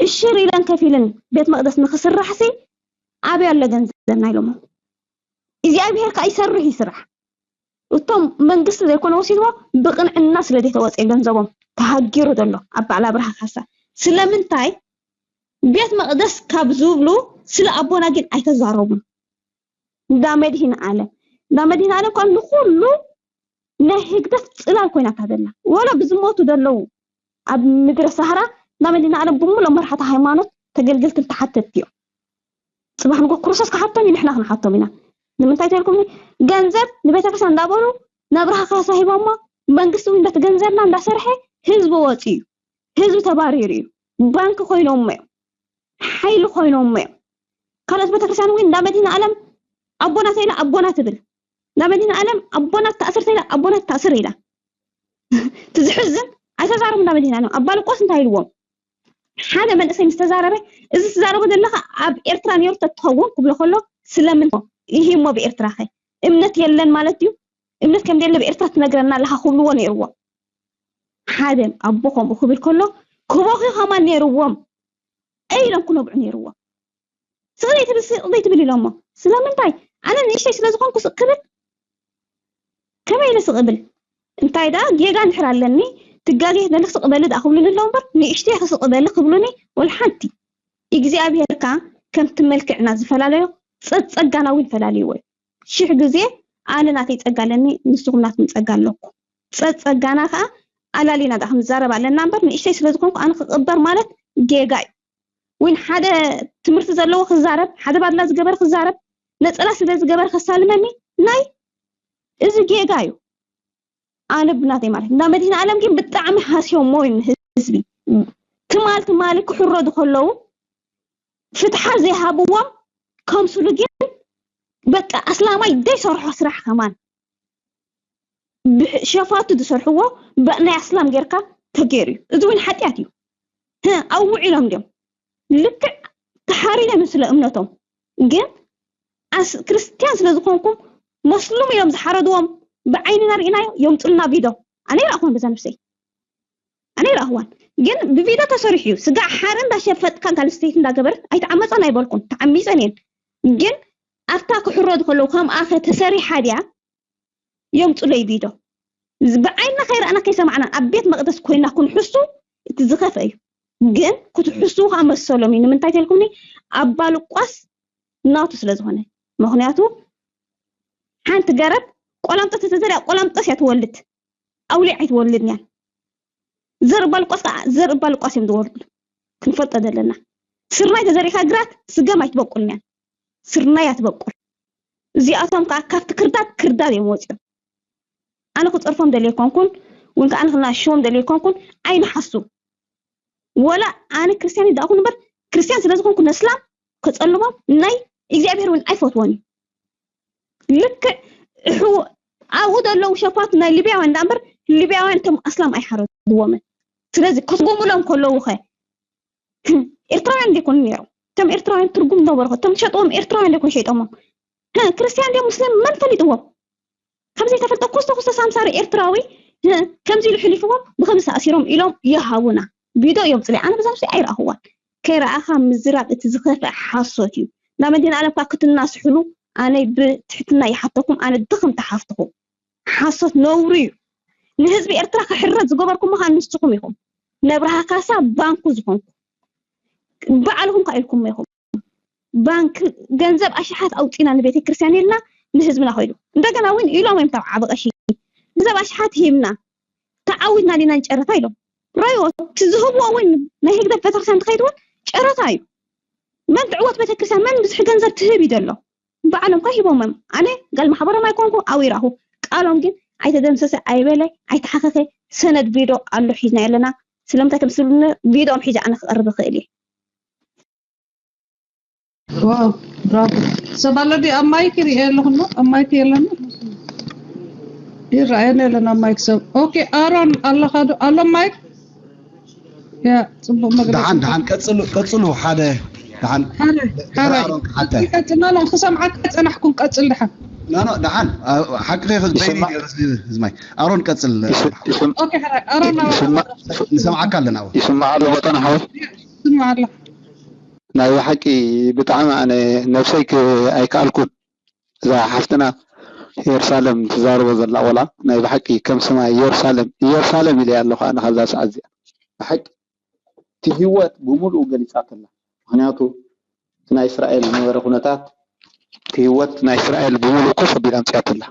እሽር ኢለን ከፊልን ቤት መቅደስ ንክስራሕ ሲ ኣበይ ኣሎ ገንዘብና ኢሎሞ እግዚኣብሔር ከዓ ይሰርሕ ይስራሕ እቶም መንግስቲ ዘይኮነ ወሲድዎ ብቅንዕና ስለ ዘይተወፅአ ገንዘቦም ተሃጊሩ ዘሎ ኣብ በዓል ኣብርሃ ካሳ ስለምንታይ ቤት መቅደስ ካብ ዝብሉ ስለ ኣቦና ግን ኣይተዛረቡን እንዳ መድሂን ኣለም እንዳ መድሂን ኣለም ከዓ ንኩሉ ናይ ህግደፍ ፅላል ኮይናታ ዘላ ወላ ብዝሞቱ ዘለዉ ኣብ ምድረ ሳህራ እንዳ መድሂን ኣለም ብምሉእ መርሓቲ ሃይማኖት ተገልገልትን ተሓተትቲ እዮም ፅባሕ ንጎ ክርስቶስ ክሓቶም እዩ ንሕና ክንሓቶም ኢና ንምንታይ ተልኩም ገንዘብ ንቤተክርስትያን እንዳበሉ ናብርሃ ካሳ ሂቦሞ መንግስቲ እውን በቲ ገንዘብና እንዳሰርሐ ህዝቢ ወፂ እዩ ህዝቢ ተባሪሩ እዩ ባንኪ ኮይኖሞ እዮም ሓይሊ ኮይኖሞ እዮም ካልኦት ቤተክርስትያን እውን እንዳ መድሂን ኣለም ኣቦና ተኢላ ኣቦና ትብል እንዳ መድሂን ኣለም ኣቦና ትኣስር ተኢላ ኣቦና ትኣስር ኢላ ትዝሕዝን ኣይተዛረቡ እንዳ መድሂን ኣለም ኣባ ልቆስ እንታይ ኢልዎም ሓደ መንእሰይ ምስ ተዛረበ፣ እዚ ትዛረቦ ዘለኻ ኣብ ኤርትራ ነይሩ ተትኸውን ክብሎ ከሎ፣ ስለምን ይሂሞ ብኤርትራ ኸ እምነት የለን ማለት እዩ? እምነት ከም ደለ ብኤርትራ ትነግረና ኣለኻ ክብልዎ ነይርዎም። ሓደ ኣቦ ከምኡ ክብል ከሎ፣ ክበኺ ከማን ነይርዎም። ኢሎም ክነብዑ ነይርዎም። ስቕ ዘይትብል፣ ስቕ ዘይትብል ኢሎሞ። ስለምንታይ? ኣነ ንእሽተይ ስለ ዝኾንኩ ስቕ ክብል? ከመይ ኢለ ስቕ እብል? እንታይ ደኣ ጌጋ እንድሕር ኣለኒ፣ ትጋገይ ተለኺ ስቕ በሊ ደኣ ክብሉኒ ኣለዉ እምበር፣ ንእሽተይ ኢኺ ስቕ በሊ ክብሉኒ ወላ ሓንቲ። እግዚኣብሄር ከኣ ከምቲ መልክዕና ዝፈላለዮ ጸ-፣ ጸጋና እውን ፈላልይዎ እዩ። ሽሕ ግዜ ኣነ ናተይ ጸጋ ኣለኒ፣ ንስኹም ናትኩም ጸጋ ኣለኩም። ጸ-፣ ጸጋና ከኣ ኣላሊና ደኣ ክንዛረብ ኣለና እምበር፣ ንእሽተይ ስለ ዝኾንኩ ኣነ ክቕበር ማለት ጌጋ እዩ። ወይ ሓደ ትምህርቲ ዘለዎ ክዛረብ፣ ሓደ ባድላ ዝገበረ ክዛረብ፣ ነጸላ ስለ ዝገበረ ከሳልመኒ፣ ናይ እዚ ጌጋ እዩ። ኣነ ብናተይ ማለት እንዳ መድህን ዓለም ግን ብጣዕሚ ሃስዮሞ እዩ ንህዝቢ። ትማል ትማሊ ክሕረዱ ከለዉ ፍትሓ ዘይሃብዎም ከምስሉ ግን በቃ ኣስላማይ ዘይሰርሖ ስራሕ ከማን ብሸፋቱ ዝሰርሕዎ ብ-፣ ናይ ኣስላም ጌርካ ተገይሩ እዩ። እዚ እውን ሓጢኣት እዩ። ህ፣ ኣውዒሎም ድዮም? ልክዕ ተሓሪዶም ስለ እምነቶም። ግን ኣስ-፣ ክርስትያን ስለ ዝኾንኩም መስሉም እዮም ዝሓረድዎም። ብዓይንና ርኢናዮ፣ የምፅሉና ቪዶ። ኣነ ይረኣኹም በዛ ነብሰይ። ኣነ ይረኣኽዋን። ግን ብቪዶ ተሰሪሑ እዩ። ስጋዕ ሓር እንዳሸፈጥካ ጋል ስተይቲ እንዳገበረት ኣይተዓመፀን ኣይበልኩን። ተዓሚፀን እየን። ግን ኣብታ ክሕረዱ ከለዉ ከምኣ ከ ተሰሪሓ ድያ? የምፁለይ ቪዶ። ዝ-፣ ብዓይንና ከይረኣና ከይሰማዕና ኣብ ቤት መቕደስ ኮይና ክንሕሱ እቲ ዝኸፍአ እዩ። ግን ክትሕሱ ከዓ መሰሎም እዩ። ንምንታይ ተልኩምኒ? ኣባ ሉቃስ ናቱ ስለ ዝኾነ። ምኽንያቱ ሓንቲ ገረብ ቆላምጠስ ተተዘሪኣ ቆላምጠስ እያ ትወልድ። ኣውሊዕ ኣይትወልድን እያ። ዘር ባልቋስ ከዓ ዘር ባልቋስ እዮም ዝወልዱ። ክንፈልጦ ዘለና። ስርናይ ተዘሪእካ ግራት ስገም ኣይትበቁልን እያ። ስርናይ እያ ትበቁል። እዚኣቶም ከዓ ካብቲ ክርዳድ ክርዳድ እዮም ወፂኦም። ኣነ ክፀርፎም ደልየ ኣይኮንኩን፣ እውን ከዓ ንክናሽዎም ደልየ ኣይኮንኩን፣ ኣይንሓሱ። ወላ ኣነ ክርስትያን ይዳእኹን እምበር፣ ክርስትያን ስለ ዝኾንኩ ነስላም ከፀልሞም ናይ እግዚኣብሔር እውን ኣይፈትዎን እዩ። ልክዕ እሕው-፣ ኣብኡ ዘለዉ ሸፋቱ ናይ ሊብያውያን ደኣ እምበር፣ ሊብያውያን እቶም ኣስላም ኣይሓረድዎምን። ስለዚ ከስጉሙሎም ከለዉ ኸ፣ ኤርትራውያን ዘይኮኑ ነይሮም? እቶም ኤርትራውያን ትርጉም ነበሩ ኸ? እቶም ዝሸጥዎም ኤርትራውያን ዘይኮኑ ሸይጦሞም? ህ፣ ክርስትያን ድዮም ሙስሊም መን ፈሊጥዎም? ካብ ዘይተፈልጠ ኩስቶ ኩስቶ ሳምሳሪ ኤርትራዊ፣ ህ፣ ከምዚ ኢሉ ሕሊፍዎም፣ ብኸምዚ ተኣሲሮም ኢሎም ይሃቡና። ቪድዮ እዮም ጽሊእ። ኣነ በዛ ነብሰይ ኣይረኣኽዋን። ከይረኣኻ ምዝራብ እቲ ዝኸፍእ ሓሶት እዩ። ናብ መድህን ዓለም ከኣ ክትናስሕሉ ኣነ ብትሕትና ይሓተኩም፣ ኣነ ድኽም ተሓፍትኹም። ሓሶት ነውሪ እዩ። ንህዝቢ ኤርትራ ክሕረድ ዝገበርኩሞ ከኣ ንስኹም ኢኹም። ነብርሃ ካሳ ባንኩ ዝኾንኩ። ባዕልኹም ከኣ ኢልኩሞ ኢኹም። ባንክ ገንዘብ ኣሽሓት ኣውጺና ንቤተ ክርስቲያን ኢልና ንህዝብና ኮይዱ። እንደገና እውን ኢሎም እዮም ታብ ዓቢ ቀሺ። ገንዘብ ኣሽሓት ሂብና። ተዓዊትና ዲና ንጨረታ ኢሎም። ረይዎ፣ እቲ ዝህብዎ እውን ናይ ህግደፍ ቤተክርስትያን ትኸይድ እውን ጨረታ እዩ። መን ትዕወት ቤተክርስትያን፣ መን ብዙሕ ገንዘብ ትህብ እዩ ዘሎ። ባዕሎም ከ ሂቦም እዮም። ኣነ ጋል ማሕበሮም ኣይኮንኩ፣ ኣብኡ ይረኣኹ። ቃሎም ግን ኣይተደምሰሰ፣ ኣይበለ፣ ኣይተሓኸኸ፣ ሰነድ ቪድዮ ኣሎ ሒዝና ኣለና። ስለምንታይ ተምስሉኒ? ቪድዮም ሒዘ ኣነ ክቐርብ እኽእል እየ። ዋው ብራቮ። ሰብ ኣሎ ድዩ ኣብ ማይክ? ይሪኦ ኣለኹ ኣሎ ኣብ ማይክ የለን። ይረኣየኒ የለን ኣብ ማይክ ሰብ። ኦኬ ኣሮን ኣለኻ ዶ? ኣሎ ማይክ? ያ ጽቡቕ መግለጺ። ደሓን ደሓን ቀጽሉ ቀጽሉ ሓደ ደሓን ሓደ ሓደ ኣሮን ክሓተ። ቀጽልና ክሰምዓካ ጸናሕኩም ቀጽል ደሓን። ኖ ኖ ደሓን ሓቂ ከይኸዝ በይኒ ዝማይ ኣሮን ቀጽል። ኦኬ ሓደ ኣሮን ንሰምዓካ ኣለና። ይስማዕ ኣሎ ቦታና ሓወይ? ስምዓ ኣሎ። ናይ ብሓቂ ብጣዕሚ ኣነ ነብሰይ ኣይከኣልኩን። እዛ ሓፍትና የሩሳለም ትዛረቦ ዘላ ቆልዓ ናይ ብሓቂ ከም ስማ የሩሳለም የሩሳለም ኢለያ ኣለኹ ኣነ ካብዛ ሰዓት እዚኣ። ብሓቂ እቲ ህይወት ብምሉኡ ገሊፃትላ። ምክንያቱ እቲ ናይ እስራኤል ዝነበረ ኩነታት እቲ ህይወት ናይ እስራኤል ብምሉኡ ኮፍ ኣቢላ ኣምፅኣትላ።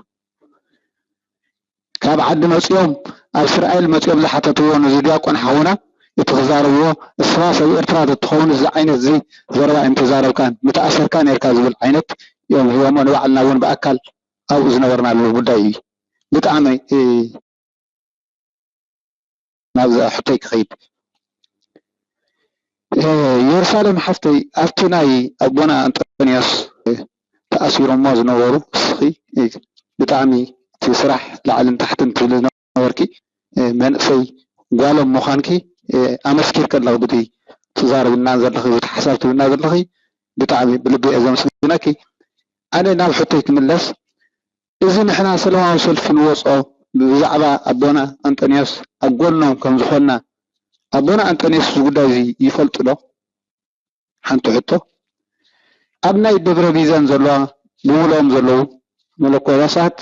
ካብ ዓዲ መፂኦም ኣብ እስራኤል መፂኦም ዝሓተትዎ ነዚ ዲያቆን ሓውና እቲ ክዛረብዎ እስኻስ ኣብ ኤርትራ ተትኸውን እዚ ዓይነት እዚ ዘረባ ኣይምተዛረብካን ምተኣሰርካ ነርካ ዝብል ዓይነት እዮም ሂቦሞ ንባዕልና እውን ብኣካል ኣብኡ ዝነበርናሉ ጉዳይ እዩ ብጣዕሚ ናብዚ ሕቶይ ክኸይድ የሩሳሌም ሓፍተይ ኣብቲ ናይ ኣቦና ኣንጦንዮስ ተኣሲሮሞ ዝነበሩ እስኺ ብጣዕሚ እቲ ስራሕ ላዕልን ታሕትን ትብሊ ዝነበርኪ መንእሰይ ጓሎም ምዃንኪ ኣመስኪርኪ ኣለኺ ብቲ ትዛረብና ዘለኺ፣ እቲ ሓሳብ ትብልና ዘለኺ ብጣዕሚ ብልቢ እየ ዘመስግነኪ። ኣነ ናብ ሕቶይ ክምለስ፣ እዚ ንሕና ሰላማዊ ሰልፊ ንወፅኦ ብዛዕባ ኣቦና ኣንጠንዮስ ኣብ ጎኖም ከም ዝኾንና ኣቦና ኣንጠንዮስ እዚ ጉዳይ እዚ ይፈልጡ ዶ? ሓንቲ ሕቶ ኣብ ናይ ደብረ ቢዘን ዘለዋ ብምልኦም ዘለዉ መለኮሳት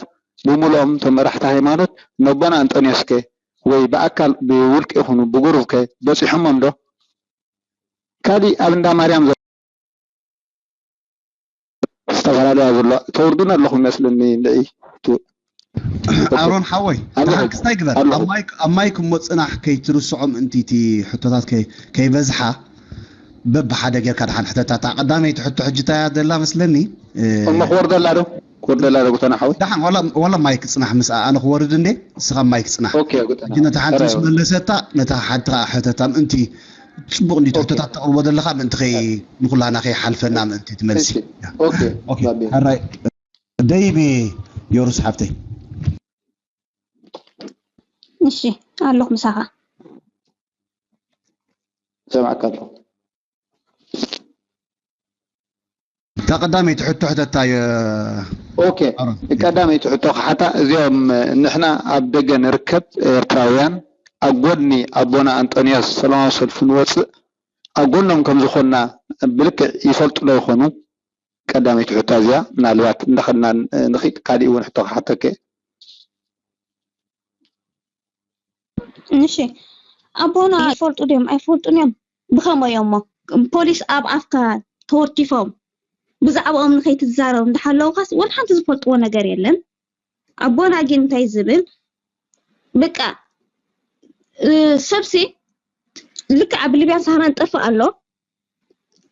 ብምልኦም ተመራሕቲ ሃይማኖት ነቦና ኣንጠንዮስከ ወይ ብኣካል ብውልቂ ይኹኑ ብጉሩብከ በፂሖሞም ዶ? ካሊእ ኣብ እንዳ ማርያም ዘለዋ ዝተፈላለያ ዘሎ ተውርዱን ኣለኹም ይመስለኒ ንዒ ኣሮን ሓወይ ኣለኹም። ደሓን ክስታይ ግበር ኣለኹም። ኣብ ማይክ ኣብ ማይክ እሞ ጽናሕ ከይትርስዖ ምእንቲ እቲ ሕቶታት ከይ- ከይበዝሓ በብሓደ ጌርካ ደሓን ሕተታ እታ ቀዳመይቲ ሕቶ ሕጂ እንታይ እያ ዘላ መስለኒ እ፣ እሞ ክወርደላ ዶ ክወርደላ ዶ ጉተና ሓወይ ደሓን ዋላ ዋላ ማይክ ጽናሕ ምስ ኣነ ክወርድ እንዴ ንስኻ ማይክ ጽናሕ ኦኬ ጉተና ሕጂ ነታ ሓንቲ ምስ ተራዮ መለሰታ ነታ ሓንቲ ከዓ ሕተታ ምእንቲ ጽቡቕ እንዲት ሕቶታት ተቕርቦ ዘለኻ ምእንቲ ከይ ንኩላና ከይሓልፈና ምእንቲ ትመልሲ እሺ ኦኬ ኦኬ ባቢ ሕራይ ደይቢ ዮሩስ ሓፍተይ እሺ ኣለኹ ምሳኻ ሰማዕካ ኣለኹ እታ ቀዳመይቲ ሕቶ ሕተታ የ- ኦኬ ኣሮን ቀዳመይቲ ሕቶ ክሓታ እዚኦም ንሕና ኣብ ደገ ንርከብ ኤርትራውያን ኣብ ጎድኒ ኣቦና ኣንጠንዮስ ሰላማዊ ሰልፊ ንወፅእ ኣብ ጎኖም ከም ዝኾንና ብልክዕ ይፈልጡ ዶ ይኾኑ? ቀዳመይቲ ሕቶ እዚኣ ምናልባት እንዳኸድና ንኺድ ካሊእ እውን ሕቶ ክሓተከ እሺ ኣቦና ይፈልጡ ድዮም ኣይፈልጡን እዮም ብኸመይ እዮሞ ፖሊስ ኣብ ኣፍካ ተወርቲፎም ብዛዕባኦም ንኸይትዛረብ እንዳሓለውካስ ወላ ሓንቲ ዝፈልጥዎ ነገር የለን ኣቦና ግን እንታይ ዝብል በቃ እ፣ ሰብሲ ልክዕ ኣብ ሊብያን ሳህራን ጠፍእ ኣሎ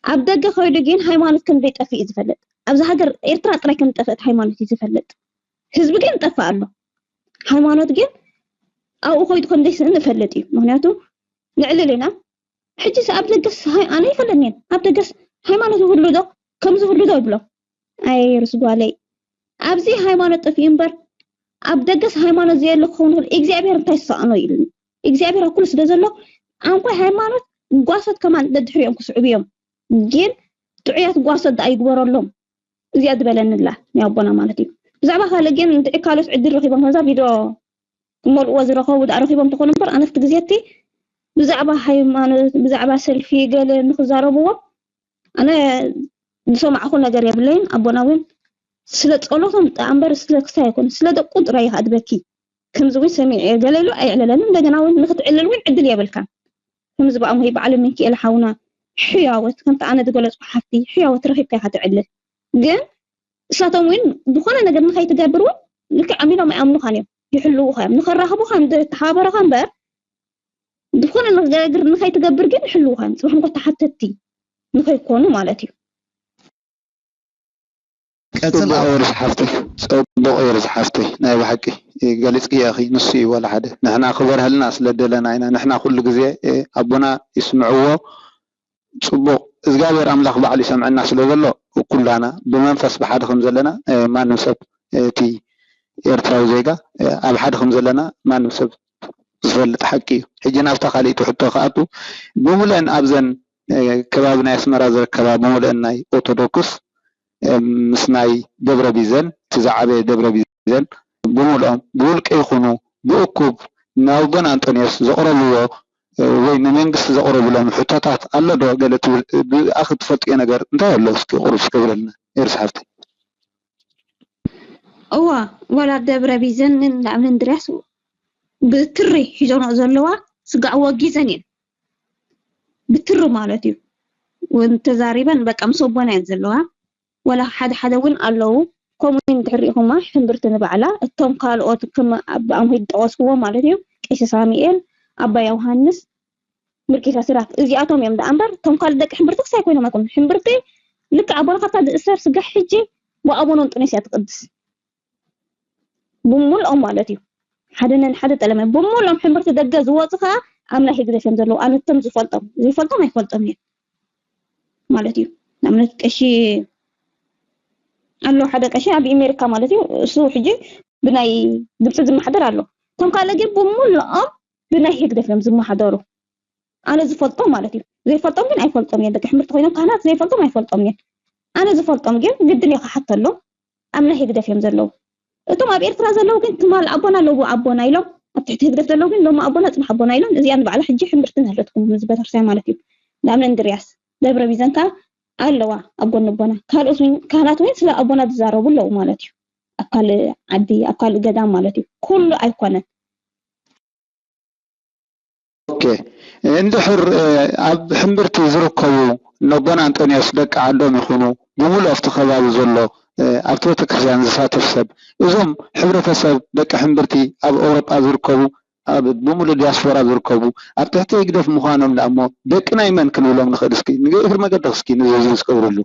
ኣብ ደገ ከይዱ ግን ሃይማኖት ከም ዘይጠፍእ እዩ ዝፈልጥ ኣብዚ ሃገር ኤርትራ ጥራይ ከም ዝጠፍአት ሃይማኖት እዩ ዝፈልጥ ህዝቢ ግን ይጠፍእ ኣሎ ሃይማኖት ግን ኣብኡ ከይዱ ከም ዘይስእን እፈልጥ እዩ ምክንያቱ ንዕልል ኢና ሕጂ ኣብ ደገስ ኣነ ይፈልጥን ኣብ ደገስ ሃይማኖት ይህሉ ዶ ከምዚ ይህሉ ዶ ይብሎ ኣይ ርስ ጓለይ ኣብዚ ሃይማኖት ጠፊኡ እምበር ኣብ ደገስ ሃይማኖት ዘየለ ክኸውን ይኽእል እግዚኣብሔር እንታይ ዝሰኣኖ ኢሉኒ እግዚኣብሔር ኣብ ኩሉ ስለ ዘሎ ኣንኳይ ሃይማኖት ጓሶት ከማን ደድሕሪኦም ክስዕቡ እዮም ግን ጥዑያት ጓሶት ደኣ ይግበረሎም እዚኣ ዝበለንላ ናይ ኣቦና ማለት እዩ ብዛዕባ ካልእ ግን እንድዒ ካልኦት ዕድል ረኪቦም ከምዛ ቪድዮ ክመልእዎ ዝረኸቡ ደኣ ረኪቦም ተኾኑ እምበር ኣነፍቲ ግዜ እቲ ብዛዕባ ሃይማኖት ብዛዕባ ሰልፊ ገለ ንክዛረብዎ ኣነ ዝሰማዕኹ ነገር የብለይን ኣቦና እውን ስለ ፀሎቶም ደኣ እምበር ስለ ክሳይ ኣይኮነ ስለ ደቁ ጥራይ ይሃድበኪ ከምዚ እውን ሰሚዐ ገለ ኢሉ ኣየዕለለንን እንደገና እውን ንክትዕልል እውን ዕድል የብልካን ከምዚ ብኣሙይ በዓል ሚኪኤል ሓውና ሕያወት ከምቲ ኣነ ዝገለፅኩ ሓፍቲ ሕያወት ረኪብካ ኢካ ትዕልል ግን እሳቶም እውን ዝኾነ ነገር ንኸይትገብር እውን ልክዕ ኣሚኖም ኣይኣምኑኻን እዮም ይሕልዉኻ እዮም ንኸራኽቡኻ ንተሓባበረኻ እምበር ዝኾነ ነገር ንኸይትገብር ግን ይሕልዉኻ እዮም ፅባሕ እንኮ ተሓተትቲ ንኸይኮኑ ማለት እዩ ቀጽል ጽቡቕ ኣብ እየ ርስ ሓፍተይ ጽቡቕ እየ ርስ ሓፍተይ ናይ ብሓቂ ገሊጽክዮ ኢኺ ንሱ እዩ ወላ ሓደ ንሕና ክበርሀልና ስለ ደለና ኢና ንሕና ኩሉ ግዜ ኣቦና ይስምዕዎ ጽቡቕ እግዚኣብሔር ኣምላኽ ባዕሉ ይሰምዐና ስለ ዘሎ ኩላና ብመንፈስ ብሓደ ከም ዘለና ማንም ሰብ እቲ ኤርትራዊ ዜጋ ኣብ ሓደ ከም ዘለና ማንም ሰብ ዝፈልጥ ሓቂ እዩ። ሕጂ ናብታ ካልኣይቲ ሕቶ ክኣቱ፣ ብምሉአን ኣብዘን ከባቢ ናይ ኣስመራ ዝርከባ ብምሉአን ናይ ኦርቶዶክስ ምስ ናይ ደብረ ቢዘን እቲ ዝዓበየ ደብረ ቢዘን ብምሉኦም ብውልቂ ይኹኑ ብእኩብ ንኣቡነ ኣንጠንዮስ ዘቕረብዎ ወይ ንመንግስቲ ዘቕረብሎም ሕቶታት ኣሎ ዶ ገለ ትብል ብኣኺ ትፈልጥዮ ነገር እንታይ ኣሎ እስኪ ቁሩብ እስኪ ግብረልና ኤርስ ሓፍተይ። እዋ ዋላ ደብረ ቢዘንን ላዕምን ድረስ ብትሪ ሒዞንኦ ዘለዋ ስጋዕ ወጊዘን እየን ብትሪ ማለት እዩ እውን ተዛሪበን በቃ ምስ ኣቦና እየን ዘለዋ ዋላ ሓደ ሓደ እውን ኣለዉ ከምኡ እውን ድሕሪኹማ ሕምብርቲ ንባዕላ እቶም ካልኦት ከም ኣምሂድ ጠቀስክዎ ማለት እዩ ቀይሲ ሳሚኤል ኣባ ዮሃንስ ምልኪታ ሲራክ እዚኣቶም እዮም ደኣ እምበር እቶም ካልእ ደቂ ሕምብርቲ ክሳይ ኮይኖም ኣይኮኑን። ሕምብርቲ ልክዕ ኣቦና ካብታ ዝእሰር ስጋሕ ሕጂ ብኣቡነ እንጦንዮስ እያ ትቅድስ። ብምልኦም ማለት እዩ። ሓደ ነንሓደ ጠለመ። ብምልኦም ሕምብርቲ ደገ ዝወፁ ከዓ ኣምላክ ይግደፍ እዮም ዘለዉ። ኣነ እቶም ዝፈልጦም ዘይፈልጦም ኣይፈልጦም እየ ማለት እዩ። ንኣብነት ቀሺ ኣሎ ሓደ ቀሺ ኣብ ኣሜሪካ ማለት እዩ። እሱ ሕጂ ብናይ ግብፂ ዝመሓደር ኣሎ። እቶም ካልእ ግን ብምልኦም ብናይ ህግደፍ እዮም ዝመሓደሩ። ኣነ ዝፈልጦም ማለት እዩ። ዘይፈልጦም ግን ኣይፈልጦም እየ። ደቂ ሕምብርቲ ኮይኖም ካህናት ዘይፈልጦም ኣይፈልጦም እየ። ኣነ ዝፈልጦም ግን ግድን እየ ክሓተሎም። ኣብ ናይ ህግደፍ እዮም ዘለዉ። እቶም ኣብ ኤርትራ ዘለዉ ግን ትማል ኣቦና ሎሚ ኣቦና ኢሎም፣ ኣብ ትሕቲ ህግደፍ ዘለዉ ግን ሎሚ ኣቦና ጽባሕ ኣቦና ኢሎም። እዚኣ ንባዕላ ሕጂ ሕምብርቲ ንህለትኩም ምስ ቤተክርስትያን ማለት እዩ። ንኣብነት እንድርያስ ደብረ ቢዘን ከኣ ኣለዋ ኣብ ጎኒ ኣቦና። ካልኦት እውን ካህናት እውን ስለ ኣቦና ዝዛረቡ ኣለዉ ማለት እዩ። ኣብ ካልእ ዓዲ ኣብ ካልእ ገዳም ማለት እዩ። ኩሉ ኣይኮነን። ኦኬ እንድሕር ኣብ ሕምብርቲ ዝርከቡ ነቦና ኣንጦንዮስ ደቂ ዓዶም ይኹኑ ብምሉእ ኣብቲ ከባቢ ዘሎ ኣብቲ ቤተክርስትያን ዝሳተፍ ሰብ እዞም ሕብረተሰብ ደቂ ሕምብርቲ ኣብ ኤውሮጳ ዝርከቡ ኣብ ብምሉእ ዲያስፖራ ዝርከቡ ኣብ ትሕቲ ህግደፍ ምዃኖም ደኣ እሞ ደቂ ናይ መን ክንብሎም ንኽእል እስኪ ንእግሪ መገዲ እስኪ ንዝህዝቢ ዝገብርሉ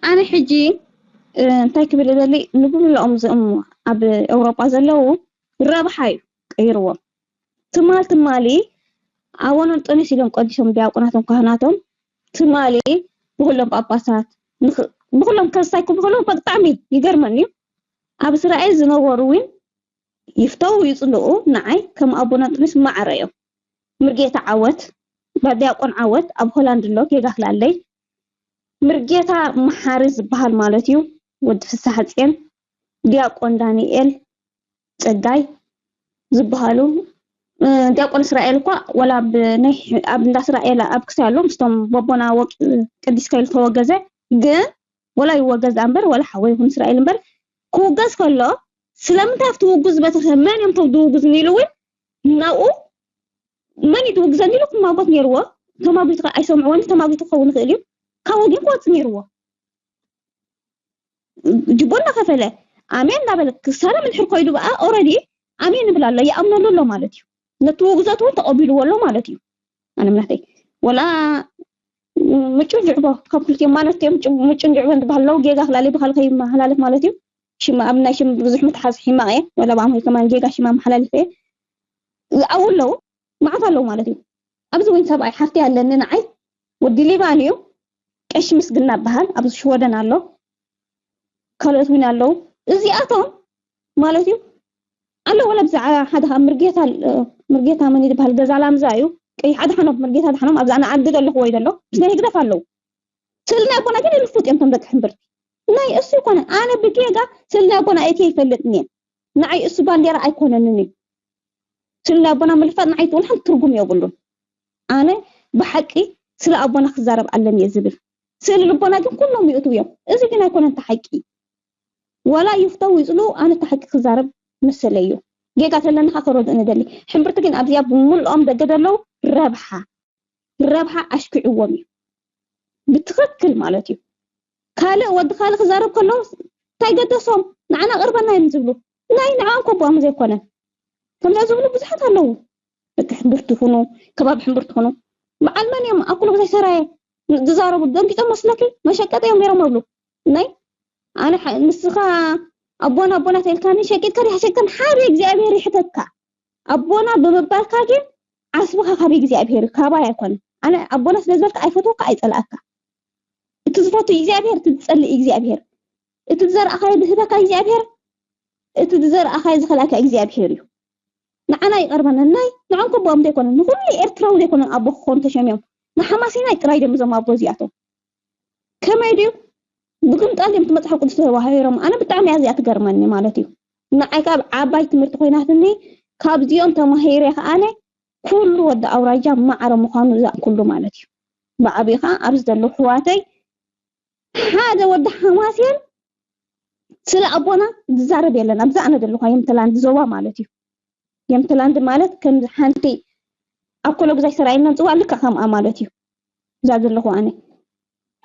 ኣነ ሕጂ እንታይ ክብል እደሊ ንብምልኦም ዝእም ኣብ ኤውሮጳ ዘለዉ ረብሓ እዩ ቀይርዎም ትማል ትማሊ ኣወኖን ጠኒስ ኢሎም ቀዲሶም ዲያቆናቶም ካህናቶም ትማሊ ብኩሎም ጳጳሳት ብኩሎም ከሳይ ክብሉ ብጣዕሚ ይገርመኒ እዩ ኣብ እስራኤል ዝነበሩ እውን ይፍተው ይጽልኡ ንዓይ ከም ኣቦና ጥሪስ ማዕረ እዮም ምርጌታ ዓወት ዲያቆን ዓወት ኣብ ሆላንድ ኣሎ ጌጋ ክላለይ ምርጌታ መሓሪ ዝበሃል ማለት እዩ ወዲ ፍሳሐ ጽዮን ዲያቆን ዳንኤል ጸጋይ ዝበሃሉ ዲያቆን እስራኤል እኳ ወላ ኣብ እንዳ እስራኤል ኣብ ክሳይ ኣሎ ምስቶም ቦቦና ቅዲስ ከይሉ ተወገዘ ግን ወላ ይወገዝ እምበር ወላ ሓወይ ይኹን እስራኤል እምበር ክውገዝ ከሎ ስለምንታይ ኣብቲ ውጉዝ በተኸ መን እዮም ተው ድውጉዝ ኢሉ እውን ናብኡ መን እዩ ድውግዘኒ ኢሉ ክማጎት ነይርዎ ተማጒቱ ከ ኣይሰምዕዎን ተማጒቱ ክኸውን ይኽእል እዩ ካብኡ ግን ክወፅእ ነይርዎ ጅቦ እናኸፈለ ኣሜን እናበለ ክሳለም እንድሕር ኮይዱ በኣ ኦረዲ ኣሜን ይብል ኣሎ ይኣምነሉ ኣሎ ማለት እዩ ነቲ ውግዘት እውን ተቐቢልዎ ኣሎ ማለት እዩ ኣነ ምናተይ ወላ ምጩን ጅዕቦ ካብ ክልቲኦም ማለት እዮም ምጩን ጅዕቦ እንትበሃል ለው ጌጋ ክላለይ ብካል ከይመሓላለፍ ማለት እዩ ሽማ ኣብ ናይ ሽም ብዙሕ ምትሓዝ ሒማቕ እየ ወላ ብኣምሆይ ከማን ጌጋ ሽማ መሓላሊፈ እየ ዝኣው ኣለዉ መዓት ኣለዉ ማለት እዩ ኣብዚ እውን ሰብኣይ ሓፍቲ ኣለኒ ንዓይ ወዲ ሊባን እዩ ቀሺ ምስግና በሃል ኣብዚ ሽወደን ኣሎ ካልኦት እውን ኣለዉ እዚኣቶም ማለት እዩ ኣሎ ወላ ብዛዕባ ሓደ ካብ ምርጌታ ምርጌታ መን ዝበሃል ገዛ ላምዛ እዩ ቀይ ሓደ ሓኖም ምርጌታ ሓደ ሓኖም ኣብዛ ንዓዲ ዘለኹ ወይ ዘሎ ምስ ናይ ህግደፍ ኣለዉ ስእሊ ናይ ኣቦና ግን ይልፉጥ እዮም ቶም ደቂ ሕምብርቲ ናይ እሱ ይኮነ ኣነ ብጌጋ ስእሊ ናይ ኣቦና እትየ ይፈልጥን እየ ንዓይ እሱ ባንዴራ ኣይኮነንን እዩ ስእሊ ናይ ኣቦና ምልፋጥ ንዓይ ትውልሓን ትርጉም የብሉን ኣነ ብሓቂ ስለ ኣቦና ክዛረብ ኣለኒ እየ ዝብል ስእሊ ልቦና ግን ኩሎም ይእትው እዮም እዚ ግን ኣይኮነን ተሓቂ ዋላ ይፍተው ይፅልኡ ኣነ ተሓቂ ክዛረብ መሰለይ እዩ ጌጋ ተለና ከዓ ከረድኡ ንደሊ ሕምብርቲ ግን ኣብዚኣ ብምልኦም ደገ ዘለዉ ረብሓ ረብሓ ኣሽኪዕዎም እዩ ብትኽክል ማለት እዩ ካልእ ወዲ ካልእ ክዛረብ ከለዉ እንታይ ገደሶም ንዓና ቅርበና እዮም ዝብሉ ናይ ንዓኦም ከቦኦም ዘይኮነን ከምዛ ዝብሉ ብዙሓት ኣለዉ ደቂ ሕምብርቲ ይኹኑ ከባቢ ሕምብርቲ ይኹኑ በዓል መን እዮም ኣኩሉ ብዘይ ሰራየ ዝዛረቡ ደንጊጾም መስለኪ መሸቀጢ እዮም ነይሮም ኣብሉ ናይ ኣነ ንስኻ ኣቦና ኣቦና ተልካኒ ሸቂጥካ ዲኻ ሸቂጥካን ሓደ እግዚኣብሔር ይሕተካ ኣቦና ብምባልካ ግን ዓስብኻ ካብ እግዚኣብሔር ካባይ ኣይኮነ ኣነ ኣቦና ስለ ዝበልካ ኣይፈትወካ ኣይጸላእካ እቲ ዝፈቱ እግዚኣብሔር እቲ ዝጸልእ እግዚኣብሔር እቲ ዝዘርኣኻዮ ዝህበካ እግዚኣብሔር እቲ ዝዘርኣኻዮ ዝኸልኣካ እግዚኣብሔር እዩ ንዓና ይቐርበና ናይ ንዖም ከቦኦም ዘይኮነ ንኩሉ ኤርትራዊ ዘይኮነ ኣቦ ክኾኑ ተሸሚዮም ንሓማሴናይ ጥራይ ደም እዞም ኣቦ እዚኣቶም ከመይ ድዩ ብግምጣል እዮም መፅሓፍ ቅዱስ ተባሂሮም ኣነ ብጣዕሚ እያ እዚኣ ትገርመኒ ማለት እዩ ንዓይ ካብ ዓባይ ትምህርቲ ኮይናትኒ ካብዚኦም ተማሂረ ከኣነ ኩሉ ወዲ ኣውራጃ ማዕረ ምዃኑ እዛ ኩሉ ማለት እዩ ብዓብዩ ከዓ ኣብዚ ዘለዉ ሕዋተይ ሓደ ወዲ ሓማሴን ስለ ኣቦና ዝዛረብ የለን ኣብዛ ኣነ ዘለኹ የምትላንድ ዞባ ማለት እዩ የምትላንድ ማለት ከም ሓንቲ ኣብ ኮሎ ግዛይ ሰራይና ንፅዋ ልካ ከምኣ ማለት እዩ እዛ ዘለኹ ኣነ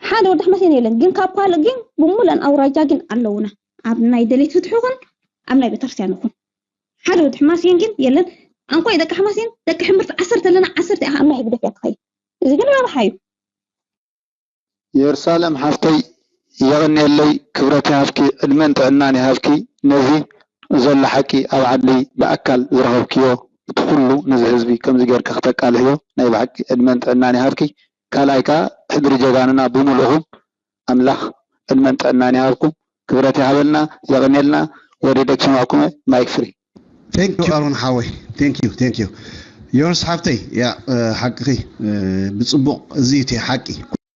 ሓደ ወዲ ሓማሴን የለን ግን ካብ ካልእ ግን ብሙለን ኣውራጃ ግን ኣለውና ኣብ ናይ ደሌት ፍትሒ ይኹን ኣብ ናይ ቤተክርስትያን ይኹን ሓደ ወዲ ሕማሴን ግን የለን ኣንኳይ ደቂ ሕማሴን ደቂ ሕምብርቲ ዓሰርተ ኣለና ዓሰርተ ኢኻ ኣብ ናይ ህግደፍ እያ ትኸይድ እዚ ግን ረብሓ እዩ የሩሳሌም ሓፍተይ የቐንየለይ ክብረት ይሃብኪ ዕድመን ጥዕናን ይሃብኪ ነዚ ዘሎ ሓቂ ኣብ ዓዲ ብኣካል ዝረኸብክዮ እቲ ኩሉ ነዚ ህዝቢ ከምዚ ጌርኪ ክተቃልሕዮ ናይ ብሓቂ ዕድመን ጥዕናን ይሃብኪ ካልኣይ ከዓ ሕድሪ ጀጋኑና ብምልእኹም ኣምላኽ ዕድመን ጥዕናን ይሃብኩም ክብረት ይሃበልና የቐንየልና ወሪደ ክሰማዕኩመ ማይክ ፍሪ Thank you ኣሮን ሓወይ thank you thank you ዮርስ ሓፍተይ፣ ያ፣ እ፣ ሓቅኺ፣ እ፣ ብጽቡቕ፣ እዚ እቲ ሓቂ።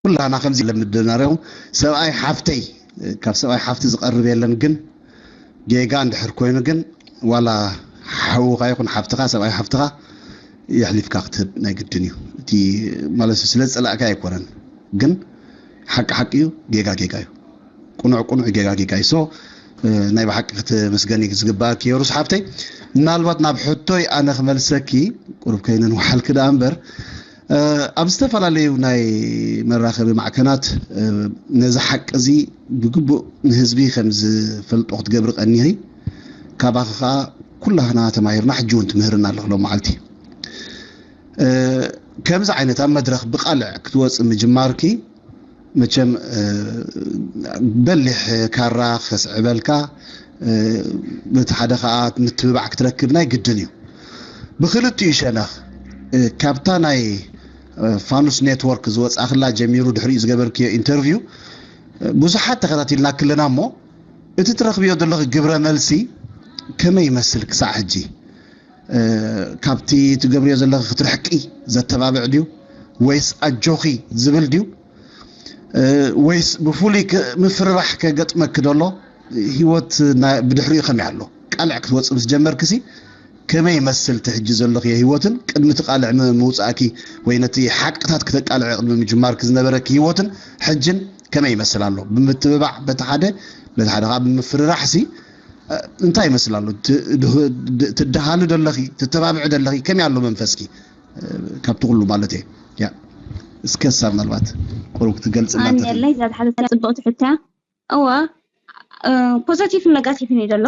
ኩላና ከምዚ ለምድናርዮም፣ ሰብኣይ ሓፍተይ፣ እ፣ ካብ ሰብኣይ ሓፍቲ ዝቐርብ የለን፣ ግን ጌጋ እንድሕር ኮይኑ ግን ዋላ ሓውኻ ይኹን ሓፍትኻ፣ ሰብኣይ ሓፍትኻ የሕሊፍካ ክትህብ ናይ ግድን እዩ። እቲ ማለት ስለ ዝጸላእካ ኣይኮነን፣ ግን ሓቂ ሓቂ እዩ፣ ጌጋ ጌጋ እዩ፣ ቁኑዕ ቁኑዕ፣ ጌጋ ጌጋ እዩ። ሶ፣ እ፣ ናይ ብሓቂ ክትምስገኒ ዝግባኣኪ ዮሩስ ሓፍተይ። ምናልባት ናብ ሕቶይ ኣነ ክመልሰኪ፣ ቁሩብ ከይነንውሓልኪ ደኣ እምበር፣ እ፣ ኣብ ዝተፈላለዩ ናይ መራኸቢ ማዕከናት፣ እ፣ ነዚ ሓቂ እዚ ብግቡእ ንህዝቢ ከም ዝፈልጦ ክትገብሪ ቀኒኺ። ካባኺ ከኣ ኩላህና ተማሂርና፣ ሕጂ እውን ትምህርና ኣለኺ ሎም መዓልቲ። እ፣ ከምዚ ዓይነት ኣብ መድረኽ ብቃልዕ ክትወጽእ ምጅማርኪ፣ መቸም፣ እ፣ በሊሕ ካራ ከስዕበልካ፣ እ፣ በቲ ሓደ ከኣ ምትብባዕ ክትረክብ ናይ ግድን እዩ። ብኽልቲኡ ሸነኽ፣ እ፣ ካብታ ናይ፣ እ፣ ፋኑስ ኔትወርክ ዝወጻእክላ ጀሚሩ ድሕሪኡ ዝገበርክዮ ኢንተርቪው፣ እ፣ ብዙሓት ተኸታቲልና ክለና እሞ፣ እቲ ትረኽብዮ ዘለኺ ግብረ መልሲ ከመይ ይመስል ክሳዕ ሕጂ? እ፣ ካብቲ ትገብርዮ ዘለኺ ክትርሕቂ ዘተባብዕ ድዩ? ወይስ ኣጆኺ ዝብል ድዩ? እ፣ ወይስ ብፍሉይ ክ-፣ ምፍርራሕ ከገጥመኪ ደሎ? ህይወት ናይ-፣ ብድሕሪኡ ከመይ ኣሎ? ቃልዕ ክትወጽእ ምስ ጀመርክሲ ከመይ ይመስል እቲ ሕጂ ዘለኽዮ ህይወትን ቅድሚ እቲ ቃልዕ ም-፣ ምውጻእኪ ወይ ነቲ ሓቅታት ክተቃልዕ ቅድሚ ምጅማርኪ ዝነበረኪ ህይወትን ሕጅን ከመይ ይመስል ኣሎ? ብምትብባዕ በቲ ሓደ፣ በቲ ሓደ ከኣ ብምፍርራሕሲ፣ እ፣ እንታይ ይመስል ኣሎ? ት-፣ ድህ-፣ ድ-፣ ትደሃሉ ደለኺ? ትተባብዒ ደለኺ? ከመይ ኣሎ መንፈስኪ? እ፣ ካብቲ ኩሉ ማለት እየ። ያ፣ እስከ እሳ ምናልባት ቁሩብ ክትገልጽልና ኣን እንተኽእሊ። የለይ፣ እዛ ዝሓተትካ ጽብቕቲ ሕቶ እያ። እወ፣ እ፣ ፖዘቲቭን ነጋቲቭን እዩ ዘሎ።